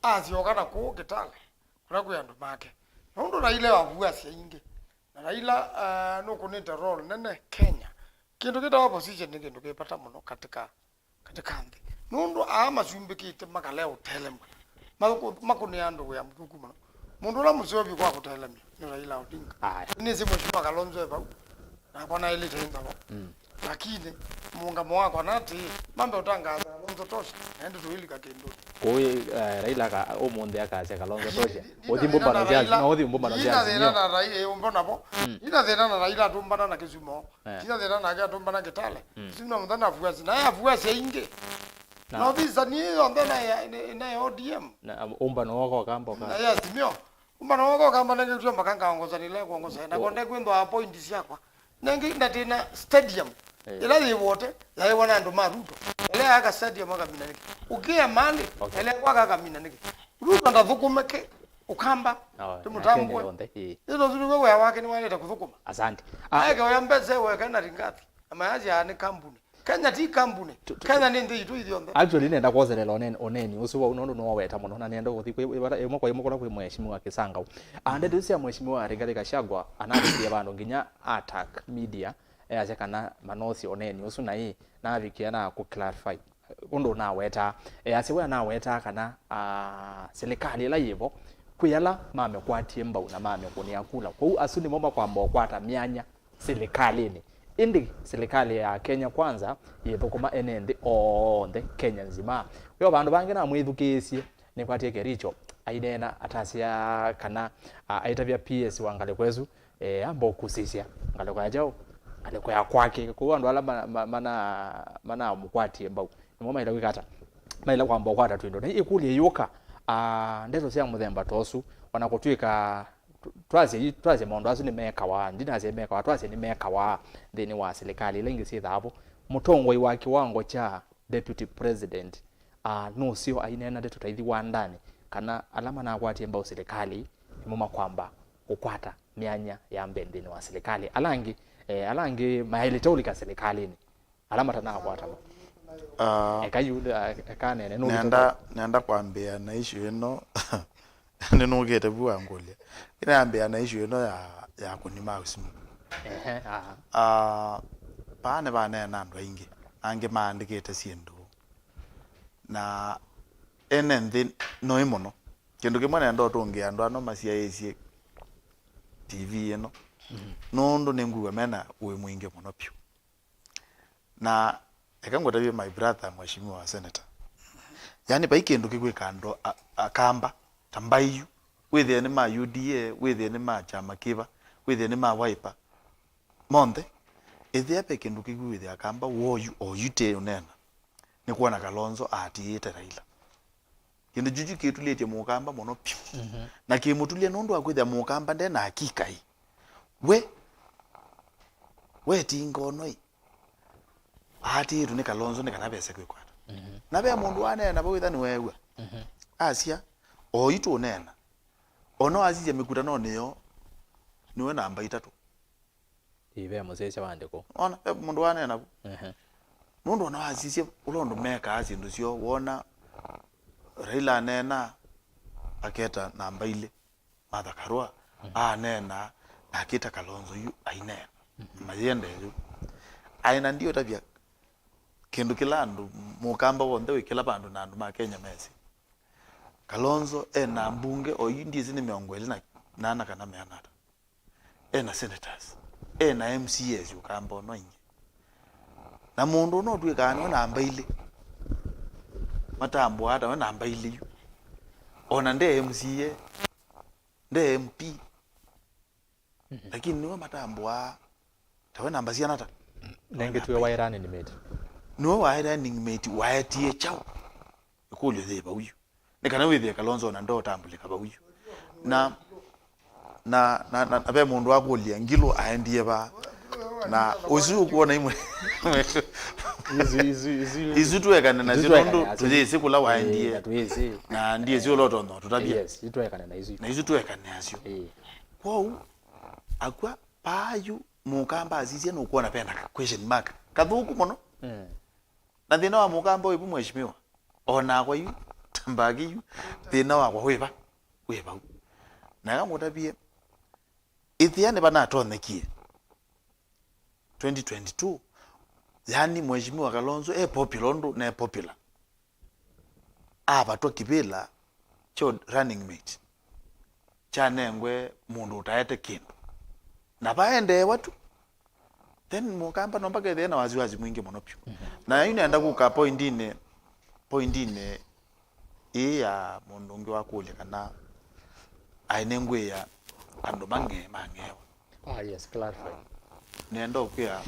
asyoka na kũũ Kitale, kũla kwĩ andũ make. Nũndũ Raila wavua sya ingĩ. Na Raila, ah, nũkũnĩte role nene Kenya. Kĩndũ kĩtawa opposition nĩ kĩndũ kĩ vata mũno katika katika nthĩ. Nũndũ aa masumbĩkĩte makalea ũtelemw'a. Makũ-, makũnĩa andũ wĩa mũthũku mũno. Mũndũ ũla mũseo vyũ kwa kũtelemya nĩ Raila Odinga. Aya. Nĩsĩ Mheshimiwa Kalonzo e vau. Nakwa naĩlĩte nthavo. Mm. Lakini mũũngamo wakwa na atĩĩ, mambe ũtangaasa Kalonzo tosha, na ĩndĩ tũilika kĩndũnĩ. Kũu, eh, Raila aka-, ũmũnthĩ akasya Kalonzo tosha. Ũthi mbũmbano sya Azimio, ũthi mbũmbano sya Azimio. Ndina thĩna na Raila, eh, mbona vo? Mm. Ndina thĩna na Raila atũmbana na Kisumo. Eh. Tina thĩna nake atũmbana Kitale. Mm. Sina mũthenya afuasi. Naye afuasi aingĩ. Na. Na othisa ni yonthe naye, naye O D M. Na, um, ũmbano woko kambo ka. Naye Azimio. Ũmbano woko kamba nenge kutwa makanga ongoza nile kuongoza. Na konde kwendo a point syakwa. Nenge ndatina stadium. Eh. Ila yiwote, yaiwa na andũ ma Ruto. Ele aka stadium akamina niki. Ukia mali, okay, ele kwa akamina niki. Ruto ndathũkũme ke. Ũkamba, oh, tũmũtambũe. Ĩno thũnĩwe wĩa wake nĩwaĩlĩte kũthũkũma. Asante. Ah, aeke oya mbesa weka na ringathi. Amayasya nĩ kambuni. Kenya ti kambuni. Tu-, tu-, Kenya nĩ nthĩ itũ ithyonthe. Actually, nenda kwoselela ũneni, ũneni ũsu wau nũndũ nĩwaweta mũno, na nenda ũthi kwĩ, ĩmwe kwa ĩmwe kũla kwĩ Mheshimiwa Kisangau. Ah, ndeto isu sya Mheshimiwa Rigathi Gachagua anavikie vandũ nginya attack media, easya kana manosi ũneni ũsu na ĩ, navikie na kũ clarify. Ũndũ ũnawetaa, e, asya we anawetaa kana, ah, silikalĩ ĩla yĩvo, kwĩ ala mamekwatie mbau na mamekũnĩa kula. Kwoou asu nĩmo makwamba ũkwata myanya silikalĩnĩ. Ĩndĩ silikalĩ ya Kenya Kwanza yĩthũkũma ene nthĩ onthe Kenya nzima. Yo vandũ vangĩ namwĩthukĩĩsye, nĩkwatie Kericho aineena atasya kana, ah, aitavya P S wa ngalĩko ĩsu, eh, amba ũkusĩsya ngalĩko ya kyaũ, ngalĩko ya kwake. Kwoou andũ ala ma-, ma-, mana-, manamũkwatie mbau, nĩmo maĩle kwĩka ata? Maĩle kwamba ũkwata twĩndo. Na ĩkũlyo yĩũka, ah, ndeto sya mũthemba ta ũsu, ona kũtw'ĩka tw-, twasya, twasya maũndũ asu nĩmekawa, ndinasya mekawa, twasya nĩmekawa nthĩnĩ wa silikalĩ ila ingĩ syĩthaa vo, mũtongoi wa kĩwango kya deputy president, ah, nũseo aineena ndeto ta ithi wandanĩ, kana ala manakwatie mbau silikalĩ nĩmo makwamba kũkwata myanya ya mbee nthĩnĩ wa silikalĩ. Ala angĩ, eh, ala angĩ maĩlĩte ũlika silikalĩnĩ, ala matanakwata mbau. Ah, eka yu, ah, eka nene, nũkĩte nenda, nenda kwambĩa na issue ĩno. Nĩnũkĩte vu wangũlya. Nĩnambĩa na issue ĩno ya, ya kũnima ũsimũ. Ehe, aha. Ah, paa nĩvaneena andũ aingĩ, angĩ maandĩkĩte syĩndũ. Na ene nthĩ noi mũno. Kĩndũ kĩmwe nenda ũtũngĩa andũ ano masyaĩĩsye T V ĩno. Mhm. Nũndũ nĩngwĩw'a mena ũĩ mwingĩ mũno vyũ. Na eka ngũtavye my brother, mheshimiwa senator. Yaani, vai kĩndũ kĩkwĩka andũ a-, Akamba, ta mbaĩ yu, wĩthĩe nĩ ma U D A, wĩthĩe nĩ ma kyama kĩva, wĩthĩe nĩ ma Wiper, monthe, ĩthĩa ve kĩndũ kĩkwĩthĩa Akamba woyu, oyu te ũneena, nĩ kwona Kalonzo aatĩĩte Raila. Kĩndũ kyu kĩtulĩtye Mũkamba mũno vyũ. Mhm. Na kĩmũtulya nũndũ wa kwĩthĩa Mũkamba nde na hakika ĩ. We, we ti ngono ĩ. Aatĩĩtwe nĩ Kalonzo nĩ kana vese kwĩkwata. Mhm. Na ve mũndũ waneena vau ĩtha nĩweew'a. Mhm. Asya, oitũ ũneena. Ona wasisya mĩkutanonĩ yoo, nĩwe namba itatũ. Ĩĩ, ve mũsyaĩĩsya wa andĩko. Ona, ve mũndũ waneena vu. Ehe. Nũndũ ona wasisye ũla ũndũ mekaa syĩndũ syoo, wona Raila aneena, aketa namba ilĩ, Martha Karua, mhm, aneena, na akĩta Kalonzo yu aineena. Mhm. Mayĩendee yu. Aĩ na ndiũtavya kĩndũ kĩla andũ, Mũkamba w'onthe wĩ kĩla vandũ na andũ ma Kenya mesĩ. Kalonzo e na mbunge oyu, ndyĩsĩ nĩ mĩongo ĩlĩ na nana kana meana ata. E na senators, e na M C As Ũkamba ũno aingĩ. Na mũndũ ũno ũtw'ĩkaa nĩwe namba ilĩ. Matambũaa tawe namba ilĩ yu. O na nde M C A, nde M P. Mhm. Lakini nĩwe matambũaa tawe namba siana ata? Nengĩ tuwe waĩ running mate. Nĩwe waĩ running mate, waetie kyaũ? Ĩkũlyo yĩ vau yu. Nĩ kana wĩthĩe Kalonzo ona ndotambũlĩka vau yu. Na, na, na, na, na ve mũndũ wakũlya Ngilũ aendie va. Na ũsu ũkwona imwe. Isu, isu, isu. Isu tuekane nasyo nũndũ tũyĩsĩ kũla waendie. Eh, na tũyĩsĩ. Na ndiĩsĩ ũla ũtonya ũtũtavya. Yes, isu tuekane na isu. Na isu tuekane nasyo. Eh. Kwoou, akw'a paa yu Mũkamba asisye nũkwona vena ka question mark kathũku mũno. Mm. Na thĩna wa Mũkamba wĩvu, mheshimiwa? O nakwa yu, ta mbaki yu, thĩna wakwa wĩva? Wĩ vau. Na eka ngũtavie, ĩthĩa nĩvanatonyekie twenty twenty-two, yani mheshimiwa Kalonzo e popular ũndũ ne popular. Avatwa kĩvĩla kyo running mate kyanengwe mũndũ ũtaete kĩndũ. Na vaendeewa tu. Then Mũkamba no mpaka ethĩe na wasiwasi mwingĩ mũno vyũ. Mhm. Na yu nenda kũka pointinĩ, pointinĩ ĩĩ ya mũndũ ũngĩ wakũlya kana aĩ nĩngwĩa andũ mang'e mang'ewa. Ah, yes, clarify. Nenda ũkwĩa,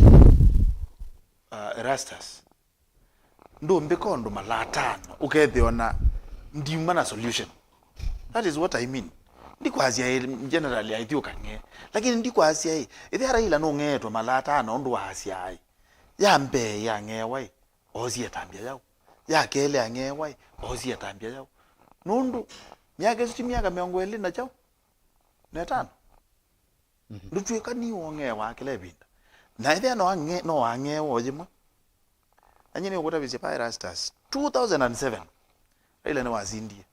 uh, Erastus. Ndũmbĩka ũndũ mala atano, ũkethĩa ona ndiuma na solution. That is what I mean. Ndikwasya ĩ, generally aithyũkang'e. Lakini ndikwasya ĩ, ĩthĩa Raila nũng'eetwe mala atano ũndũ waasya ĩ, ya mbee yang'eewa ĩ, oosie ĩtambya yaũ? Ya kelĩ ang'eewa ĩ, oosie ĩtambya yaũ? Nũndũ myaka ĩsu ti myaka mĩongo ĩlĩ na kyaũ? Na ĩtano? Mhm. Ndũtw'ĩka nĩ wong'eewa kĩla ĩvinda. Na ĩthĩa no ang'e-, no wang'eewa o yĩmwe. Na nyie nĩũkũtavĩsye pa Erastus, two thousand and seven, Raila nĩwasindie.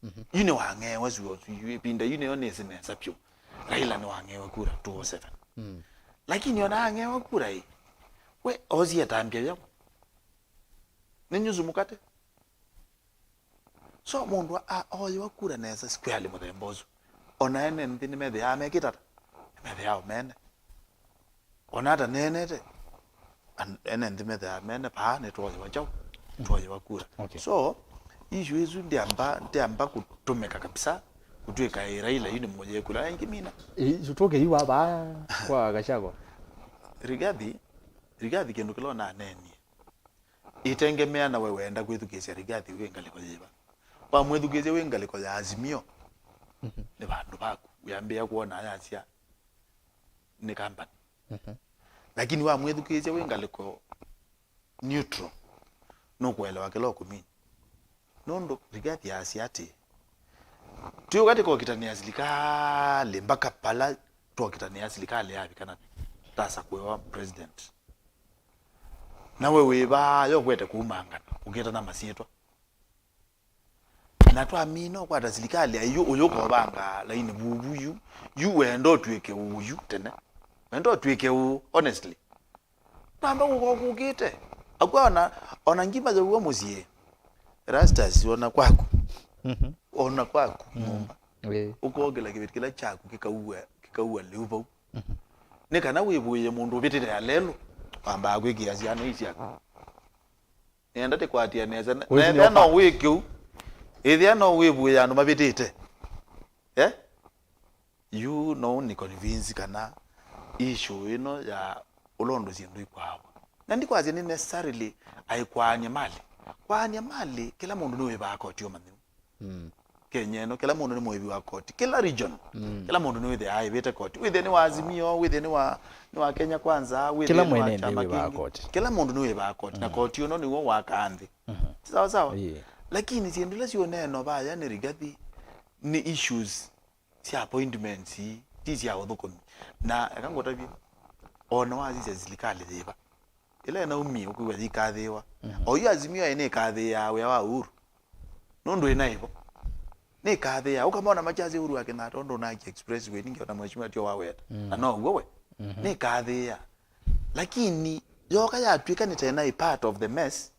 Mhm. Yu nĩwang'eewa sure, yu ĩvinda yu nĩyo nĩsĩ nesa vyũ. Raila nĩwang'eewa kura two oh seven. Mm. Lakini ona ang'eewa kura ĩ, we oosie ĩtambya yaũ? Nĩ nyusu mkate? So, mũndũ a-, a-, ooywa kura nesa squarely mũthemba ũsu. Ona ene nthĩ nĩmethĩaa mekĩta ata? Nĩmethĩaa o mene. Ona ata neenete, an-, ene nthĩ methĩaa mene, paa nĩtwoywa kyaũ? Nĩtwoywa kura. Okay. So, issue ĩsu ndĩamba, ndĩamba kũtũmĩka kabisa, kũtw'ĩka ĩ Raila yu nĩ mũyĩe kura, aingĩ mina. Ĩ, tũke yu vaa kwa Gachagua. Rigathi, Rigathi kĩndũ kĩla ũnaneenie. Ĩtengemea na we wenda kwĩthukĩĩsya Rigathi wĩ ngalĩko yĩva. Wamwĩthukĩĩsya wĩ ngalĩko ya Azimio, mhm, nĩ vandũ vaku. Wĩambĩĩa kwona ayasya nĩ company. Mhm. Lakini wamwĩthukĩĩsya wĩ ngalĩko neutral, nũkũelewa kĩla ũkũmini. Nũndũ Rigathi aasya atĩ, twĩũka tũkokitanĩa silikalĩ mpaka pala twokitanĩa silikalĩ yavika na tasakũĩwa president. Na we wĩ vaa yo kwete kũumangana ũkĩtana masyĩtwa. Na twamina ũkwata silikalĩ ya yu ũyũ ũkovanga laini vuvu yu, yu wenda ũtw'ĩke ũũ yu tene. Wenda ũtw'ĩke ũũ, honestly. Namba kũkokũkĩte. Akwa ona, ona ngima yaw'o mũsyĩ. Rastas, ona kwaku. Mhm. Ona kwaku, mm, nyũmba. Ĩĩ. Ũkokĩla kĩveti kĩla kyaku kĩkaua, kĩkaua lĩu vau. Mhm. Nĩ kana wĩvũĩe mũndũ ũvĩtĩte ya lelũ, wambaa kwĩkĩa syana ii syaku. Nĩenda tĩkwatĩe nesa. Na, ũithi na ethĩa no wĩke ũu. Ethĩa no wĩvũĩe andũ mavĩtĩte. Eh? Yu no ũnĩ convince kana issue ĩno ya ũla ũndũ syĩndũ ikwaawa. Na ndikwasya nĩ necessarily aikwaany'a malĩ. Kwaany'a malĩ, kĩla mũndũ nĩwĩvaa koti ũmanyĩu. Mm. Kenya ĩno, kĩla mũndũ nĩ mũĩvi wa koti. Kĩla region, mm, kĩla mũndũ nĩwĩthĩaa aĩvĩte koti. Wĩthĩe nĩ wa Azimio, wĩthĩe nĩ wa, nĩ wa Kenya Kwanza, wĩthĩe kĩla nĩ wa mwene nthĩ kyama wĩvaa kĩngĩ koti. Kĩla mũndũ nĩwĩvaa koti. Na, mm, koti ũno nĩw'o wakaa nthĩ. Mhm. Sawa sawa? Yeah. Lakini syĩndũ ila syũneena vaya nĩ Rigathi, nĩ issues sya appointments, ti sya ũthũkũmi. Na eka ngũtavye, ona wasisya silikalĩ yĩva, ĩla ĩnaumie ũkwĩw'a yĩikathĩĩwa. Mhm. O yu Azimio aĩ nĩkathĩĩaa wĩa wa Uhuru. Nũndũ ĩnaĩvo. Nĩkathĩĩaa. Ũkamona makyasya Uhuru wa Kenyatta ũndũ ũnaakia expressway, ningĩ ona mheshimiwa tio waweta. Mm. Na no w'o we. Mhm. Nĩkathĩĩaa. Lakini yoka yatw'ĩka nĩ ta ĩnaĩ part of the mess,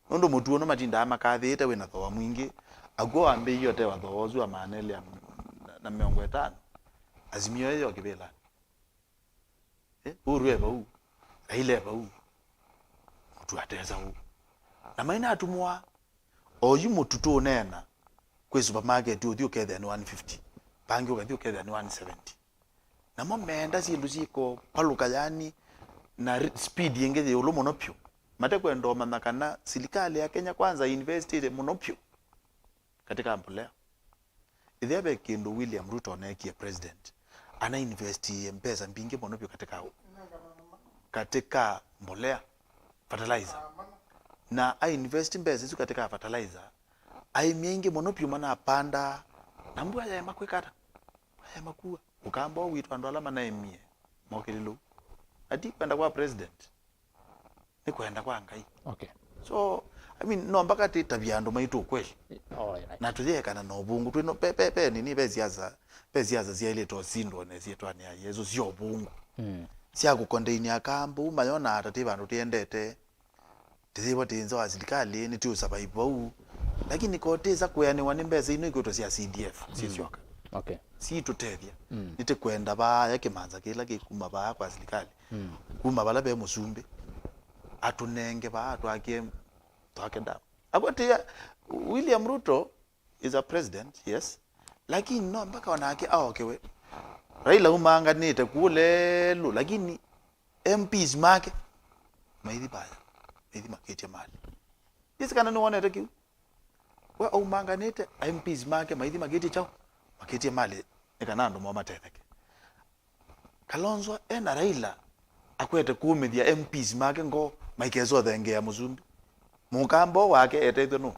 nũndũ mũtuo nũmatindaa makathĩĩte wĩna thooa mwingĩ, akw'o wambĩĩie ũtewa thooa ũsu wa maana elĩ na, na mĩongo ĩtano, Azimio ĩyo kĩvĩlanĩ. Eh, Uhuru e vau, Raila e vau, mũtu atesa ũu. Na mainatumwa, oyu mũtu tũũneena, kwĩ supermarket ũthi ũkethĩa nĩ one fifty, vangĩ ũkathi ũkethĩa nĩ one seventy. Namo meenda syĩndũ syĩkopalũka, yani, na ri-, speed ĩngĩ yĩ ĩũlũ mũno vyũ. Matekwenda ũmanya kana silikalĩ ya Kenya Kwanza ĩinvestĩte mũno vyũ katika mbolea. Ĩthĩa ve kĩndũ William Ruto aneekie president, anainvestie mbesa mbingĩ mũno vyũ katika, katika mbolea, fertilizer. Na ainvest mbesa isu katika fertilizer, aĩmi aingĩ mũno vyũ manapanda, na mbua yaema kwĩka ata? Yaema kua. Ũkamba ũũ witũ andũ ala manaemie mokĩlĩlũ. Ati kwenda kwa president. Nĩ kwenda kwa Ngai. Okay. So, I mean, no mpaka tĩtavye andũ maitũ ũkweli. Oh, yeah. Na tũyekana na ũvũngũ. Twĩ no, pe, pe, pe, nini, pe siasa, pe siasa syaĩlĩte ũsindwa na syĩtwanĩ ya Yesũ sya ũvũngũ. Mm. Sya kũkondeinia kambũ, mayona ata tĩ vandũ tĩendete. Tĩthĩwa tĩ nza wa silikalĩ, nĩtũũsurvive vau. Lakini ko tĩsa kwĩanĩwa nĩ mbesa ino ikwĩtwa sya C D F, syĩ syoka. Okay. Siitũtethya. Mm. Nĩtĩkwenda vaaya kĩmanza kĩla kĩkuma vaa kwa silikalĩ. Mm. Kuma vala ve mũsumbĩ. Atũnenge vaa twake, twake ndawa. Akwatĩa, William Ruto is a president, yes. Lakini no mpaka onake aokewe. Raila umanganĩte kũũ lelũ, lakini M Ps make maithi vaya, maithi makĩtye malĩ. Ndĩsĩ kana nĩwonete kĩu? We aumanganĩte, M Ps make maithi makĩtye kyaũ? Makĩtye malĩ, nĩ kana andũ moo matetheke. Kalonzo e na Raila akwete kũũmĩthya M Ps make ngoo maikesa ũthengeea mũsumbĩ. Mũkamba ũũ wake etethw'e nũũ?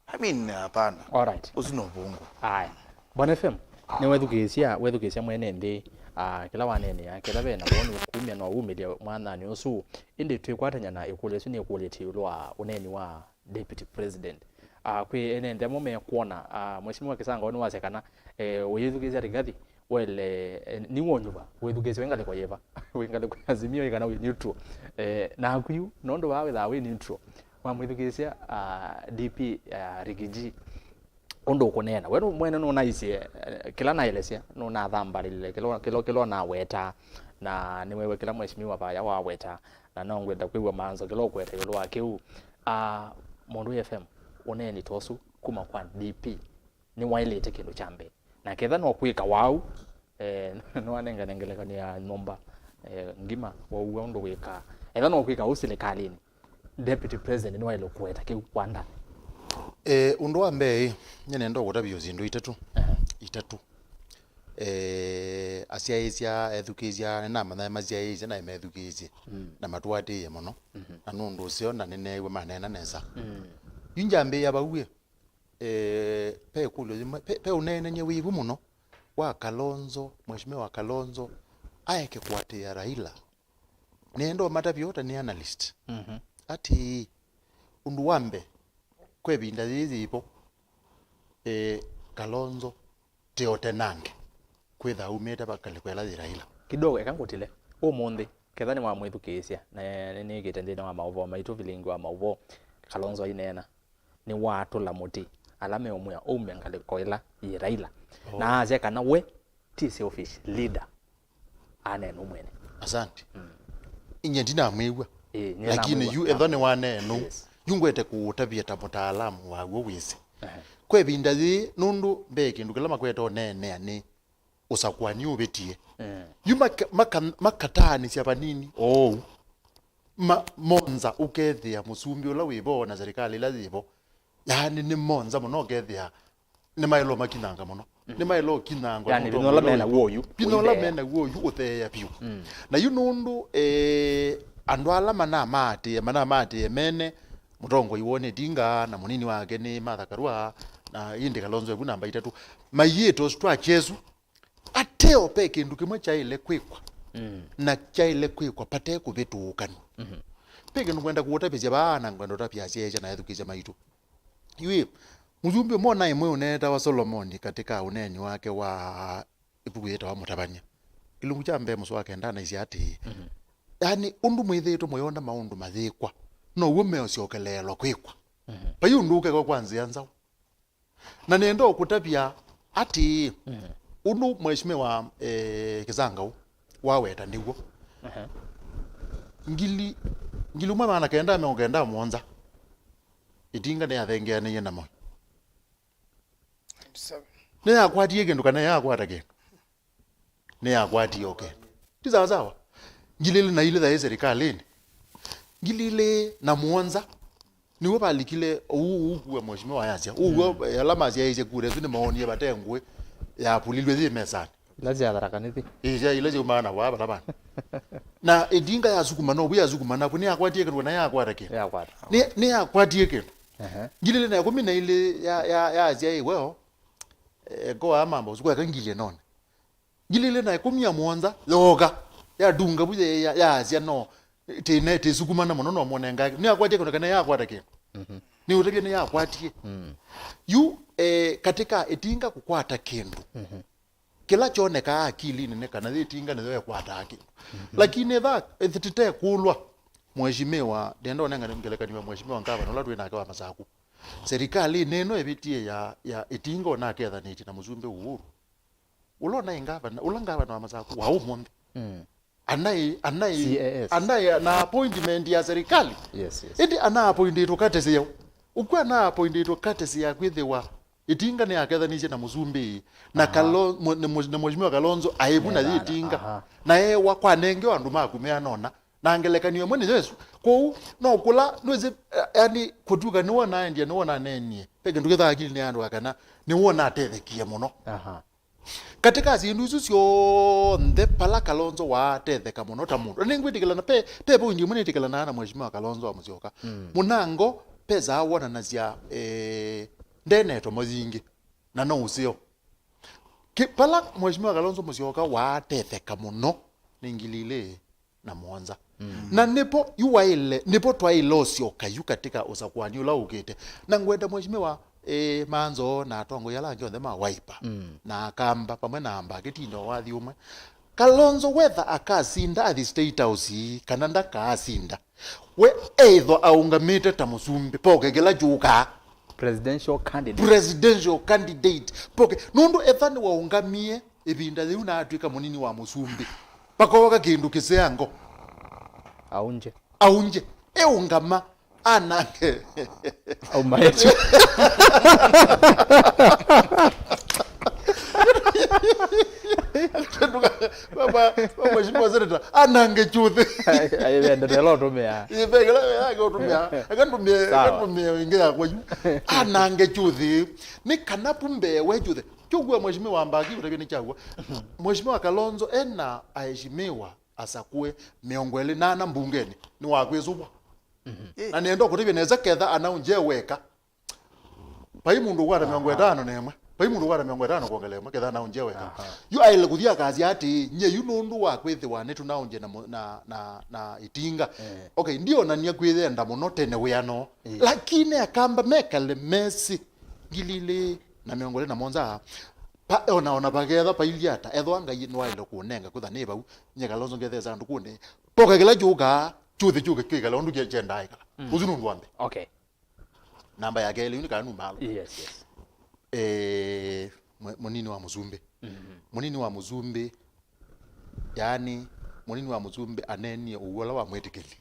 I mean, hapana. All right. Ũsu no ũvũngũ. Aya. Bwana F M, nĩwethukĩĩsya, wethukĩĩsya mwene nthĩ, ah, kĩla waneenea, kethwa ve na woni ũkumya no umĩlye mwathanĩ ũsu. Ĩndĩ twĩkwatany'a na ĩkũlyo ĩsu nĩkũlĩtye ĩũlũ wa ũneeni wa Deputy President. Ah, kwĩ ene nthĩ amwe mekwona, ah, Mheshimiwa Kisanga nĩwasya kana, eh, ũyĩthukĩĩsya Rigathi, well, eh, nĩwonyuva, wĩthukĩĩsya wĩ ngalĩko yĩva? Wĩ ngalĩko ya Azimio ĩ kana wĩ neutral? Eh, naku yu, nũndũ vaa wĩthaa wĩ neutral, wamwĩthukĩĩsya, ah, D P, ah, Riggy G, ũndũ ũkũneena. We nũ-, mwene nũnaisye, eh, kĩla naelesya, nũnathambalĩlile kĩla, kĩla, kĩla ũnawetaa, na nĩweew'a kĩla Mheshimiwa vaya wawetaa, na no ngwenda kwĩw'a maanzo kĩla ũkweta ĩũlũ wa kĩu. Ah, Mũndũ F M, ũneeni ta ũsu kuma kwa D P nĩwaĩlĩte kĩndũ kya mbee. Na ketha no kwĩka waũ, eh, nĩwanengane ngelekany'o ya nyũmba, eh, ngima, waua ũndũ wĩkaa. Etha no kwĩka ũu silikalĩnĩ, Deputy President nĩwaĩle kũweta kĩu kwa ndani. Eh, ũndũ wa mbee, nyie nenda kũtavya syĩndũ itatũ. Ehe. Itatũ. Eh, asyaĩĩsya, ethukĩĩsya, nĩnamanya masyaĩĩsya na methukĩĩsye. Mm. Na matũatĩĩe mũno. Mhm. Na nũndũ ũseo na nĩneew'a maneena nesa. Mm. Yu njambĩĩa vau ĩ, eh, ve ĩkũlyo yĩmwe, ve, ve ũneenany'a wĩ vu mũno wa Kalonzo, Mheshimiwa Kalonzo, aeke kũatĩĩa Raila. Nĩenda ũmatavye ũta nĩ analyst. Mhm. Atĩĩ, ũndũ wa mbee, kwa ĩvinda yĩĩ yĩvo, eh, Kalonzo tĩote nange kwĩtha aumĩte vakalĩko ĩla yĩ Raila. Kidogo, eka ngũtile. Ũmũnthĩ, ketha nĩwamwĩthukĩĩsya, na nĩnĩkĩte nthĩnĩ wa maũvoo maitũ, vilingi wa maũvoo, Kalonzo aineena, nĩwatũla mũtĩ ala meũmwĩa aume ngalĩko ĩla yĩ Raila. Oh. Na asya kana we ti selfish leader. Aneena mwene. Asante. Mm. Inye ndinamwĩw'a. Ĩĩ, nye lakini namwĩw'a. Yu ethwa nĩwaneena. Yes. Yu ngwete kũũtavya ta mũtaalamu wa w'o wĩsĩ. Ehe. Kwa ĩvinda yĩĩ, nũndũ mbee kĩndũ kĩla makwete ũneenea nĩ ũsakũani ũvĩtie. Mm. Yu maka-, maka-, makataanĩsya vanini oou. Ma-, monza ũkethĩa mũsumbĩ ũla wĩ vo na serikali ĩla yĩ vo. Yaani nĩ monza mũno ũkethĩa nĩmaĩlwa makinyanga mũno. Mm. Nĩmaĩlwa ũkinyangwa. Yaani nũndũ vinya ũla mena w'o yu, vinya ũla ũitheea. Mena w'o yu ũtheea vyũ. Mm. Na yu nũndũ, eh, andũ ala manamaatĩe, manamaatĩe mene mũtongoi woo nĩ Tinga na mũnini wake nĩ Martha Karua, na ĩndĩ Kalonzo evu namba itatũ, maiĩte ũsu twa Jesu, ateo ve kĩndũ kĩmwe kyaĩle kwĩkwa, mm, na kyaĩle kwĩkwa vate kũvĩtũũkanw'a. Mhm. Ve kĩndũ ngwenda kũũtavĩsya vaa, na ngwenda ũtavya asyaĩĩsya na ethukĩĩsya maitũ. Yu ĩ, mũsumbĩ ũmwe naĩ mwe ũneetawa Solomoni katika ũneeni wake wa ĩvuku yĩtawa Mũtavany'a. Kĩlungu kya mbee mũsoa wa kenda anaisye atĩĩ, mhm, yaani, ũndũ mwĩthĩĩtwe mũyona maũndũ mayĩkwa, now'o meũsyokeleelwa kwĩkwa. Mhm. Vai ũndũ ũkekwa kwa nzĩa nzaũ. Na nĩenda ũkũtavya atĩĩ, mhm, ũndũ Mheshimiwa, eh, Kĩsangau waweta nĩw'o. Aha. Ngili, ngili ũmwe maana kenda mĩongo kenda mũonza, Ĩtinga nĩyathengeanĩie na Moi. Nĩyakwatie kĩndũ kana yakwata kĩndũ? Nĩyakwatie o kĩndũ. Ti sawa sawa? Ngili ilĩ na ilĩ thaĩ serikalĩnĩ. Ngili ilĩ na mũonza, nĩw'o valikile ũu, ũu kua mheshimiwa yasya. Ũu, mm, ala masyaĩĩsye kura ĩsu nĩmoonie vate ngũĩ yapulilw'e yĩ mesanĩ. Ila sya Tharaka Nithi. Ĩĩ, sya ila syaumaa na vaa vala vana. Na Ĩtinga yasukuma, novu yasukuma, navu nĩyakwatie kĩndũ kana yakwata kĩndũ? Yakwata. Nĩ, nĩyakwatie kĩndũ. Ehe. Ngili ilĩ na ĩkũmi na ilĩ ya, ya, yasya ĩ, well, eh, ko aa mamba ũsu kweka ngili ĩnone. Ngili ilĩ na ĩkũmi na mũonza yooka, yatunga vu, ya, ya, yaasya no, tĩne, tĩsukumana mũno, no mũnengae. Nĩyakwatie kĩndũ kana yakwata kĩndũ? Mhm. Nĩũtavya nĩyakwatie. Mm. Yu, eh, katika Ĩtinga kũkwata kĩndũ, mhm, kĩla kyonekaa akilinĩ nĩ kana yĩ Ĩtinga nĩyo ĩkwataa kĩndũ. Mhm. Lakini tha, ĩtĩtekũlwa, mheshimiwa, ndenda ũnengane ngelekany'o ya mheshimiwa ngavana ũla twĩ nake wa Masaku. Serikalĩnĩ ĩno ĩvĩtie ya, ya Ĩtinga onake ethanĩtye na mũsumbĩ Uhuru. Ũla ũnaĩ ngavana, ũla ngavana wa Masaku wa ũmũnthĩ. Mm. Anaĩ, anaĩ, C A S. Anaĩ na appointment ya serikali. Yes, yes. Ĩndĩ ana appointĩtwe katesi ya, ũkw'a ana appointĩtwe katesi ya kwĩthĩwa Ĩtinga nĩyakethanisye na mũsumbĩ na, aha, Kalo-, mwe-, nĩ mwe-, nĩ mheshimiwa Kalonzo aĩ vu na yĩ, nethana, Ĩtinga. Aha. Na ewa kwanengewa andũ maku meanona. Na ngelekany'o ĩmwe nĩ Yesũ. Kwoou, no kũla, nĩwĩsĩ, eh, yani, kũtuka nĩwona endia, nĩwona nenie. Ve kĩndũ kĩthaa akilinĩ ya andũ akana, nĩwona atethekie mũno. Aha. Katika syĩndũ isu syonthe, pala Kalonzo watetheka mũno ta mũndũ. Na nĩngwĩtĩkĩlana, pe, pe point ĩmwe nĩtĩkĩlanaa na Mheshimiwa Kalonzo wa Musyoka. Mm. Mũnango, pesa wonanasya, eh, ndenetwa mayingĩ. Na no ũseo. Ki-, pala Mheshimiwa Kalonzo Musyoka watetheka mũno nĩ ngili ilĩ na mũonza. Mm. Na nĩpo yu waĩle, nĩpo twaĩle ũsyoka yu katika ũsakũani ũla ũkĩte. Na ngwenda Mheshimiwa, eh, Manzo na atongoi ala angĩ onthe ma Wiper, mm, na Akamba, pamwe na Amba, akĩtinda o wathi ũmwe. Kalonzo whether akasinda athi State House ii, kana ndakaasinda, we ethwa aũngamĩte ta mũsumbĩ, poke kĩla kyũkaa. Presidential candidate. Presidential candidate. Poke. Nũndũ etha nĩwaũngamie ĩvinda yĩu na atw'ĩka mũnini wa mũsumbĩ, pakooka kĩndũ kĩseango. Aunje. Aunje. Eũngama. Anange. Aumaĩtyo. Baba, baba, Mheshimiwa Senator, anange chuthi. Ai, ai, wendete ĩla ũtũmĩaa. Ĩĩ, ve kĩla yake ũtũmĩa. Eka ndũmĩe, eka, sawa, ndũmĩe ĩngĩ yakwa yu. Anange chuthi. Nĩ kana pu mbee we chuthi. Kĩu kwa Mheshimiwa Mbaki ũtavya nĩ kyaw'a. Mheshimiwa Kalonzo ena aheshimiwa asakũe mĩongo ĩlĩ na ana mbungenĩ, nĩwakwĩsũvwa. Mhm. Na nĩenda kũtavya nesa ketha anaunje weka. Vai mũndũ ũkwata mĩongo ĩtano na ĩmwe. Vai mũndũ ũkwata mĩongo ĩtano kwongelea ĩmwe, ketha naũnjie weka. Aha. Yu aĩle kũthi akasya atĩ, "Nyie yu nũndũ wa kwĩthĩwa nĩtũnaũnje na mũ-, na, na, na ĩtinga." Eh. Okay, ndionania kwĩyenda mũno tene wĩano. Eh. Lakini akamba mekale mesĩ ngili ilĩ na mĩongo ĩlĩ na mũonza, pa, ona, ona vaketha pailyĩ ata, ethwa Ngai nĩwaĩle kũnenga kũtha nĩ vau, nyie Kalonzo ngethee sandũkũnĩ. Poka kĩla kyũkaa, kyũthi kyũke kĩkale ũndũ kye-, kyendaa ĩkala. Mm. Ũsu nĩ ũndũ wa mbee. Okay. Namba ya kelĩ, yu nĩ kana numalo. Yes, yes. Eh, mwe-, mũnini wa mũsumbĩ. Mhm. Mũnini wa mũsumbĩ, yaani, mũnini wa mũsumbĩ anenie ũw'o ũla wa mwĩtĩkĩli.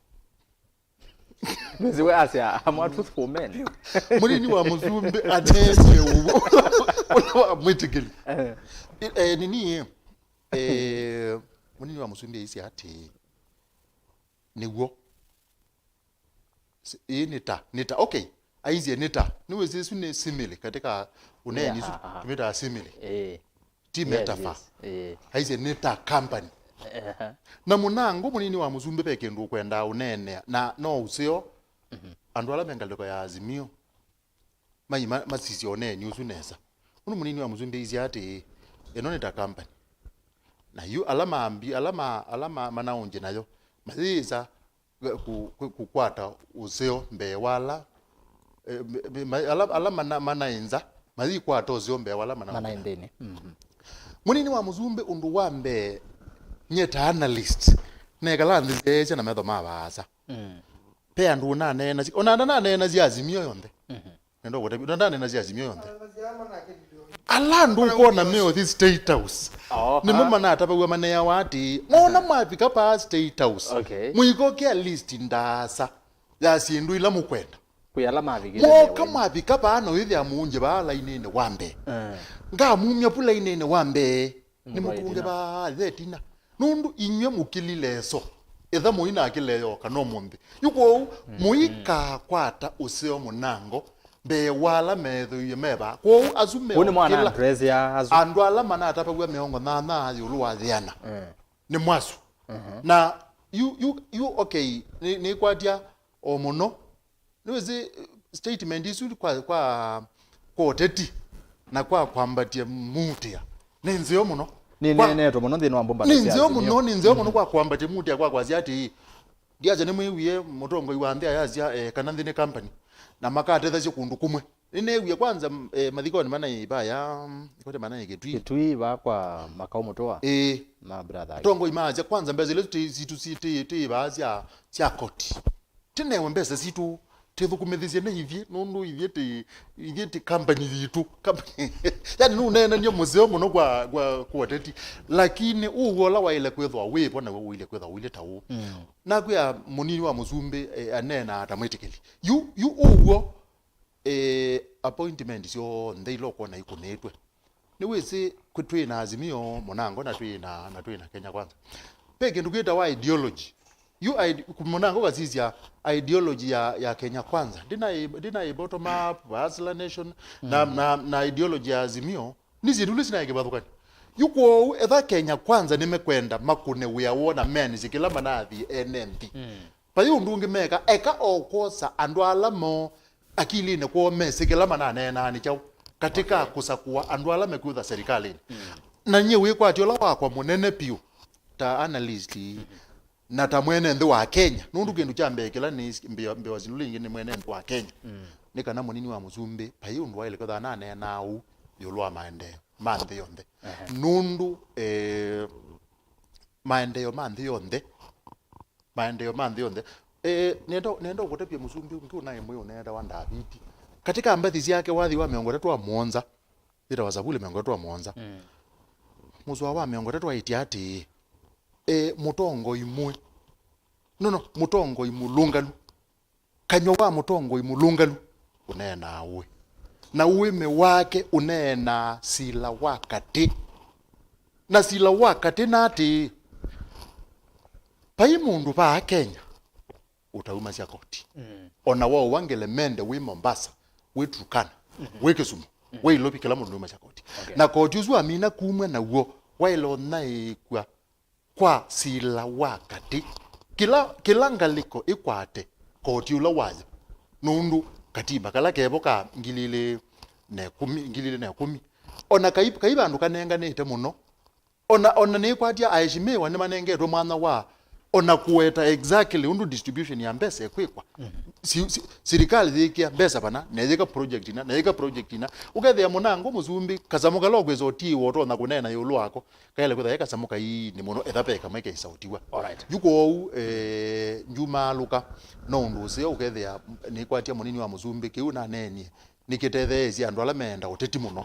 Nĩsĩ we asya, "I'm a truthful man." Mũnini wa mũsumbĩ anenie ũw'o ũla wa mwĩtĩkĩli. Eh. Eh, nini, eh, mũnini wa mũsumbĩ aisye atĩ, nĩw'o. Si-, ĩĩ nĩ ta, nĩ ta, okay. Aisye nĩ ta. Nĩwĩsĩ ĩsu nĩ simile katika ũneeni, yeah, isu aha, tũmĩtaa simile. Ĩĩ. Ti, yes, metaphor. Yes. Ĩĩ. Aisye nĩ ta company. Ehe. Na mũnango mũnini wa mũsumbĩ ve kĩndũ ũkwendaa ũneenea, na no ũseo, mhm, andũ ala me ngalĩko ya Azimio, mai ma-, masisye ũneeni ũsu nesa. Ũndũ mũnini wa mũsumbĩ aisye atĩĩ, ĩno nĩ ta company. Na yu ala mambi-, ala ma-, ala ma-, manaũngye nayo, mayĩsa kũ-, kũ-, kũkwata ũseo mbee wa ala, eh, me-, me-, ma-, ala, ala mana-, manaĩ nza, mayĩkwata ũseo mbee wa ala manaũngye nayo. Manaĩ nthĩnĩ. Mhm. Mũnini wa mũsumbĩ, ũndũ wa mbee, nyie ta analyst, nekala nthĩ nzeesya na metho ma vaasa. Mm. Ve andũ ũnaneenasya, ona ndananeenasya Azimio yonthe. Mhm. Nenda ũkũtavya, ona ndaneenasya Azimio yonthe. Ala andũ ũkwona me ũthi State House. Oho. Nĩmo manatavaw'a maneawa atĩ, mona, mhm, mwavika paa State House. Okay. Mũikokea list ndaasa ya syĩndũ ila mũkwenda. Kwĩ ala mavikile. Mwoka mewene. Mwavika paa na wĩthĩa mũũngye vaa lainĩnĩ wa mbee. Eh. Ngamumya vu lainĩnĩ wa mbee. Nĩmũkũnge vaa ĩtina. Nũndũ inyw'ĩ mũkĩlile ĩso, ĩtha mũinakĩle yoka no mũnthĩ. Yu kwoou, mm, mũikakwata ũseo mũnango mbee wa ala methĩiwe me vaa. Kwoou asu me, ũu nĩ mwana kĩla andresi ya asu. Andũ ala manatavaw'a mĩongo nyanya ĩũlũ wa yĩana. Mm. Nĩ mwasu. Mhm. Na yu, yu, yu, okay, nĩ, nĩkwatya o mũno. Nĩwĩsĩ, eh, statement isu kwa, kwa, kwa ũteti na kwa kwambatya muutĩa nĩ nzeo mũno. Kwa, nĩneenetwe mũno nthĩnĩ wa mbũmbano nĩ sya nzeo Azimio. Mũno, nĩ nzeo mũno, mhm, kwa kwambatya muutĩa kwa kwasya atĩĩ, ndiasya nĩmwĩwie mũtongoi wa nthĩ ayasya, eh, kana nthĩ nĩ company, na makatethasya kũndũ kũmwe. Nĩneewie kwanza, m-, eh, mathikonĩ manaĩ vaya, mm, ikote manaĩ Kĩtui. Kĩtui va kwa Makau Mũtũa. Ĩĩ. Ma brother. Atongoi maasya kwanza mbesa ila tũtĩ-, sitũ sitĩ-, tĩ vaa sya, sya koti. Tĩnewe mbesa sitũ, tĩthũkũmĩthĩsye nĩ ithyĩ, nũndũ ithyĩ tĩ, ithyĩ tĩ company yitũ. Company. Yani nũneenanie mũseo mũno kwa, kwa, kwa ũteti. Lakini ũw'o ũla waĩle kwĩthwa wĩvo naw'o ũilye kwĩthwa ũilye ta ũũ. Mm. Nakwĩa mũnini wa mũsumbĩ, eh, aneenaa ta mwĩtĩkĩli. Yu, yu ũw'o, eh, appointment syonthe ila ũkwona ikũnĩtwe. Nĩwĩsĩ kwĩ twĩ na Azimio mũnango na twĩ na, na twĩ na Kenya Kwanza. Ve kĩndũ kĩtawa ideology. Yu ide-, mũnango ũkasisya ideology ya, ya Kenya Kwanza. Ndĩna i-, ndĩna i bottom up, Hustler Nation, na, mm, na, na ideology ya Azimio. Nĩ syĩndũ ila sinaĩ kĩvathũkany'o. Yu kwoou, etha Kenya Kwanza nĩmekwenda makũne wĩa woo na meanĩsye kĩla manathi ene nthĩ. Mm. Vai ũndũ ũngĩ meka, eka o kwosa andũ ala mo akilinĩ kwoo mesĩ kĩla mananeenaa nĩ kyaũ katika, okay, kũsakũa andũ ala mekwĩtha serikalĩnĩ. Mm. Na nyie wĩkwatyo ũla wakwa mũnene piũ ta analyst, mm-hmm, na ta mwene nthĩ wa Kenya, nũndũ kĩndũ kya mbee kĩla nĩ mbeo, mbeo sindũ lingĩ nĩ mwene nthĩ wa Kenya. Mm. Nĩ kana mũnini wa mũsumbĩ, vai ũndũ waĩle kwĩtha naneenaa ũu ĩũlũ wa maendeeo ma nthĩ yonthe. Ehe. Nũndũ, eh, maendeeo ma nthĩ yonthe, maendeeo ma nthĩ yonthe. Eh, nenda, nenda ũkũtavya mũsumbĩ ũngĩ ũnaĩ mwĩ ũneetawa Ndaviti. Katika mbathi syake wathi wa mĩongo ĩtatũ wa mũonza, yĩtawa Savuli mĩongo ĩtatũ wa mũonza. Mm. Mũsoa wa mĩongo ĩtatũ aĩtye atĩĩ, eh, mũtongoi mwĩ. No, no, mũtongoi mũlũngalu. Kanyw'a wa mũtongoi mũlũngalu ũneenaa ũĩ, na ũĩmĩ wake ũneenaa sila wa katĩ. Na sila wa katĩ na atĩĩ, vai mũndũ vaa Kenya ũtaumasya koti. Mm. Ona waũa ngelemende wĩ Mombasa, wĩ Turkana, mm-hmm, wĩ Kisumu, mm-hmm, wĩ Ilovi, kĩla mũndũ nĩumasya koti. Okay. Na koti ũsu wamina kumw'a naw'o, waĩle ũnyaĩĩkw'a kwa sila wa katĩ. Kĩla, kĩla ngalĩko ĩkwate koti ũla wayo, nũndũ katiba kala kevo ka ngili ilĩ na ĩkũmi, ngili ilĩ na ĩkũmi, Ona kai, kai vandũ kanenganĩte mũno. Ona, ona nĩkwatya aheshimiwa nĩmanengetwe mwanya wa ona kũweta exactly ũndũ distribution ya mbesa ĩkwĩkwa. Si, si, sirikali yĩkĩa mbesa vana, na yĩka project ina, na yĩka project ina. Ũkethĩa mũnango mũsumbĩ, kasamũ kala ũkwĩsa ũtiĩwa ũtonya kũneena ĩũlũ wako, kaĩle kwĩtha e kasamũ kaini mũno, etha ve kamwe keisaũtiwa. Alright. Yu kwoou, eh, njumaalũka, no ũndũ ũseo ũkethĩa nĩkwatya mũnini wa mũsumbĩ, kĩu naneenie, nĩkĩtetheesye andũ ala meenda ũteti mũno,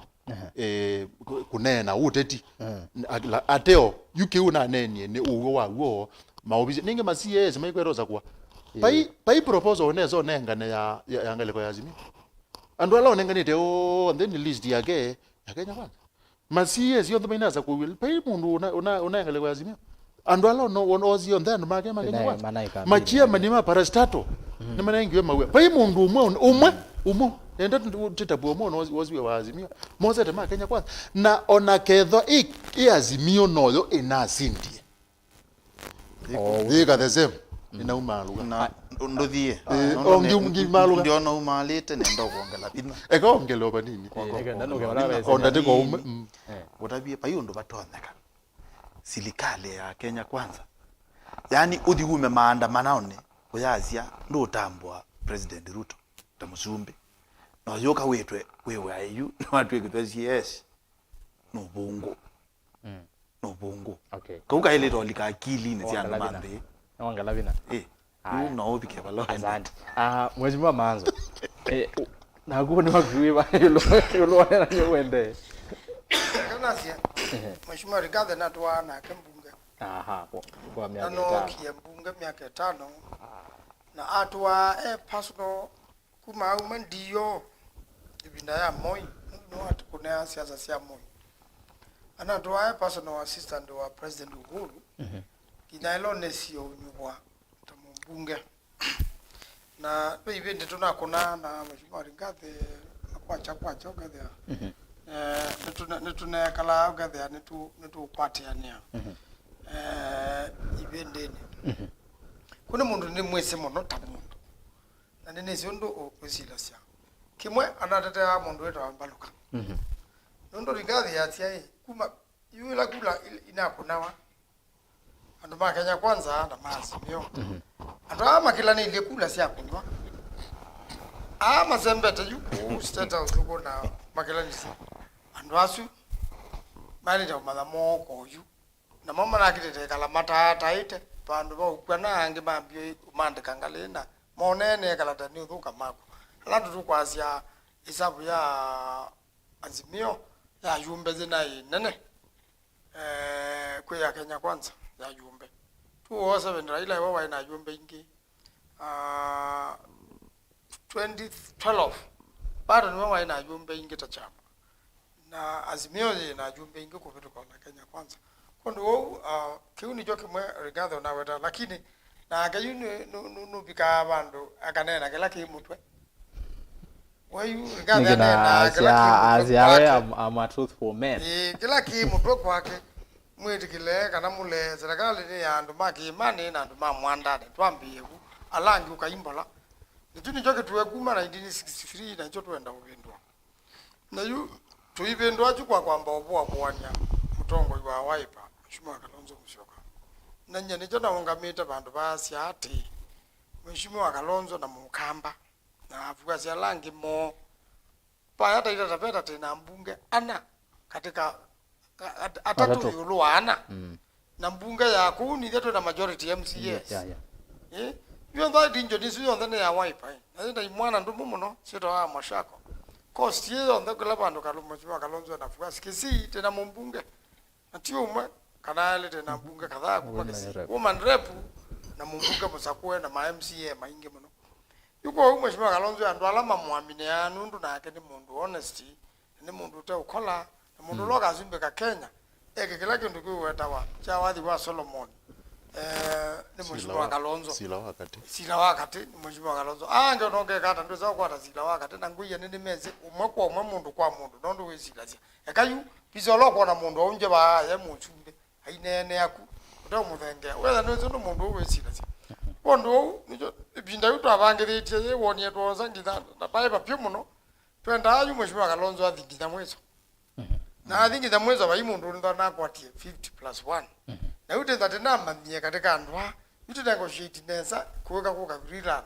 eh, kũ-, kũneena ũteti. Ateo, yu kĩu naneenie nĩ ũw'o wa w'o, maovisi. Nĩngĩ ma C A S maikweta ũsakũa. Vai, vai proposal ũnesa ũnengane ya, ya, ya ngalĩko ya Azimio. Andũ ala ũnenganĩte onthe nĩ list yake ya Kenya Kwanza. Ma C A S onthe mainasa kũw'e, vai mũndũ ũna, ũna, ũnaengalĩwa Azimio. Andũ ala ono, ono, osie onthe andũ make ma Kenya Kwanza. Manaika ma chairman ma parastatal, nĩmanengiwe mawĩa. Vai mũndũ ũmwe, ũmwe, ũmwe. Nenda tĩtapua ũmwe, ono, osie wa Azimio. Mosete ma Kenya Kwanza. Na ona kethwa ĩ, ĩ Azimio noyo ĩnasindie. Yĩka the same. Nĩnaumaalũka. Na ndũthiĩ. Eh, nũndũ o ngi-, ngi-, maalũka. Ndiona umaalĩte, nenda ũkwongela vinya. Eka ongele o vanini. Eka ndanũke vala wesĩ. O ndatĩka ũmwe. Ũtavie, vai ũndũ vatonyeka. Silikalĩ ya Kenya Kwanza. Yaani, ũthi ume maandamanaonĩ, ũyasya, ndũũtambũa President Ruto ta mũsumbĩ. Na ũyũka wĩtwe, wĩw'ae yu, nĩwatw'ĩkĩtwe C A S. Nũvũngũ. Nũvũngũ. Okay. Kau kaĩlĩte ũlika akilinĩ sya andũ ma nthĩ. Nĩwangala vinya. Eh, yu no ũvike vala ũendete. Asante. Ah, Mheshimiwa Manzo. Eh, u-, naku nĩ wakuĩva ĩũlũ, ĩũlũ wa nĩ wendee. Kanasya, Mheshimiwa Rigathi natũaa nake mbunge. Aha, kwa, kwa na miaka ĩtano. Nookie mbunge myaka ĩtano. Na atũaa e personal Kuma auma D O ĩvinda ya Moi, nũndũ nĩwakũnea siasa sya Moi. Anatũae personal assistant wa President Uhuru, nginya ĩla onesie ũnyuvwa ta mũmbunge. Na ve ivĩndĩ tũnakũnaa na Mheshimiwa Rigathi, na kwakya kwakya ũkethĩa, eh, nĩtũne-, nĩtũneekalaa ũkethĩa nĩtũ-, nĩtũkwatĩanĩa, eh, ivĩndĩnĩ. Kũu nĩ mũndũ nĩmwĩsĩ mũno ta mũndũ. Na nĩnĩsĩ ũndũ ũ-, ũsilasya. Kĩmwe, anatetea mũndũ wĩtawa Mbalũka. Nũndũ Rigathi asya ĩ, kuma yu ĩla kula il-, inakũnawa, andũ ma Kenya Kwanza na ma Azimio, andũ aa makĩlanĩilye kula sya kũnyw'a. Aa masembete yu kũu State House ũkũna makĩlanĩsye. Andũ asu maĩlĩte kũmanya mooko yu. Namo manakĩlĩte ĩkala mataataĩte vandũ va ũkw'a, na angĩ mambie ũmandĩka ngalĩ na monene ĩkala ta nĩ ũthũka makw'a. Ala andũ tũkwasya ĩsavu ya Azimio ya ayumbe yĩna ĩ nene, eh, kwĩ ya Kenya Kwanza ya ayumbe. Two oh seven Raila ĩwe waĩ na ayumbe ingĩ. Ah, twenty twelve, bado nĩwe waĩ na ayumbe aingĩ ta kyama. Na Azimio yĩ na ayumbe aingĩ kũvĩtũka ona Kenya Kwanza. Kwondũ ũu, ah, kĩu nĩkyo kĩmwe Rigathi ũnaweta, lakini nake yu nĩ-, nũ-, nũ-, nũvikaa vandũ akaneena kĩla kĩ mũtwe. We yu Rigathi nĩngĩ na aneenaa kĩla kĩ mũtwe asya, asya we kwake. I'm, I'm a truthful man. Ĩĩ, kĩla kĩ mũtwe kwake. Mwĩtĩkĩle kana mũlee, serikali nĩ ya andũ ma kĩĩmanĩ na andũ ma mwandanĩ. Twambĩĩe vu, ala angĩ ũkaimbola. Nĩkyu nĩkyo kĩtue kuma nineteen sixty-three, nakyo twenda ũvĩndũa. Na yu tũivĩndũa kyu kwa kwamba ũvũavũany'a mũtongoi wa Wiper, Mheshimiwa Kalonzo Musyoka. Na nyie nĩkyo naũngamĩte vandũ vaasya atĩĩ, Mheshimiwa Kalonzo na Mũkamba na avuasi ala angĩ moo, Vaya Taita Taveta twĩ na mbunge ana katika, a-, at-, atatũ. Atatũ ĩũlũ wa ana. Mm. Na mbunge ya kũu nithe twĩ na majority M C As. Yeah, yeah. Eh? Yonthe region isu yonthe nĩ ya Wiper, eh. Na yĩ na imwana ndũmu mũno, syĩtawa Mashako. Coast ĩ yonthe kĩla vandũ Kalonzo, Mheshimiwa Kalonzo na Fuasi. Kisii twĩ na mũmbunge. Na ti ũmwe, kana elĩ twĩ na mbunge kadhaa kuma Kisii. Women rep. Woman rep na mũmbunge mũsakũe na ma M C A maingĩ mũno. Yu kwoou Mheshimiwa Kalonzo andũ ala mamũaminĩaa nũndũ nake nĩ mũndũ honest, na nĩ mũndũ ũteũkola, na mũndũ ũla ũkasumbĩka Kenya, eke kĩla kĩndũ kĩũwetawa kya wathi wa Solomon. Eh, nĩ Mheshimiwa Kalonzo. Sila wa katĩ. Sila wa katĩ nĩ Mheshimiwa Kalonzo. Aa angĩ ona ũngekata ndwĩsa ũkwata sila wa katĩ, na ngũie nĩnĩmesĩ ũmwe kwa ũmwe mũndũ kwa mũndũ, nũndũ wĩsilasya. Eka yu, visa ũla ũkwona mũndũ aũngye vaa ye mũsumbĩ. Aineenea ku, ũteũmũthengea. Wetha nĩwĩsĩ ũndũ mũndũ ũũ wĩsilasya. Kwondũ ũu, nĩkyo ĩvinda yu twavangĩthĩtye yĩ wonie twosa nginya na vaĩva vyũ mũno. Twendaa yu Mheshimiwa Kalonzo athi nginya mwĩso. Na I think nginya mwĩso vai mũndũ ũrĩ ndo nakwatie fifty plus one. Na yu tĩtha tĩnamanyie katika andũ aa, yu tĩnegotiate nesa kũĩka kũka Greenland.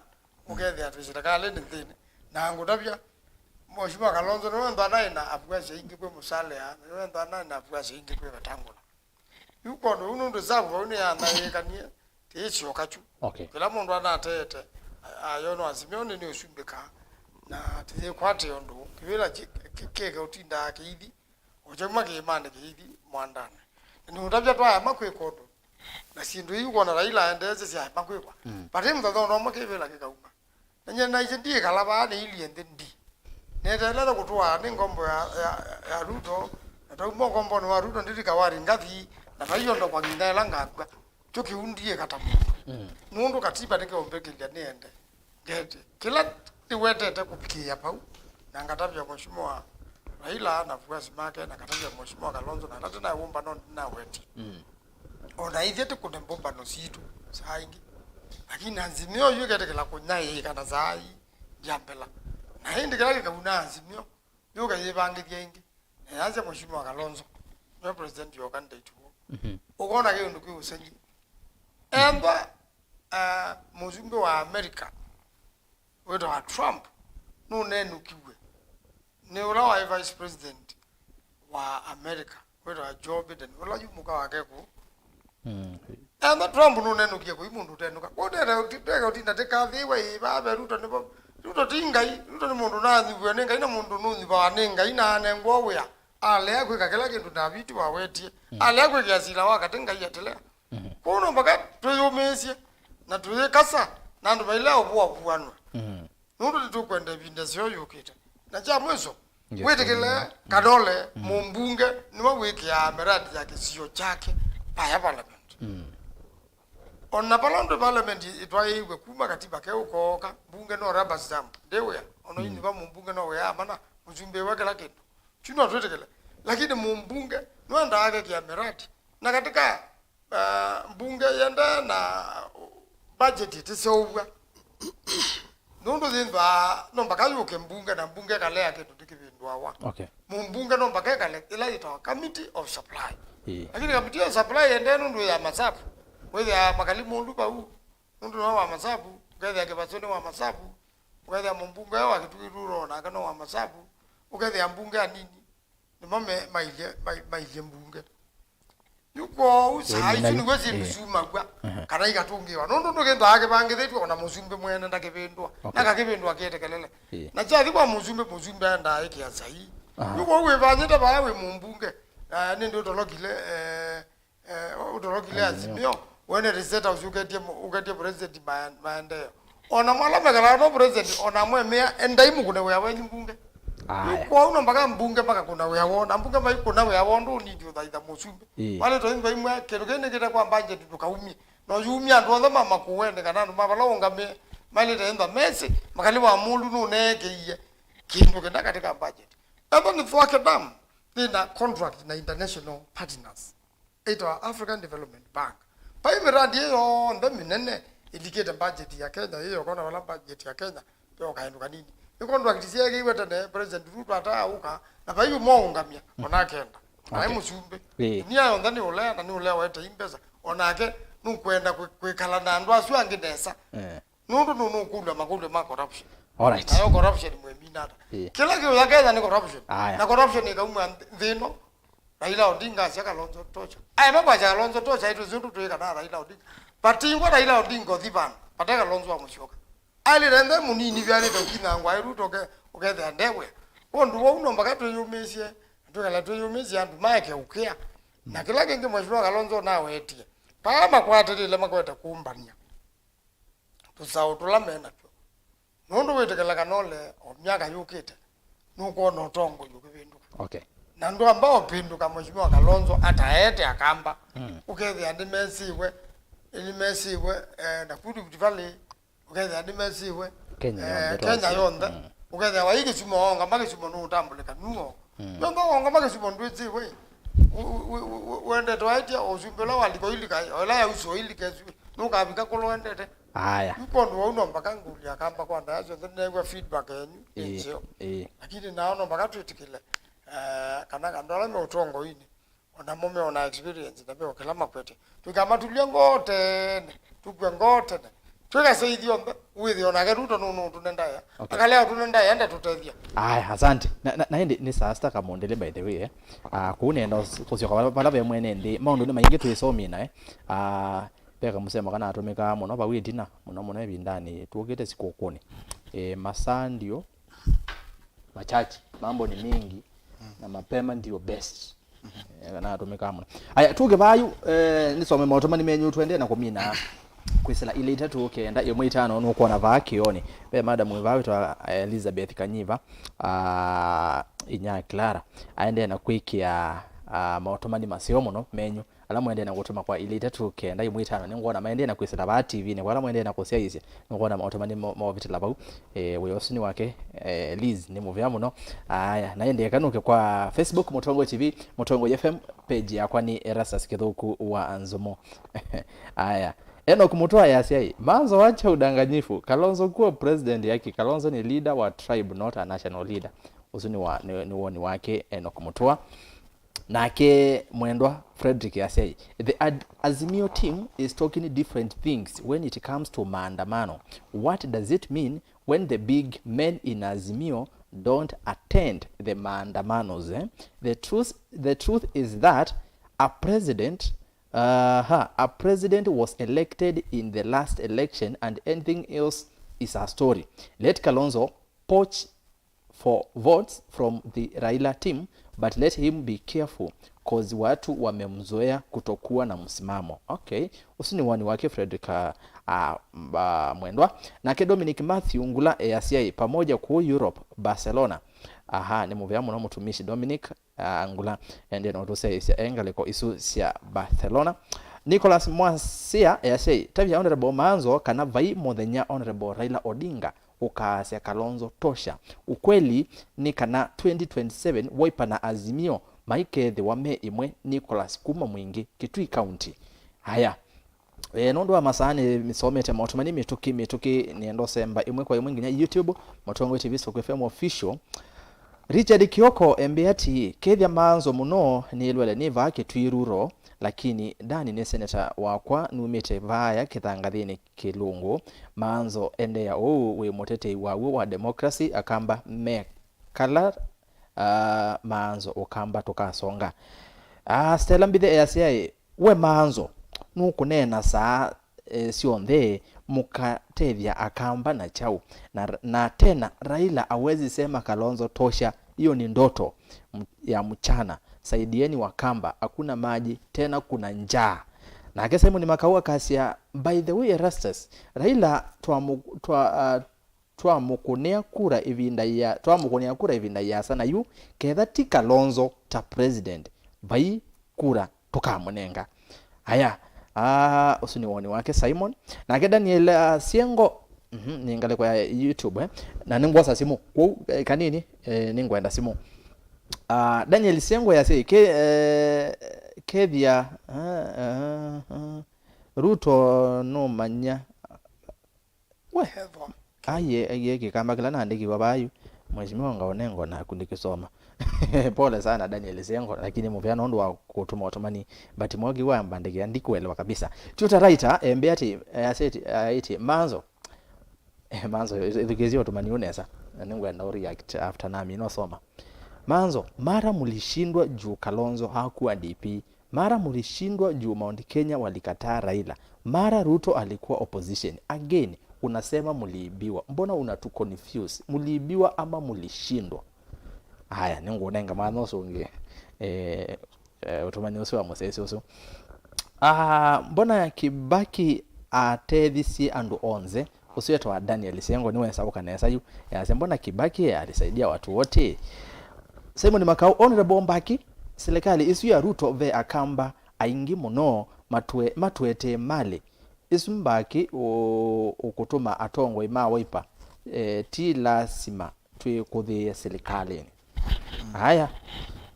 Ũkethĩa twĩ silikalĩnĩ nthĩnĩ. Na ngũtavya, Mheshimiwa Kalonzo nĩwe ndo anaĩ na avuasi aingĩ kwĩ Musalia, nĩwe ndo anaĩ na avuasi aingĩ kwĩ Wetangula. Yu kondo ũu nũndũ savu vau nĩyanaĩĩkanie, tĩĩsyoka kyu. Okay. Kĩla mũndũ anateete, a-, ayonwa Azimio nĩ nĩũsumbĩkaa, na tĩyĩkwatĩa ũndũ kĩvĩla kĩ-, kĩ-, kĩke ũtindaa kĩithi, o kyauma kĩĩmanĩ kĩithi mwandanĩ. Na nĩũtavya twaema kwĩka ũndũ, na syĩndũ iu wona Raila aendeesye syaema kwĩkwa. Mm. Vate mũthenya ona ũmwe kĩvĩla kĩkauma. Na nyie naisye ndiĩkala vaa nĩilyĩ nthĩ ndi. Neteelele kũtũaa nĩ ngombo ya, ya, ya Ruto, na tauma ũkombonĩ wa Ruto ndilika wa Rigathi, na vaiondo kwa nginya ĩla ngakw'a. Kyo kĩu ndiĩka ta mũndũ. Mm. Nũndũ katiba nĩkĩũmbĩkĩlya nĩende. Ngete. Kĩla nĩwetete kũvikĩĩa vau, na ngatavya Mheshimiwa Raila na vuasi make, na ngatavya Mheshimiwa Kalonzo, na ala tĩnaĩ wũmbano nĩnawetie. Mm. O na ithyĩ tũkũne mbũmbano sitũ saa ingĩ. Lakini Azimio yu ĩketĩkĩla kũnyaĩĩka na saa ii ndya mbela. Na ĩndĩ kĩla kĩkauna Azimio, yũka yĩvangĩthya ĩngĩ. Na yasya Mheshimiwa Kalonzo, nĩwe president yo candidate woo. Mhm. Ũkona kĩũndũ kĩ ũsenyi. Ethwa, uh, mũsumbĩ wa America wĩtawa Trump nũnenũkiw'e nĩ ũla waĩ vice president wa America wĩtawa Joe Biden, ũla yu mũka wake kũu. Mm. Ethwa Trump nũnenũkie kũi mũndũ ũtenũka. Kwoou ndeke ũti-, ndeke ũtinda tĩkathĩĩwe ĩ vaa ve Ruto nĩvo. Ruto ti Ngai, Ruto nĩ mũndũ nanyuviwe nĩ Ngai, na mũndũ nũnyuvawa nĩ Ngai na anengwa wĩa. Alea kwĩka kĩla kĩndũ Ndaviti wawetie. Mm. Alea kwĩkĩa sila wa katĩ Ngai atelea. Mhm. Kwoou no mpaka twĩyũmĩĩsye na tũyĩkasa na andũ mailea ũvuavuanw'a. Mhm. Nũndũ nĩtũkwenda ĩvinda ĩseo yũkĩte. Na kya mwĩso, yes, wĩtĩkĩle, mm, Kanole, mm, mũmbunge nĩwe wĩkĩaa miradi ya kĩsio kyake vaya parliament. Mm. O na vala ũndũ parliament ĩtwaĩĩw'e kuma katiba keũ kooka, mbunge no rubber stamp, ndĩ wĩa. O na, mm, inyuva mũmbunge no wĩaa mana, mũsumbĩ we kĩla kĩndũ. Kyu no twĩtĩkĩle. Lakini mũmbunge nĩwendaa akekĩa miradi. Na katika Ah, mbunge yenda na budget ĩtĩseũvw'a. Nũndũ yĩthwaa no mpaka yũke mbunge, na mbunge ĩkalea kĩndũ ndĩkĩvĩndũawa. Okay. Mũmbunge no mpaka ĩkale ĩla yĩtawa committee of supply. Ĩĩ. Lakini committee of supply yende nũndũ ya masavu. Wĩthĩa makali mũndũ vau, nũndũ no wa masavu, ũkethĩa kĩvaso nĩ wa masavu, ũkethĩa mũmbunge wa Kĩtutu nake no wa masavu, ũkethĩa mbunge anini. Nĩmo me-, mailye, mai-, mailye mbunge. Yu kwoou saa isu nĩw'o syĩndũ syumaw'a, aha, kana ikatũngĩĩwa. Nũndũ ndũkĩthwaa kĩvangĩthĩtw'e, ona mũsumbĩ mwene ndakĩvĩndũa. Okay. Na kakĩvĩndũa kĩetekelele. Ĩĩ. Na kyathi kwa mũsumbĩ, mũsumbĩ aendaa ĩkĩa saii. Aha. Yu kwoou wĩvanyĩte vaya wĩ mũmbunge, eh, nĩndĩ ũtolokile, eh, eh, ũtolokile Azimio. Azimio. Wene State House ũketie mu-, ũketie president ma-, maendeeo. Ona mwala mekala no president, ona mwemea, endai mũkũne wĩa wenyu mbunge. Aya. Yu kwoou no mpaka mbunge makakũna wĩa woo, na mbunge maikũna wĩa woo ndũnindi ũthaitha mũsumbĩ. Ĩĩ. Malĩtwe imba imwe, kĩndũ kĩĩ nĩkĩte kwa budget ndũkaumie. No yumie andũ onthe ma Makueni kana andũ ma vala ũngamĩe, malĩte imba mesĩ, makali wa mũndũ nũneekĩie kĩndũ kĩna katika budget. Ethwa nĩ Thwake Dam, yĩna contract na international partners. Ĩtawa African Development Bank. Vai miradi ĩ yonthe mĩnene ĩlikĩte budget ya Kenya, yĩ yokona vala budget ya Kenya ve o kaĩndũ kanini. Nĩ contract syeekĩiwe tene, President Ruto ataaũka, na vai ũmwe ũngamya, ona akenda. Naĩ, okay, mũsumbĩ. Ĩĩ. Dunia yonthe nĩ ũlea, na nĩ ũlea wete i mbesa. Onake nũkwenda kwĩ-, kwĩkala na andũ asu angĩ nesa. Eh. Nũndũ nũ-, nũkũlw'a makũlyo ma corruption. Alright. Nayo corruption mwĩmina ata? Ĩĩ. Kĩla kĩũya Kenya nĩ corruption. Aya. Na corruption ĩkauma nth-, nthĩ ĩno, Raila Odinga asya Kalonzo tosha. Aema kwasya Kalonzo tosha, ĩtũ syũndũ twĩka na Raila Odinga. Vatingwa Raila Odinga ũthi vandũ, vate Kalonzo wa Musyoka. Ailĩte nthĩ mũnini vyalĩte ũkinyangwa ĩ Ruto ũke-, ũkethĩa ndewĩa. Kwondũ wou no mpaka twĩyũmĩsye, twĩkala twĩyũmĩsye andũ maeke ũkĩa. Na kĩla kĩngĩ Mheshimiwa Kalonzo nawetie. Paa makwatĩlĩle makwete kũmbany'a tũsaũ tũla me natw'o. Nũndũ wĩtĩkĩla kana ũle o myaka yũkĩte, nũkwona ũtongoi ũkĩvĩndũka. Okay. Na ndwamba ũpĩndũka Mheshimiwa Kalonzo ataete Akamba. Mm. Ũkethĩa nĩmesĩwe, nĩmesĩwe, eh, Nakuru Rift Valley, ũkethĩa nĩmesĩwe, Kenya, eh, yonthe, Kenya yonthe. Mm. Ũkethĩa waĩ Kisumu, waongama Kisumu nũũtambũlĩka nuo. Mm. Nũndũ wongoma Kisumu ndwĩsĩwe. U-, u-, u-, u-, wendete waĩtya ũsumbĩ ũla walika ũilika, o ĩla ya uso ũilika ĩsu, nũkavika kũla wendete. Aya. Yu kwondũ wau no mpaka ngũlya Akamba kwa ndaya syonthe, nĩneew'a feedback yenyu ĩ, ĩ, nzeo. Ĩ. Lakini nao no mpaka twĩtĩkĩle. eh, kana andũ ala me ũtongoinĩ, o namo me ona experience na me o kĩla makwete. Tũikamatulye ngoo tene, tũkw'e ngoo tene. Twĩkase ithyonthe, wĩthĩe o nake Ruto nũnũũtũne ndaĩa. Okay. Akalea ũtũne ndaĩa, ndatũtethya. Aya, asante. Na, na, na ĩndĩ nĩ saa sita kamũndĩlĩ, by the way, eh. Ah, kũu nenda ũs-, kũsyoka vala, vala ve mwene nthĩ. Maũndũ nĩ maingĩ twĩsomina, eh. Ah, ve kamũsemo kana atũmĩkaa mũno vau ĩtina, mũno mũno ĩvindanĩ twũkĩte sikũkũnĩ. Eh, masaa ndio machache, mambo ni mingi, na mapema ndio best. Eh, kana atũmĩkaa mũno. Aya, tũke vayu, eh, nĩsome maũtũmani menyu, tũendee na kũmina kwĩsĩla ilĩ itatũ kenda ĩmwe itano, nũkwona vaa kĩonĩ. Ve madam wĩ vaa wĩtwa, eh, Elizabeth Kanyiva, ah, inya Clara. Aendee na kwĩkĩa, ah, maũtũmani maseo mũno menyu. Ala mũendee na kũtũma kwa ilĩ itatũ kenda ĩmwe itano, nĩngwona maendee na kwĩsĩla vaa T V-inĩ, kwa ala mũendee na kũsyaĩĩsya, nĩngwona maũtũmani mo-, movĩtĩla vau. Eh, wĩa ũsu nĩ wake, eh, Liz, nĩ mũvea mũno. Aya, na ĩndĩ eka nũke kwa Facebook, Mũtongoi T V, Mũtongoi F M, page yakwa nĩ Erastus Kĩthũku wa Nzumo. Aya, Enoch Mutua easya ĩ, Manzo, wacha udanganyifu, Kalonzo kuwa president yake, Kalonzo ni leader wa tribe, not a national leader. Ũsu nĩ wa, nĩ, nĩ woni wake Enoch Mutua. Nake mwendwa Frederick easya ĩ, the Ad-, Azimio team is talking different things when it comes to maandamano. What does it mean when the big men in Azimio don't attend the maandamanos, eh? The truth, the truth is that a president, uh, a president was elected in the last election and anything else is a story. Let Kalonzo poach for votes from the Raila team, but let him be careful, 'cause watu wamemzoea kutokuwa na msimamo. Okay, ũsu nĩ woni wake Frederick, ah, ah, Mwendwa. Nake Dominic Matthew Ngula easya ĩ, pamoja kũu Europe, Barcelona. Aha, nĩ mũvea mũno mũtumishi Dominic, ah, Ngula. Endee na ũtũsyaĩĩsya e ngalĩko isu sya Barcelona. Nicholas Mwasia easya ĩ, tavya Honorable Manzo kana vai mũthenya Honorable Raila Odinga ũkaasya Kalonzo tosha. Ukweli nĩ kana twenty twenty-seven Wiper na Azimio maikethĩwa me ĩmwe. Nicholas kuma Mwingi, Kitui County. Aya. E, nũndũ wa masaa nĩsomete maũtũmani mĩtũkĩ mĩtũkĩ, nĩenda ũsemba ĩmwe kwa ĩmwe nginya YouTube, Mũtongoi T V, Soko F M Official. Richard Kioko embĩa atĩĩ, kethya Manzo mũno nĩlwele nĩ vaa Kitui rural, lakini Dani nĩ seneta wakwa, numĩte vaaya kĩthangathĩnĩ kĩlũngũ. Manzo endeea ũu, wĩ mũtetei waw'o wa democracy, Akamba mekala, ah, Manzo Ũkamba tũkasonga. Ah, Stella Mbithe easya ĩ, we Manzo, nũkũneena saa, eh, syonthe, mũkatethya Akamba na kyaũ? Na, na tena Raila hawezi sema Kalonzo tosha, hiyo ni ndoto m-, ya mchana. Saidieni Wakamba, hakuna maji, tena kuna njaa. Nake Simon Makau akasya, by the way, Erastus, Raila twamu-, twa-, ah, twamũkũnĩa kura ĩvinda ya, twamũkũnĩa kura ĩvinda yĩasa, na yu ketha ti Kalonzo ta president, vai kura tũkamũnenga. Aya, ah, ũsu nĩ woni wake Simon. Nake Daniel, ah, Siengo, mhm, nĩ ngalĩko ya YouTube, eh. Na nĩngwosa simũ. Kwoou, eh, kanini, eh, nĩngwenda simũ. Ah, Daniel Siengo yasya, ke-, eh, kethia, ah, ah, ah, Ruto nũmanya. We. Ethwa. Aiye, aiye, kĩkamba kĩla naandĩkiwa vaa yu, Mheshimiwa Ngaonengo naku ndĩkĩsoma. Pole sana Daniel Sengo, lakini mũvea nũndũ wa kũtũma ũtũmani, but mwoki wa mbandĩkĩa ndikuelewa kabisa. Tuta Writer, embĩa atĩ, eh, aseti, aĩtye, Manzo, eh, Manzo, ĩthukĩĩsye ũtũmani ũũ nesa, na nĩngwenda ũ react after namina ũsoma. Manzo, mara mlishindwa juu Kalonzo hakuwa D P, mara mlishindwa juu Mount Kenya walikataa Raila. Mara Ruto alikuwa opposition. Again, unasema mliibiwa. Mbona unatu confuse? Mliibiwa ama mlishindwa? Haya, nĩngũnenga mwana ũsu ũngĩ. Eh, eh, ũtũmani ũsu wa mũsesi ũsu. Ah, mbona Kibaki atethisye andũ onthe? Ũsu etawa Daniel Sengo nĩwesa ũka nesa yu. Yasya, mbona Kibaki alisaidia watu wote? Simon Makau, Honorable Mbaki, serikali isu ya Ruto ve Akamba aingĩ mũno matwe-, matwetee malĩ. Isu Mbaki ũ-, ũkũtũma atongoi ma Wiper, eh, ti lasima twĩkũthĩĩe serikalĩnĩ. Aya,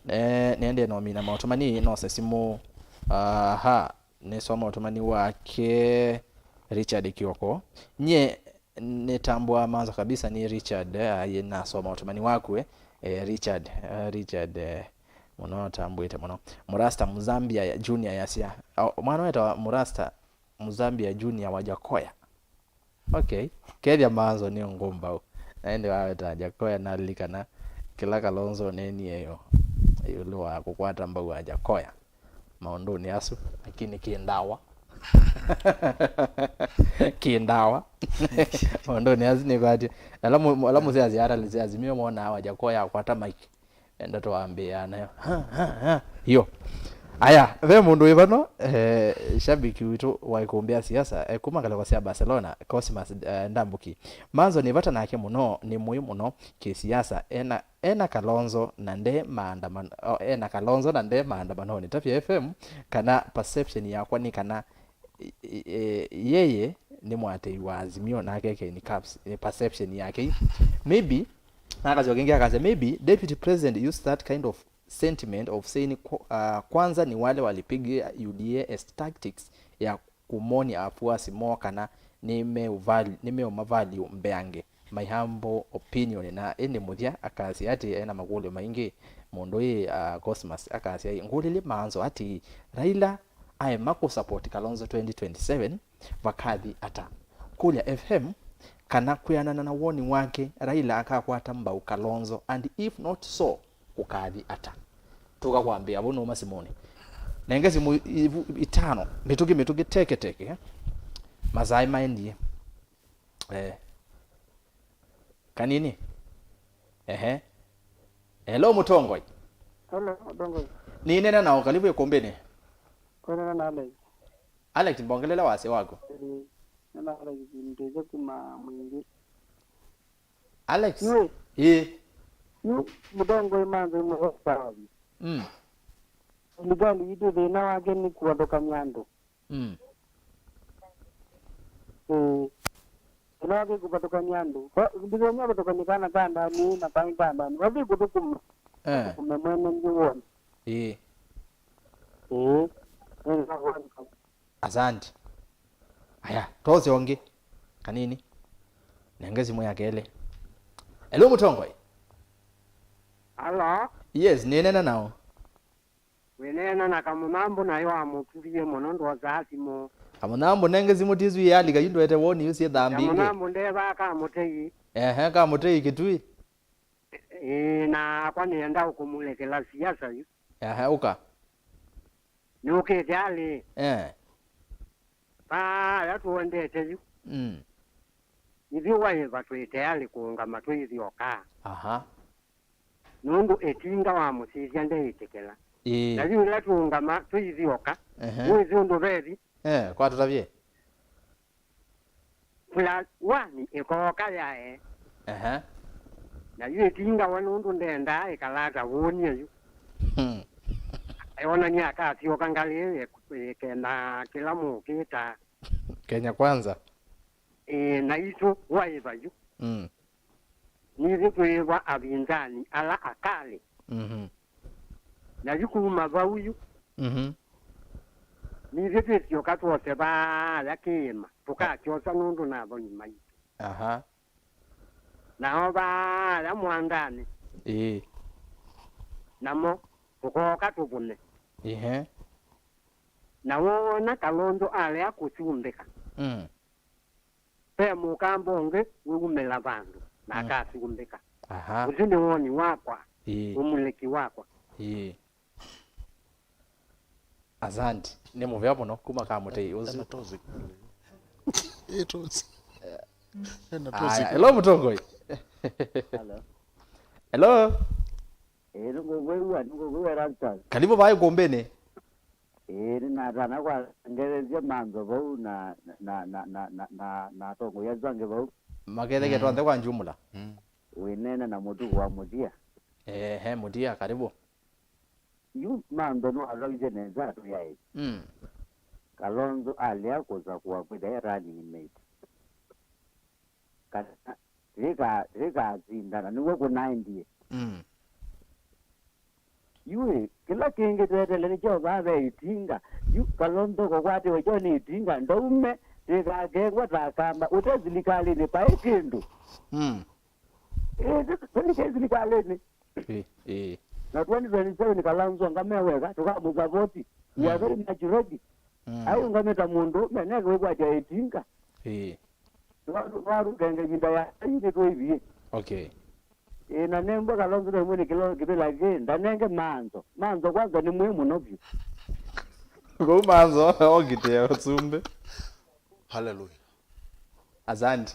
eh, nĩendee nomina maũtũmani nose simũ. Aha. Nĩsoma ũtũmani wake Richard Kioko. Nyie, nĩtambũaa Manzo kabisa, nĩ Richard, eh, aĩ nasoma ũtũmani waku, eh, eh, Richard, eh, Richard, eh, mũno, tambũĩte mũno. Mũrasta Mzambia Junior yasya, oh, mwana wetawa Mũrasta Mzambia Junior wa Jakoya. Okay. Kethya Manzo nĩ ngũmbau. Na ĩndĩ waweta Jakoya, nalilikana kĩla Kalonzo ũneenie ĩũlũ wa kũkwata mbau wa Jakoya maũndũnĩ asu, lakini kĩ ndawa. Kĩ ndawa. Maũndũnĩ asu nĩkwatĩ. Ala mũ-, ala mũsyazi, ata lĩsyazi mio monaa wa Jakoya akwata mike. Enda twambĩĩa nayo. Ha, ha, ha. Yo. Aya, ve mũndũ wĩ vano, eh, shabiki witũ wa ikumbĩ ya siasa, eh, kuma ngalĩko sya Barcelona, Cosmas, eh, Ndambuki. Manzo nĩ vata nake mũno, nĩ mũĩ mũno kĩsiasa, ena, ena Kalonzo na nde maandamano, oh, ena Kalonzo na nde maandamanonĩ. Tavya F M, kana perception yakwa nĩ kana i-, i-, e, yeye nĩ mũatĩĩi wa Azimio, nake eke ni caps, ni perception yake. Maybe, na akasyoka kĩngĩ akasya, maybe deputy president used that kind of sentiment of saying, "Kwa-, uh, kwanza ni wale walipigia U D A as tactics ya kũmonia afuasi moo kana nĩmeũval-, nĩmeũmavalue mbeange, my humble opinion." Na ĩndĩ mũthya akasya atĩ ena makũlyo maingĩ. Mũndũ ĩ, uh, Cosmas akasya, "Ngũlĩlye Manzo atĩĩ, Raila aema kũ support Kalonzo twenty twenty-seven, vakathi ata?" Kũlya F M kana kwĩanana na woni wake, Raila akakwata mbau Kalonzo, and if not so, kũkathi ata? Tũka kwambĩa vau nũma simũnĩ. Nenge simũ ivu-, itano, mĩtũkĩ, mĩtũkĩ, teke, teke. Masaa maendie. Eh. Kanini. Ehe. Hello, Mũtongoi. Hello, Mũtongoi. Nĩneena nao, karibu ikumbĩnĩ. Kwenana na Alex. Alex, mbongelele wasya waku. Ĩĩ, nĩ na Alex, ndĩsĩ kuma Mwingi. Alex? Nĩ. Ĩĩ. Nĩ Mũtongoi Manzo imwe sawa. Mm. Serikali yitũ thĩna wake nĩ kũvathũkany'a andũ. Mm. Ĩĩ. Ĩla wathi kũvathũkany'a andũ. Ndithomia kũvathũkany'a kana ka ndani na kaĩ ka ndani. Wathi kũthũkũma. Eh. Kũme mwene nĩ woni. Ĩĩ. Ĩĩ. Nĩ nzakwa. Asante. Aya, tose ũngĩ. Kanini. Nenge simũ ya kelĩ. Hello, Mũtongoi. Hello. Yes, nĩneena nao. Wĩneena na Kamũnambũ nayo amũtuvie mũno ndwosaa simũ. Kamũnambũ nenge simũ tisu yalika yu ndwete woni yu syĩ thambi ingĩ. Kamũnambũ ndevaa Kamũtei. Ehe, Kamũtei Kĩtui. Ĩĩ, nakwa nĩenda ũkũmũlekela siasa yu. Ehe, ũka. Nĩũkĩte alĩ. Eh. Vaa ya tũendete yu. Mm. Ithyĩ waĩva twĩ tayarĩ kũũngama twĩithyoka. Aha. Nũndũ ĩtinga wamũsisya ndeĩtĩkĩla. Ĩĩ. Na yu ĩla tũũngama twĩithyoka, ehe, wĩsĩ ũndũ vethi. Eh, kwa tũtavye. Plus one ĩkooka yae. Ehe. Na yu ĩtingawa nũndũ ndendaa ĩkalata wũnie yu. Hmm. Ayonania akasyoka ngalĩ ĩkena kĩla mũkĩta. Kenya Kwanza. Ĩĩ, naitũ waĩva yu. Mm. Nithyĩ twĩĩva avinzani ala akalĩ. Mhm. Na yu kuma vau yu, mhm, nithyĩ twĩsyoka twose vaaya kĩĩma, tũkakyosa nũndũ na athoi maitũ. Aha. Nao vaaya mwandanĩ, ĩĩ, namo tũkooka tũvũne. Ĩhe. Na woona Kalonzo alea kũsumbĩka. Mm. Ve mũkamba ũngĩ wĩumĩla vandũ na, mm, akasumbĩka. Aha. Ũsu nĩ woni wakwa, ĩĩ, ũmulĩki wakwa. Ĩĩ. Asante. Nĩ mũvea mũno kuma Kamũtei ũsu. Ena tozi. Ĩ tozi. Ena tozi. Aya, hello, Mũtongoi. Hello. Hello. Ĩĩ, nĩngũkwĩw'a, nĩngũkwĩw'a, Rastas. Karibu vaa ikumbĩnĩ. Ĩĩ, nĩnatana kwangelesya Manzo vau na, na, na atongoi asu angĩ vau. Maketheketwa, mm, nthĩ kwa njumla. Mm. Wĩneena na mũtuku wa mũthya. Ehe, mũthya, karibu. Yu Manzo nĩwathaũisye nesa atwĩaĩ. Mm. Kalonzo alea kũsakũa kwĩtha e running mate. Kana yĩka-, yĩkasindana, nĩw'o kũnaendie. Mm. Yu ĩ, kĩla kĩngĩ tweteele nĩ kyo vaa ve ĩtinga. Yu Kalonzo kũkwatĩwe kyo nĩ ĩtinga, ndaume Ndĩkakengwa ta kamba ũte silikalĩnĩ paĩ kĩndũ. Mm. Ĩĩ, silikalĩnĩ. Ĩĩ, ĩĩ. Na twenty twenty-seven Kalonzo ngameweka, tũkamũsavoti. We are very much ready. Mm. Aũngame ta mũndũ, meneke wĩkwatya ĩtinga. Ĩĩ. Twarũkenge ĩvinda ya nĩtwĩvie. Okay. Ĩĩ, na nembwa Kalonzo nĩ mwene kĩlo kĩvĩla kĩ, ndanenge Manzo. Manzo kwanza nĩ mwĩ mũno vyũ. Kũu Manzo okitĩa ũsumbĩ. Hallelujah. Asante.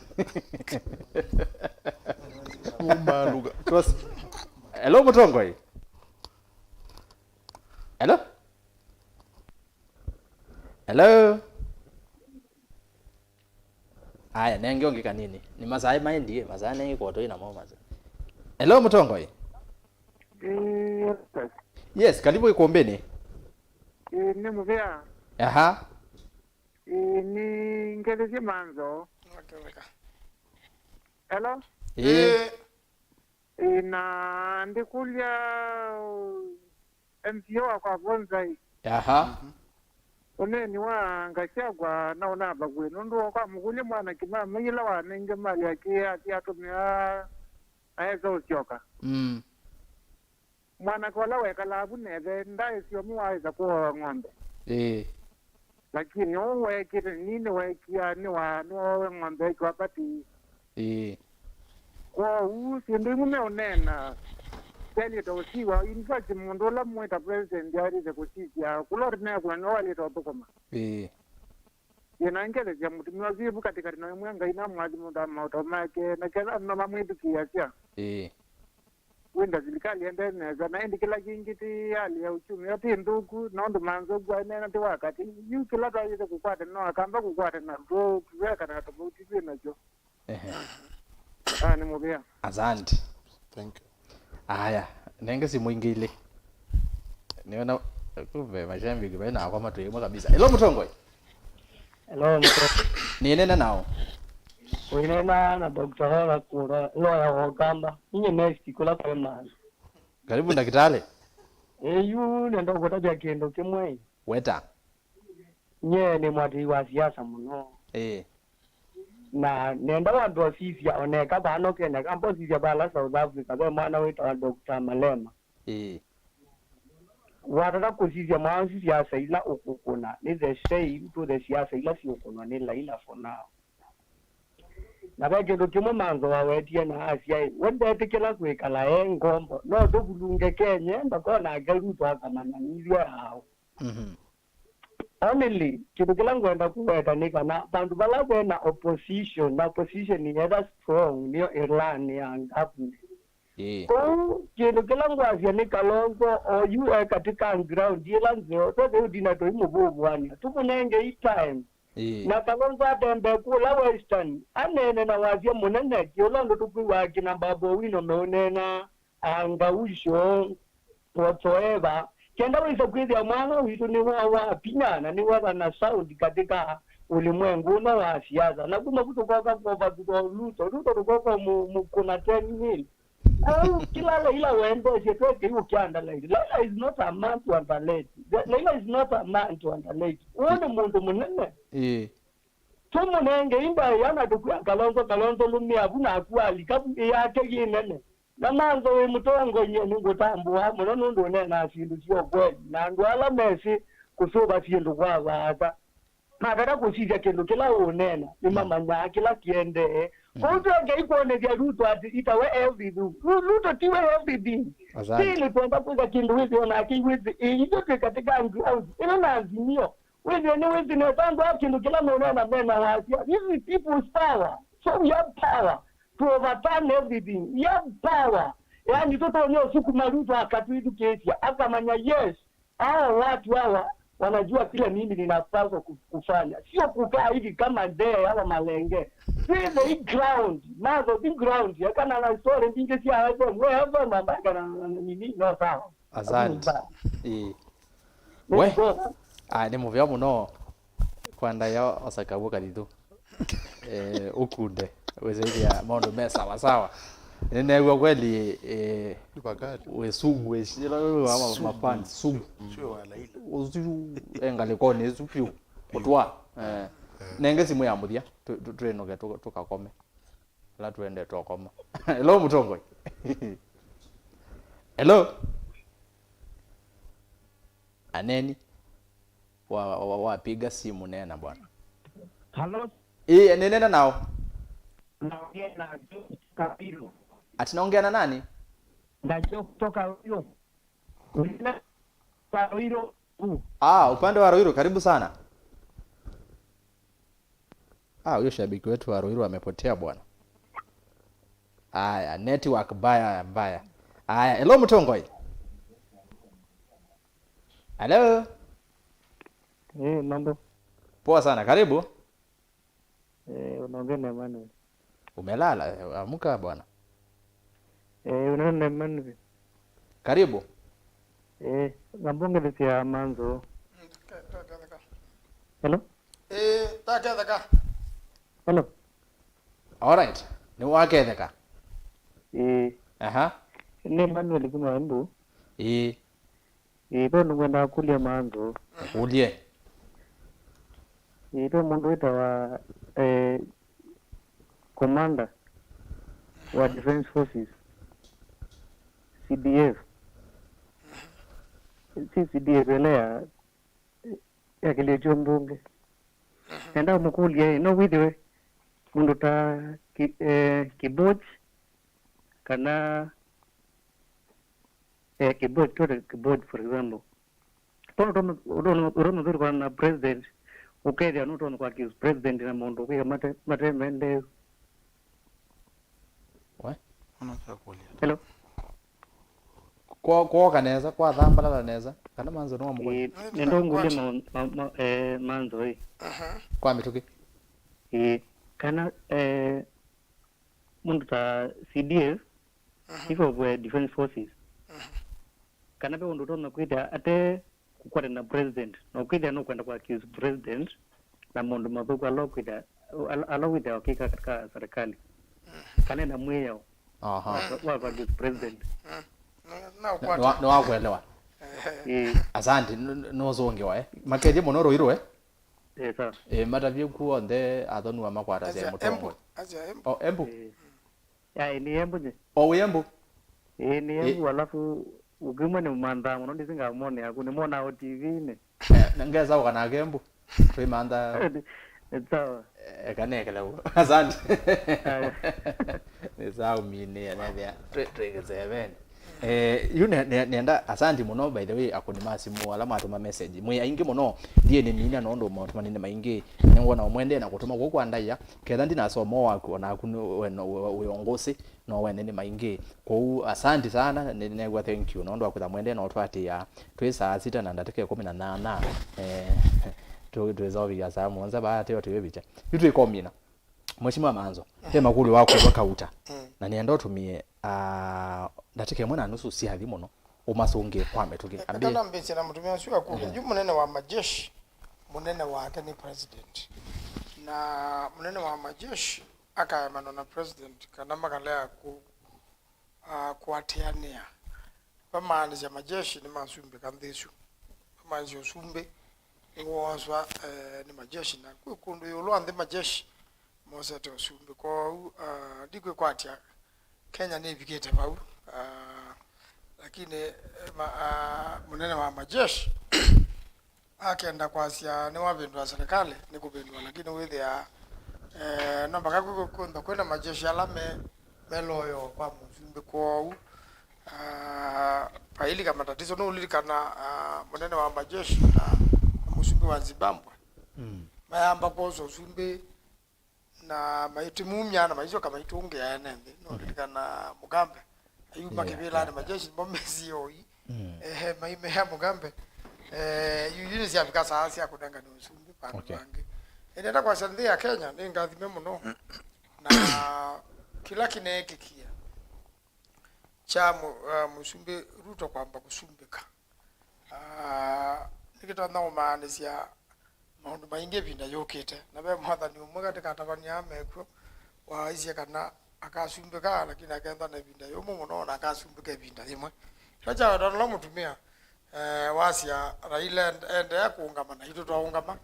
Umaluga. Cross. Hello, Mũtongoi. Hello? Hello? Aya, nenge ũngĩ kanini. Nĩ masaa maendie, masaa nenge kotoi namo masaa. Hello, Mũtongoi. Ĩĩ, yes. Yes, karibu ikumbini. Ĩĩ, nĩ mũvea. Aha. Ĩĩ, nĩ ngelesye Manzo. Hello? Ĩĩ. Ĩĩ, na ndĩkũlya, uh, M C A wakwa Vonzai. Aha. Ũneeni wa Gachagua naũna vakuvĩ, nũndũ kwa mũkũlye mwana kĩmama yĩla wanenge mali yake athi atũmĩa aesa ũsyoka. Mm. Mwanake ũla wekalaa vu nethe, ndaĩsĩ ũmwe waĩsa kũoa ng'ombe. Ĩĩ. Lakini ũu weekĩte, nini weekia, nĩwa-, nĩwoowe ng'ombe ĩkĩwa pati. Ĩĩ. Kwoou, syĩndũ imwe meũneena syaĩlĩte ũsiwa. In fact, mũndũ ũla mwĩta president aĩlĩte kũsisya, kũla ũtũmĩa kũna nĩwe waĩlĩte ũthũkũma. Ĩĩ. Yĩna ngelesya mũtumĩa ũsu ĩvu katĩkatĩ na ĩmwe Ngai namwathi mũndũ wa maũtao make, na ketha andũ mamwĩthukĩĩasya. Ĩĩ. Wĩnda silikalĩ ĩendee nesa, na ĩndĩ kĩla kĩngĩ ti hali ya uchumi yo ti nthũku, na ũndũ Manzo ũkw'o aneena ti wa katĩ. Yu kĩla twaĩlĩte kũkwatana no akamba kũkwatana, tũ-, tũvekana tofauti twĩ nasyo. Ehe. Ah, nĩ mũvea. Asante. Thank you. Aya, nenge simu ingĩ ilĩ. Nĩona kumbe mashabiki vaĩ nakwa matwĩ ĩmwe kabisa. Hello, Mũtongoi. Hello, Mũtongoi. Nĩnena nao. Ũinena na Doctor Hola Kũra, lawyer wa Ũkamba. Inye next kũla kwe maana. Karibu, ndakĩtalĩ. Ĩĩ, yu nenda kũtavya kĩndũ kĩmwe. Weta. Nye nĩ mwatĩi wa siasa mũno. Ĩĩ. Na nenda wambe ũsisya oneka vano Kenya, kamba ũsisya vala South Africa, ve mwana wĩtawa Doctor Malema. Ĩĩ. Watata kũsisya mwana ũsu siasa ila ũkũkũna, nĩ the same to the siasa ila siũkũnwa nĩ Laila for now. Na ve kĩndũ kĩmwe Manzo wawetie na asya, "We ndetĩkĩla kwĩkala e ngombo, no tũvulunge Kenya, mpaka onake Ruto akamanya nĩthyĩ aao." Mhm. Only, kĩndũ kĩla ngwenda kũweta nĩ kana vandũ vala ve na opposition, na opposition yetha strong, nĩyo ĩlaanĩaa government. Ĩĩ. Kwoou, kĩndũ kĩla ngwasya nĩ Kalonzo, oyu e katika ground ĩla nzeo, twethe ũtina tũimũvũvũanĩa, tũmũnengei time. Ĩĩ. Na Kalonzo atembee kũla Western, aneene na wasya mũnene, kĩũla ũndũ tũkwĩw'aa kĩna Babu Owino meũneena, anga ũsyo, whatsoever, kenda wĩsa kwĩthĩa mwana witũ nĩwa wa pinya na nĩwetha na sound katika ũlimwengu ũno wa siasa. Na kuma vu tũkoka kũva Ruto, Ruto tũkoka mũ-, mũkũna ten mil. Kwoou kĩla Laila wendeesye twekei ũkĩandaleti. Laila is not a man to underlate. Laila is not a man to underlate. Ũũ nĩ mũndũ mũnene. Ĩĩ. Tũmũnengei ndaĩa na tũkwĩa Kalonzo, Kalonzo lũmĩa vu naku alika vu, ĩ yake yĩ nene. Na Manzo wĩ mũtongoi, nyie nĩngũtambũaa mũno nũndũ ũneenaa syĩndũ sya ũkweli, na andũ ala mesĩ kũsũva syĩndũ kwa vaasa matata kũsisya kĩndũ kĩla ũũneena, nĩmamanyaa kĩla kĩendee. Kwoou twekei kwonethya Ruto atĩ itawe everything. Ru-, Ruto tiwe everything. Asante. Still twenda kwĩka kĩndũ wĩthĩe onake iwĩsĩ, ĩ, ithyĩ twĩ katika ground ĩno na Azimio. Wĩthĩe nĩwĩsĩ nesa andũ a kĩndũ kĩla meũneena mena wasya. This is people's power. So we have power to overturn everything. We have power. Yaani tũtonya ũsukuma Ruto akatwĩthukĩĩsya, akamanya, yes, hawa watu hawa wanajua kile mimi ninapaswa ku-, kufanya. Sio kukaa hivi kama ndee hawa malenge. See the ground. Nazo the ground. Yakana na story mbingĩ sya F M. We F M ambaka na, na, na nini? No, sawa. Asante. Hakuna mbaya. Ĩĩ. We. Let's go. Ah, nĩ mũvea mũno. Kwa ndaĩa osa kaw'o kalithũ. Eh, ũkunde. Wĩsĩthĩa maũndũ me sawa sawa. Nĩneew'a kweli, eh, wĩ sugu, wĩ sugu wa ma-, mafans, sugu. Sio wa Laila. Ũsu e ngalĩkonĩ ĩsu vyũ. Kũtwa. Eh. Nenge simũ ya mũthya, tũ- tũ- twĩnũke tũ- tũkakome. Ĩla tũendete ũkoma. Hello, mũtongoi. Hello. Aneni. Wa- wa- wapiga simu, nena bwana. Halo, Ĩĩ, nĩnena nao. Naongea na Joe kutoka Ruiru. Ati naongea na nani? Na Joe kutoka Ruiru. Nina- Ruiru. Ah, upande wa Ruiru, karibu sana. Ah, huyo shabiki wetu wa Ruiru amepotea bwana. Aya, network mbaya mbaya. Aya, hello, mũtongoi. Hello. Eh, mambo. Poa sana, karibu. Eh, unaongea na Emmanuel. Umelala? Eh, amka bwana. Eh, unaongea na Emmanuel. Karibu. Eh, ngambongelesya manzo. Hello? Eh, taketheka. Hello? Alright. Nĩ waketheka. Eh. Aha. Nĩ Emmanuel kuma Embu. Eh. Ĩĩ, ve ũndũ ngwendaa kũlya manzo. Ũlye. Ĩĩ, ve mũndũ wĩtawa, eh, commander wa Defense Forces, C D F. Si C D F ĩla ya, ya kĩlio kyo mbunge. Nenda ũmũkũlye, no wĩthĩwe mũndũ ta Ki- eh, Kiboch kana, eh, Kiboch, Tore Kiboch, for example. Tondũ ũtonya ũtonya ũtonya kwĩkana na president, ũkethĩa nũtonya kwa accuse president na maũndũ kwĩka mate mate mendeeu. We? Ona kya kũlya. Hello. Kwa- kwooka nesa, kwathambalala nesa, kana manzo nĩ wa mũkoni? Ĩĩ, nenda ũngũlye ma- ma- ma- eh, manzo ĩ. Aha. Kwa mĩtũkĩ? Ĩĩ, kana, eh, mũndũ ta C D F, Chief of, eh, Defense Forces. Kana ve ũndũ ũtonya kwĩthĩa ate kũkwatana na president, na ũkwĩthĩa nũkwenda kũ accuse president na maũndũ mathũku ala ũkwĩthĩa ala- ala wĩthĩa ũkĩka katika serikali. Kana ena mwĩao Aha. wa wa kũ accuse president. Nĩ- nĩ- nĩ wa- nĩ wakuelewa. Ĩĩ. Asante, n- n- nũzũngĩwa, eh. Makethye mũno Rũirũ, eh. Eh, sawa. Eh, matavye ku onthe athonua makwatasya Acha mũtongoi. Embu, acha Embu. Oh, Embu. Eh. Ai, nĩ Embu nye. Oh, wĩ Embu? Ĩĩ, nĩ Ĩ- Embu, alafu ũkĩmwe nĩ manthaa mũno, ndĩsĩ ngamonea kũ, nĩmonaa o T V-inĩ. Eh, na ngesa ũkanake Embu. Twĩ mantha. Nĩ- nĩ sawa. Eh, eka nekele ũu. Asante. Aya. Nĩ sawa, ũminĩe, nethĩa twĩ- twĩ kĩseveni. Eh, yu ne- ne- nenda, asanti mũno, by the way, akũni ma simũ ala mwatũma message. Mwĩ aingĩ mũno, ndiĩ nĩ mina nondũ maũtũmani nĩ maingĩ. Nĩngwona ũmwendee na kũtũma kũu kwa ndaĩa, ketha ndinasoma waku, o naku nĩ- we no- we- wĩ o ngũsĩ, no wene nĩ maingĩ. Kwoou, asanti sana, nĩ- nĩnew'a thank you nondũ wa kwĩtha mwendee na ũtwatĩĩa. Twĩ saa sita na ndatĩka ĩkũmi na nyanya. Eh, tũ- twĩsovia saa mũonza vaa, teo tũyĩvikya. Yu twĩkomina. Mheshimiwa Manzo, ve makũlyo wa kũvwa kauta, na nĩenda ũtũmĩe, ah, ndatĩka ĩmwe na nusu syathi mũno, ũmasũngĩe kwa mĩtũkĩ. Ambie. Eka nambĩĩsye na mũtumĩa ũsu akũlya, yu mũnene wa majeshi, mũnene wake nĩ president. Na mũnene wa majeshi akaemanwa na president kana makalea kũ- ah, kũatĩanĩa. Vamaanisya majeshi nĩmasumbĩka nthĩ ĩsu. Vamaanisya ũsumbĩ nĩwooswa, eh, nĩ majeshi, na kwĩ kũndũ ĩũlũ wa nthĩ majeshi mosete ũsumbĩ. Kwoou, ah, ndikwĩkwatya Kenya nĩvikĩte vau, ah, lakini, eh, ma- ah, mũnene wa majeshi akenda kwasya nĩwavĩndũa serikali, nĩ kũvĩndũa, lakini wĩthĩaa, eh, no mpaka kwĩ- kwĩ- kwĩmba kwĩna majeshi ala me- me loyal kwa mũsumbĩ. Kwoou, ah, vailika matatizo. Nũũlilikana, ah, mũnene wa majeshi na mũsumbĩ wa Zimbabwe mayamba kwosa ũsumbĩ, na maitimumya na maisyoka maitũngĩa ene nthĩ. Nũlilikana Mugabe ayuma kĩvĩlanĩ, majeshi nĩmo mesie ũi. Ehe, maimea Mugabe. Eh, yu- yu nĩsyavika saa sya kũnengane ũsumbĩ vandũ vangĩ. Ĩndĩ nenda kwasya nthĩ ya Kenya nĩ ngathime mũno na kĩla kĩneekĩkie kya mũ- uh, mũsumbĩ Ruto kwamba kũsumbĩka. Ah, nĩkĩtonya ũmaanĩsya maũndũ maingĩ ĩvinda yũkĩte. Na ve mwathani ũmwe katĩ ka atavany'a mekw'o waaisye kana akasumbĩka, lakini akethwa na ĩvinda yũmũ mũno, na akasumbĩka ĩvinda yĩmwe. Kĩla kyaweta ũla mũtumĩa, eh, wasya Raila end- endeea kũũngama, naitũ twaũngama.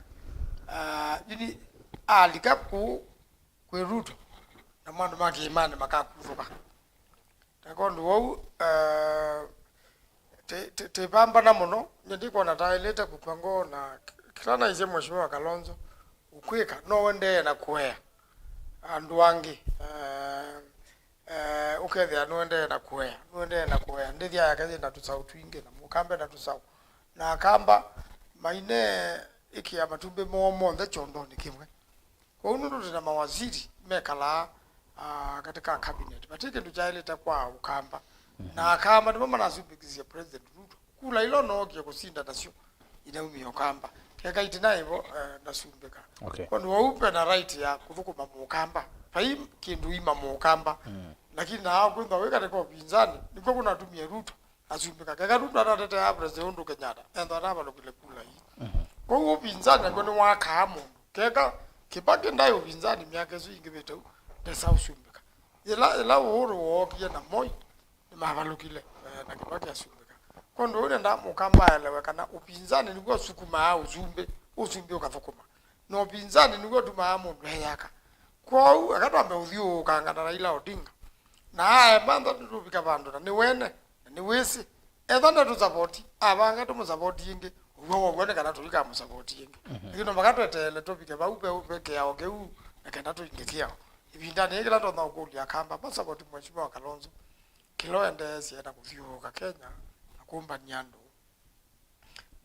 Ah, yu nĩ- alika kũu kwĩ Ruto, namo andũ ma kĩĩmanĩ makakuthũka. Na kwondũ wou, eh, tĩ- tĩ- tĩvambana mũno. Nyie ndikwona taĩlĩte kũkw'a ngoo, na kĩla naisye Mheshimiwa Kalonzo ũkwĩka, no ũendee na kũea andũ angĩ. Eh, eh, ũkethĩa nũendee na kũea, nũendee na kũea. Ndĩthya yake yĩ na tũsaũ twingĩ, na mũkambe na tũsaũ. Na akamba maine ĩkĩa matumbĩ moo monthe kyondonĩ kĩmwe. Kwoou nũndũ twĩ na mawaziri mekalaa, ah, katika cabinet, vati kĩndũ kyaĩlĩte kwa ũkamba. Na akamba nĩmo manasumbĩkisye President Ruto. Kula ila ũnookie kũsinda nasyo inaumie ũkamba. Keka itina ĩvo, eh, ndasumbĩka. Okay. Kwondũ wau mbe na right ya kũthũkũma mũkamba. Vai kĩndũ ima mũkamba. Lakini naa kwĩthwa wĩ katika upinzani, nĩkw'o kũnatumie Ruto asumbĩka. Keka Ruto atatetea President Uhuru Kenyatta, ethwa atavalũkile kula ii. Kwoou upinzani nakw'o nĩwakaa mũndũ. Keka Kibaki ndaĩ upinzani myaka ĩsu yingĩvĩte u, ndesa ũsumbĩka. Yĩla, yĩla Uhuru wookie na Moi, nĩmavalũkile, eh, na Kibaki asumbĩka. Kwondũ ũu nenda mũkamba aelewe kana upinzani nĩw'o ũsukumaa ũsumbĩ, ũsumbĩ ũkathũkũma. Na upinzani nĩw'o ũtumaa mũndũ eyaka. Kwoou, eka twambe ũthyũũkanga na Raila Odinga. Na aemantha nĩtũvika vandũ, na nĩwene, na nĩwĩsĩ. Etha ndatũsavoti, avanga tũmũsavoti ĩngĩ, ũw'o wow'o nĩ kana tũikamũsavoti ĩngĩ. Lakini no mpaka tweteele tũvike vau ve, ve kĩao kĩu, na kenda tũinge kĩao. Ĩvindanĩ yĩĩ kĩla ndonya ũkũlya akamba masavoti Mheshimiwa Kalonzo, kĩla ũendeesye na kũthyũũka Kenya na kũmbany'a andũ.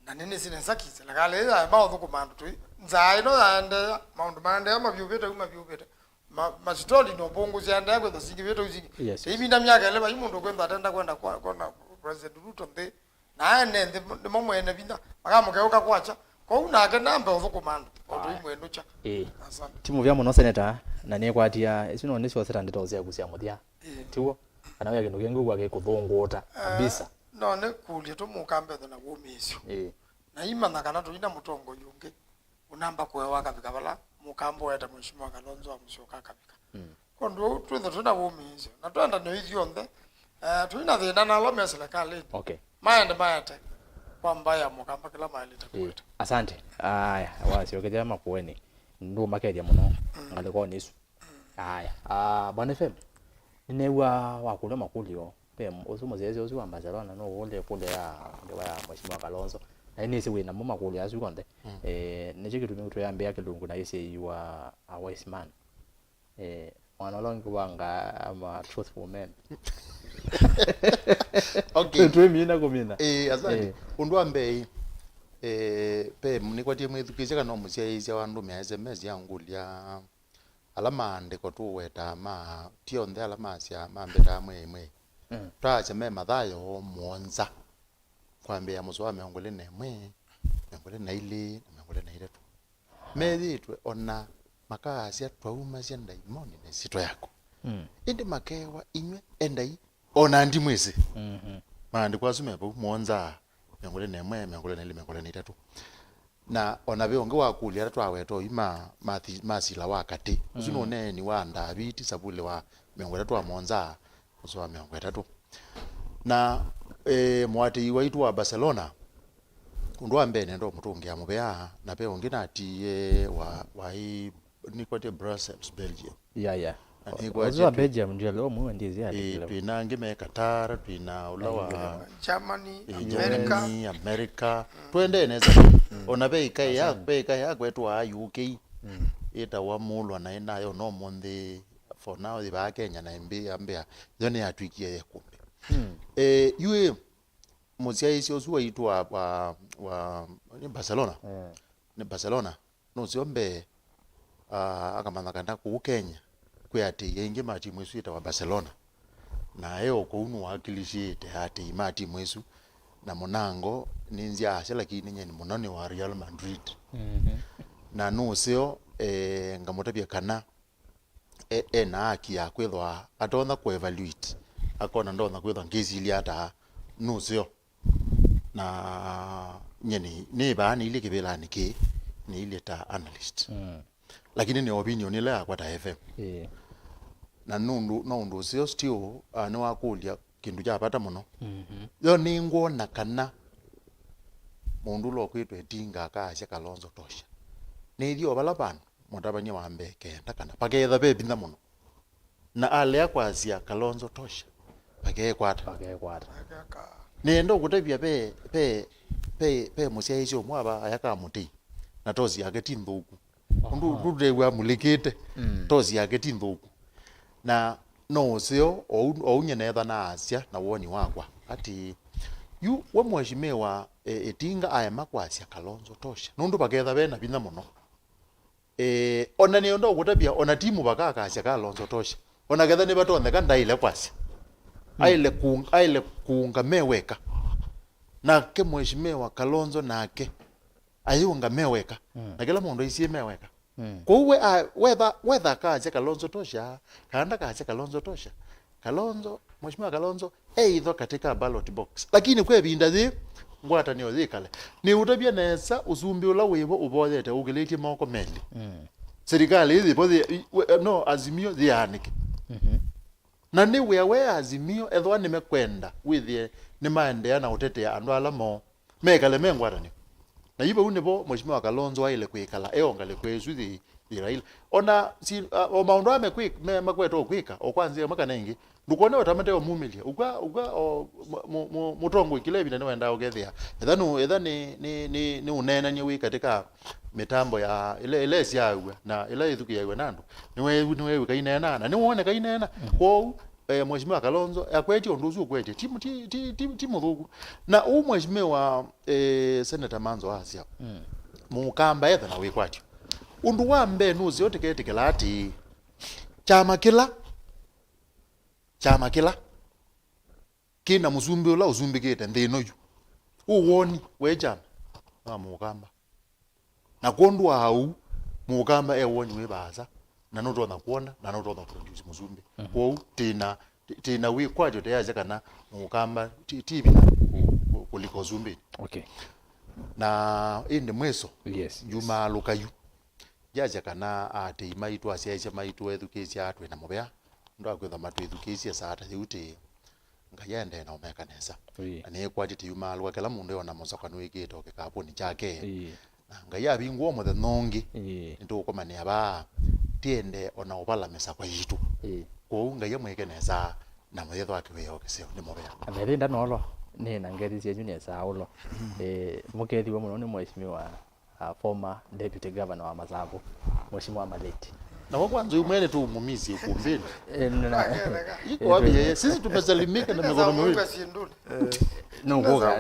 Na nĩnĩsĩ nesa ki silikalĩ ĩĩ yaema ũthũkũma andũ tũi. Nzaa ĩno yaendeea, maũndũ maendeea mavyũvĩte u mavyũvĩte. Ma, masitoli no mbũngũ syaendeea kwĩthwa singĩvĩte u singĩ. Yes, yes. Ĩvinda myaka ĩlĩ vai mũndũ kwĩthwa atenda kwenda kwa, kwona President Ruto nthĩ. Na ene nthĩ nĩmo mwene vinya. Makamũkeũka kwakya. Kwoou nake nambe ũthũkũma andũ. O tũimwenũkya. Ĩĩ. Asante. Ti mũvea mũno, Seneta, na nĩkwatia, isu no nĩsyoseta ndeto syaku sya mũthya. Ĩĩ. Tiw'o? Kana wĩa kĩndũ kĩngĩ ũkw'a kĩkũthũngũũta kabisa? No nĩkũlye tũmũka mbetho na wũmĩĩsyo. Ĩĩ. Na imanya kana tũi na mũtongoi ũngĩ ũnamba kũewa akavika vala mũkamba ũete Mheshimiwa Kalonzo wa Musyoka akavika. Kwondũ ũu twĩtha twĩ na wũmĩĩsyo na twendanĩo ithyonthe, eh, tũi na thĩna na ala me silikalĩnĩ. Okay. Maende maete kwa mbaĩ ya mũkamba kĩla maĩlĩte kũete. Asante. Aya, wasyokethya makueni. Ndũmakethya mũno ngalĩkonĩ ĩsu. Aya, ah, Bwana F M, nĩneew'a wakũlya makũlyo. Ve m-, ũsu mũsyaĩĩsya ũsu wa Barcelona nũũkũlya ĩkũlyo ya ngewa ya Mheshimiwa Kalonzo. Na nĩnĩsĩ wĩ namo makũlyo asu onthe. Eh, nĩkyo kĩtumi twĩambĩa kĩlungu na ĩsyai wa a wise man. Eh, mwana ũla ũngĩ wanga ama truthful men. Okay. Twĩmina kũmina. Eh, asante. Eh. Ũndũ wa mbee, eh, pe, nĩkwatie mwĩthukĩĩsya kana mũsyaĩĩsya wa ndũmĩa S M S ya ngũlya ala maandĩko tũwetaa ma, ti onthe ala masya mambĩtaa mwei mwei. Twaasya me Mathayo mũonza, kwambĩĩa mũsoa wa mĩongo ĩlĩ na ĩmwe, mĩongo ĩlĩ na ilĩ, na mĩongo ĩlĩ na itatũ. Meyĩtwe ona makaasya, "Twaumasya ndaimoni na ĩsyĩtwa yaku." Ĩndĩ makeewa, "Inyw'ĩ endai, o na ndimwĩsĩ." Maandĩko asu me vau mũonza, mĩongo ĩlĩ na ĩmwe, mĩongo ĩlĩ na ilĩ, mĩongo ĩlĩ na itatũ. Na ona ve ũngĩ wakũlya ala twaweta oyu ma, ma thi-, ma sila wa katĩ. Ũsu nĩ ũneeni wa Ndaviti, Savulĩ wa mĩongo ĩtatũ wa mũonza, mũsoa wa mĩongo ĩtatũ. Na, eh, mũatĩi waitũ wa Barcelona, ũndũ wa mbee nenda ũmũtũngĩa mũvea, na ve ũngĩ natiie wa, waĩ, nĩkwatĩ Brussels, Belgium. Ya, ya. Na nĩkwatĩ ũsu wa Belgium ndio leo mwe ndizi ya Belgium. Twĩna angĩ me Qatar, twĩna ũla wa Germany, America. Germany, America. Twendee nesa. Ona ve ĩkaĩ ya, ve ĩkaĩ ya kwetwa U K. Ĩtawa Mulwa na ĩnayo no mũnthĩ for now yĩ vaa Kenya na ĩmbĩ ambĩa yo nĩ yatwikie yekumbi. Eh, yu ĩ mũsyaĩĩsya ũsu waitũ wa, wa, wa, nĩ Barcelona. Nĩ Barcelona. Nũseo mbee, ah, akamanya kana kũu Kenya kwĩ atĩi aingĩ ma timu ĩsu yĩtawa Barcelona. Na e o kũu nũwakilishĩte atĩi ma timu ĩsu. Na mũnango nĩ nzyaasya, lakini nyeni mũno nĩ wa Real Madrid. Na nũseo, eh, ngamũtavya kana e, e na haki ya kwĩthwa atonya kũevaluate, akona ndonya kwĩthwa ngĩsilya ata nũseo. Na nyie nĩ, nĩ vaa nĩilye kĩvĩlanĩ kĩĩ, nĩilye ta analyst. Lakini nĩ opinion ĩla yakwa ta F M. Na nũndũ, no ũndũ ũseo still, ah, nĩwakũlya kĩndũ kya vata mũno. Yo nĩngwona kana mũndũ ũla ũkwĩtwa Etinga akaasya Kalonzo tosha. Nĩthi o vala vandũ mũtavany'a wa mbee kenda kana paketha ve vinya mũno. Na alea kwasya Kalonzo tosha, pakekwata. Pakekwata. Nĩenda ũkũtavya ve, ve, ve, ve mũsyaĩĩsya ũmwe ava aya ka mũtei, na tosi yake ti nthũku. Ũndũ, aha, ũndũ ndew'a amulĩkĩte, mm, tosi yake ti nthũku. Na no ũseo, ou, ou nye neetha naasya na woni wakwa, ati, yu we mheshimiwa, e, Ĩtinga aema kwasya Kalonzo tosha, nũndũ vaketha ve na vinya mũno. E, ona nĩenda ũkũtavya, ona ti mũvaka akasya Kalonzo tosha. Ona ketha nĩvatonyeka, ndaĩle kwasya. Mm. Aĩle kũng-, aĩle kũũnga me weka. Nake mheshimiwa Kalonzo nake ayĩũnga me weka. Mm. Na kĩla mũndũ aisie me weka. Mm. Kwoou we, a, wetha, wetha akasya Kalonzo tosha, kana ndakasya Kalonzo tosha, Kalonzo, mheshimiwa Kalonzo, eithwa katika ballot box. Lakini kwa ĩvinda yĩĩ, ngwatanĩo yĩkale. Nĩũtavya nesa, ũsumbĩ ũla wĩvo ũvoyete ũkĩlĩtye moko melĩ. Mm. Serikali ĩyĩvo yĩ, i-, we-, no, Azimio yĩanĩke. Mhm. Na nĩ wĩa we Azimio, ethĩwa nĩmekwenda wĩthĩe nĩmaendeea na ũtetea andũ ala moo, mekale me ngwatanĩo. Na yu vau nĩvo Mheshimiwa Kalonzo aĩle kwĩkala e o ngalĩko ĩsu yĩ, yĩ Raila. Ona si, a, o maũndũ aa mekwĩ-, me-, makwetwe kwĩka, o kwa nzĩa ĩmwe kana ĩngĩ, ndũkone o ta mate ũmumĩlya. Ũka, ũka o mu-, mu-, mu-, mũtongoi kĩla ĩvinda nĩwendaa ũkethĩa. Etha nũ-, etha nĩ, nĩ, nĩ, nĩ ũneenany'a wĩ katika mĩtambo ya ĩla, ĩla ĩsyaaw'a na ĩla ĩthukĩĩaw'a na andũ. Nĩwe-, nĩweew'ĩka ineenaa, na nĩwoneka ineenaa. Mhm. Kwoou, eh, Mheshimiwa Kalonzo akwetye ũndũ ũsu ũkwetye, ti, ti, ti, ti, ti mũthũku. Na ũu Mheshimiwa, eh, Senator Manzo asya, mm, Mũkamba etha na wĩkwatyo. Ũndũ wa mbee nũseo tĩketĩkĩla atĩ kyama kĩla, kyama kĩla kĩna mũsumbĩ ũla ũsumbĩkĩte nthĩ ĩno yu, ũwoni we kyama wa Mũkamba. Na kwondũ wa ũu, Mũkamba e woni wĩ vaasa, na nũtonya kwona, na nũtonya produce mũsumbĩ. Mhm. Kwoou, tĩna, tĩ-, tĩna wĩkwatyo teyasya kana Mũkamba ti, ti vinya kũ-, kũ-, kũlika ũsumbĩnĩ. Okay. Na ĩndĩ mwĩso, yes, yes, njumaalũka yu. Yasya kana aatĩĩi maitũ, asyaĩĩsya maitũ, ethukĩĩsya twĩ na mũvea, nũndũ wa kwĩthwa matwĩthukĩĩsye saa ta yĩu tĩ Ngai aendee na ũmeka nesa. Ĩĩ. Na nĩĩkwatĩte yumaalũka kĩla mũndũ eona mũsakwa nĩwĩkĩĩte o kĩkapũnĩ kyake. Ĩĩ. Na Ngai avingũa mũthenya ũngĩ, ĩĩ, nĩtũũkomanĩa vaa, tiende o na ũvala mĩsakwa yitũ. Ĩĩ. Kwoou Ngai amwĩke nesa na mũyĩthwa kĩwĩoo kĩseo nĩ mũvea. Amethinda nolo, nĩ na ngethi syenyu nesa ũlo. Mm. Ĩĩ, mũkethĩwa mũno nĩ Mheshimiwa uh, former deputy governor wa Masaku, Mheshimiwa Maleti. Na kwa kwanza uyu mwene tu mumisi ukumbini. Eh, na- Iko wapi yeye? Sisi tumesalimika na mikono miwili. No kuoka.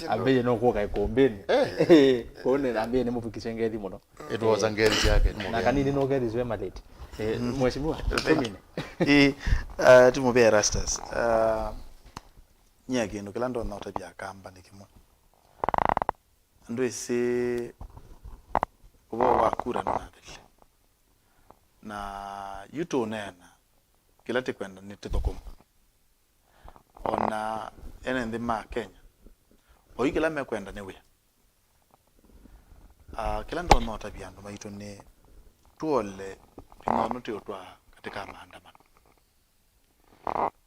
Ambe no kuoka ikumbini. Eh. Kuone ambe ni mupikishe ngethi muno. Etwosa ngethi yake. Na kanini no ngethi zwe Maleti. Eh, Mheshimiwa, thank you. Tumine. Eh, uh, tumubea Rastas. Uh, nyie kĩndũ kĩla ndona ũtavya Akamba nĩ kĩmwe. Andũ ĩsĩ ũvoo wa kura nĩwathelile. Na yu tũũneena, kĩla tĩkwenda nĩ tĩthũkũma. O na ene nthĩ ma Kenya, oyu kĩla mekwenda nĩ wĩa. Ah, kĩla ndonya ũtavya andũ maitũ nĩ tũole vinya ũnũ tĩũtwaa katika maandamano.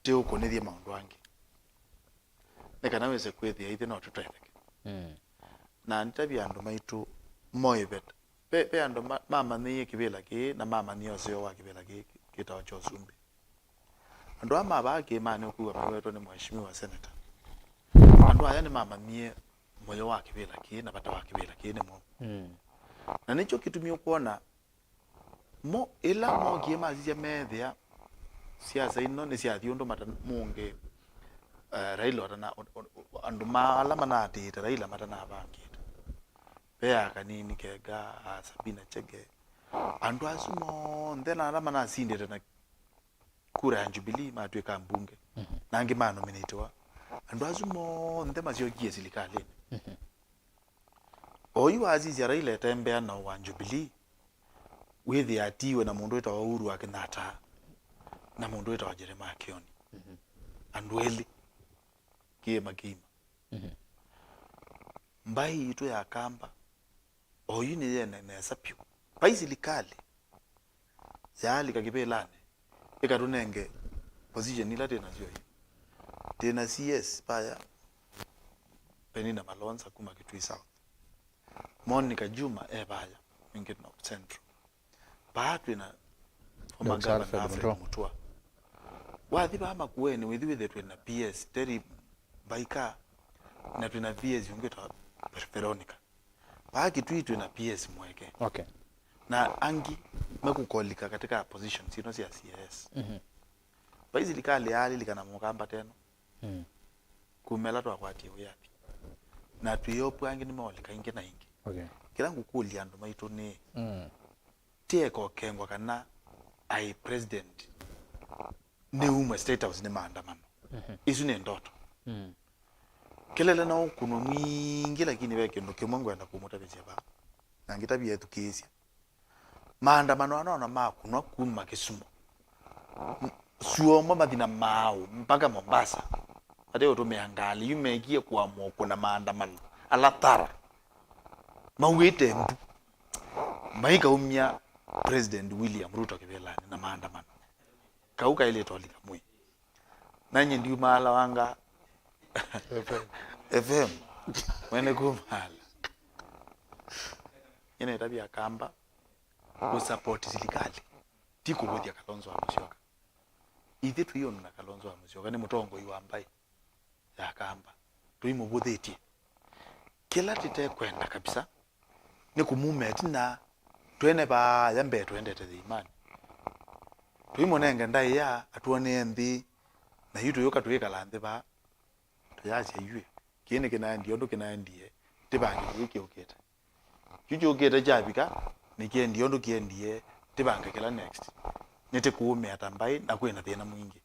Tĩũkũnĩthye maũndũ angĩ. Nĩ kana wĩse kwĩthĩa ithyĩ no tũtetheke. Mm. Na nĩtavya andũ maitũ moĩveta. Ve, ve andũ ma-, mamanyĩie kĩvĩla kĩĩ na mamanyie ũseo wa kĩvĩla kĩĩ kĩtawa kya ũsumbĩ. Andũ aa ma vaa kĩĩmanĩ ũkwĩw'a mewetwe nĩ Mheshimiwa Senator. Andũ aya nĩmamanyie mũyo wa kĩvĩla kĩĩ na vata wa kĩvĩla kĩĩ nĩ mwaũ. Mm. Na nĩkyo kĩtumi ũkwona mo ĩla mookie masisya meethĩa siasa ino nĩsyathi ũndũ mata-, mũngĩ, eh, Raila atana, o-, o-, o-, andũ ma ala manaatĩĩte Raila matanavangĩte. Ve a Kanini Kega, a Sabina Chege, andũ asu monthe na ala manasindĩte na kura ya Jubilee matw'ĩka mbunge, mhm, na angĩ manominatiwa. Andũ asu monthe masyokie silikalĩnĩ. Mhm. Oyu wasisya Raila etembea na wa Jubilee, wĩthĩa atiiwe na mũndũ wĩtawa Uhuru wa Kenyatta na mũndũ wĩtawa Jeremiah Kioni. Mhm. Andũ elĩ kĩĩma kĩima. Mhm. Mbaĩ yitũ ya Kamba, oyu nĩyene nesa vyũ. Vai silikalĩ yaalika kĩvĩlanĩ, ĩkatũnenge position ila twĩ nasyo yu. Twĩ na C S vaya, Penina Malonza kuma Kitui South. Monica Juma e vaya, Ngeno Central. Paa twĩ na former Doctor governor Alfred Alfred Mutua. Mutua. Wathi paa Makueni, wĩthi wĩthĩe twĩ na P S Terry Mbaika, na twĩ na V S ũngĩ ta Veronica. Paa Kitui twĩ na P S Mweke. Okay. Na angĩ mekũkolika katika positions ino sya C S. Mhm. Vai silikalĩ yalilikana mũkamba teno. Mm. Kuma ĩla twakwatie wĩathi. Na twĩopu angĩ nĩmaolika ingĩ na ingĩ. Okay. Kĩla ngũkũlya andũ maitũ nĩ, mm, ti eka ũkengwa kana aĩ president nĩ umwe State House nĩ maandamano. Mhm. Isu nĩ ndoto. Mm. Kelele no ũkunwe mwingĩ, lakini ve kĩndũ kĩmwe ngwenda kũmũtavĩsya vaa. Na ngĩtavya ethukĩĩsya. Maandamano aa nona makunwa kuma Kisumu, M-, Suomo mathi na maaũ mpaka Mombasa. Mate ũtũmĩa ngalĩ yu mekie kũamũa kũna maandamano ala thara. Mauĩte mbu. Maikaumya President William Ruto kĩvĩlanĩ na maandamano. Kau kaĩlĩte ũlika mwĩ. Nanyie ndiumaala wanga F M. F M. Mwene kumaala. Nyie nĩtavya Akamba kũsupport silikalĩ, ti kũvũthya Kalonzo wa Musyoka. Ithyĩ tũi ũndũ na Kalonzo wa Musyoka, nĩ mũtongoi wa mbaĩ ya Akamba. Tũimũvũthĩtye. Kĩla tĩtekwenda kabisa nĩ kũmuma ĩtina, twene vaaya mbee tũendete yĩimanĩ. Tũimũnenge ndaĩa atwonee nthĩ, na yu tũyũka tũikala nthĩ vaa. Tũyasya, yu kĩĩ nĩkĩnaendie ũndũ kĩnaendie, tĩvange kĩĩ kĩũkĩte. Kyu kyũkĩte kyavika, nĩkĩendie ũndũ kĩendie, tĩvange kĩla next. Nĩtĩkũũmĩa ta mbaĩ na kwĩna thĩna mwingĩ.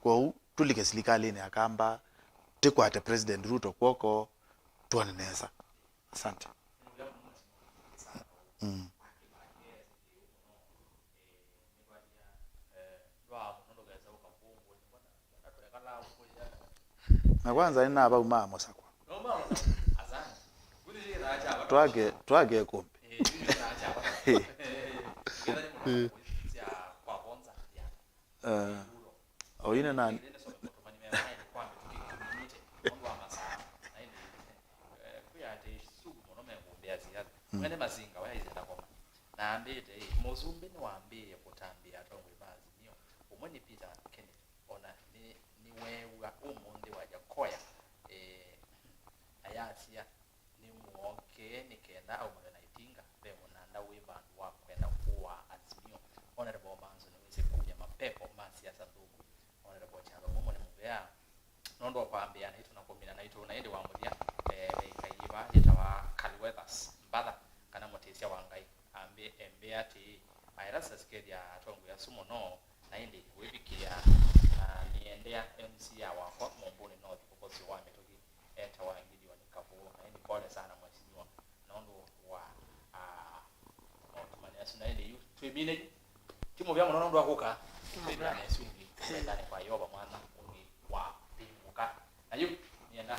Kwoou tũlike silikalĩnĩ ya Akamba, tĩkwate President Ruto kw'oko, twone nesa. Asante. Mm. Na kwanza nĩ navau ma mũsakwa. Twake, twake kumbi. Eh, oine na Mm. Mwene Masinga we aisenda koma. Na ambĩte, ĩ, mũsumbĩ nĩwambĩĩe kũtambĩa atongoi ma Azimio. Ũmwe nĩ Peter Kenneth, ona nĩ, nĩweew'a ũmũnthĩ wa Jakoya, eh, ayasya nĩmũokee nĩ kenda aumale na ĩtinga, ve mũnanda wĩ vandũ wa kwenda kũaa Azimio. Honorable Manzo nĩwĩsĩ kumya mapepo ma siasa nthũku. Honorable Kyalo Momo nĩ mũvea nũndũ wa kwambĩa naitũ na kũmina naitũ, na ĩndĩ wa mũthya, eh, ve ĩkai yĩva yĩtawa Kali Weathers Mbatha, kana mũtĩsya wa Ngai, ambĩ-, embĩa atĩĩ, Erastus, kethya atongoi asu mũno, na ĩndĩ wĩvikĩa, na nĩendea M C A wakwa Mũmbũnĩ North, ũkosyo wa mĩtũkĩ etawa Gideon Kavũũ, na ĩndĩ pole sana mheshimiwa nũndũ wa, ah, maũtũmani asu, na ĩndĩ yu twĩmine yu. Ti mũvea mũno nũndũ wa kũka. Ti mũvea. Twĩthĩane ĩsu ĩngĩ, kũvethane kwa Yeova mwana ũngĩ wa mbingũka. Na yu, nĩenda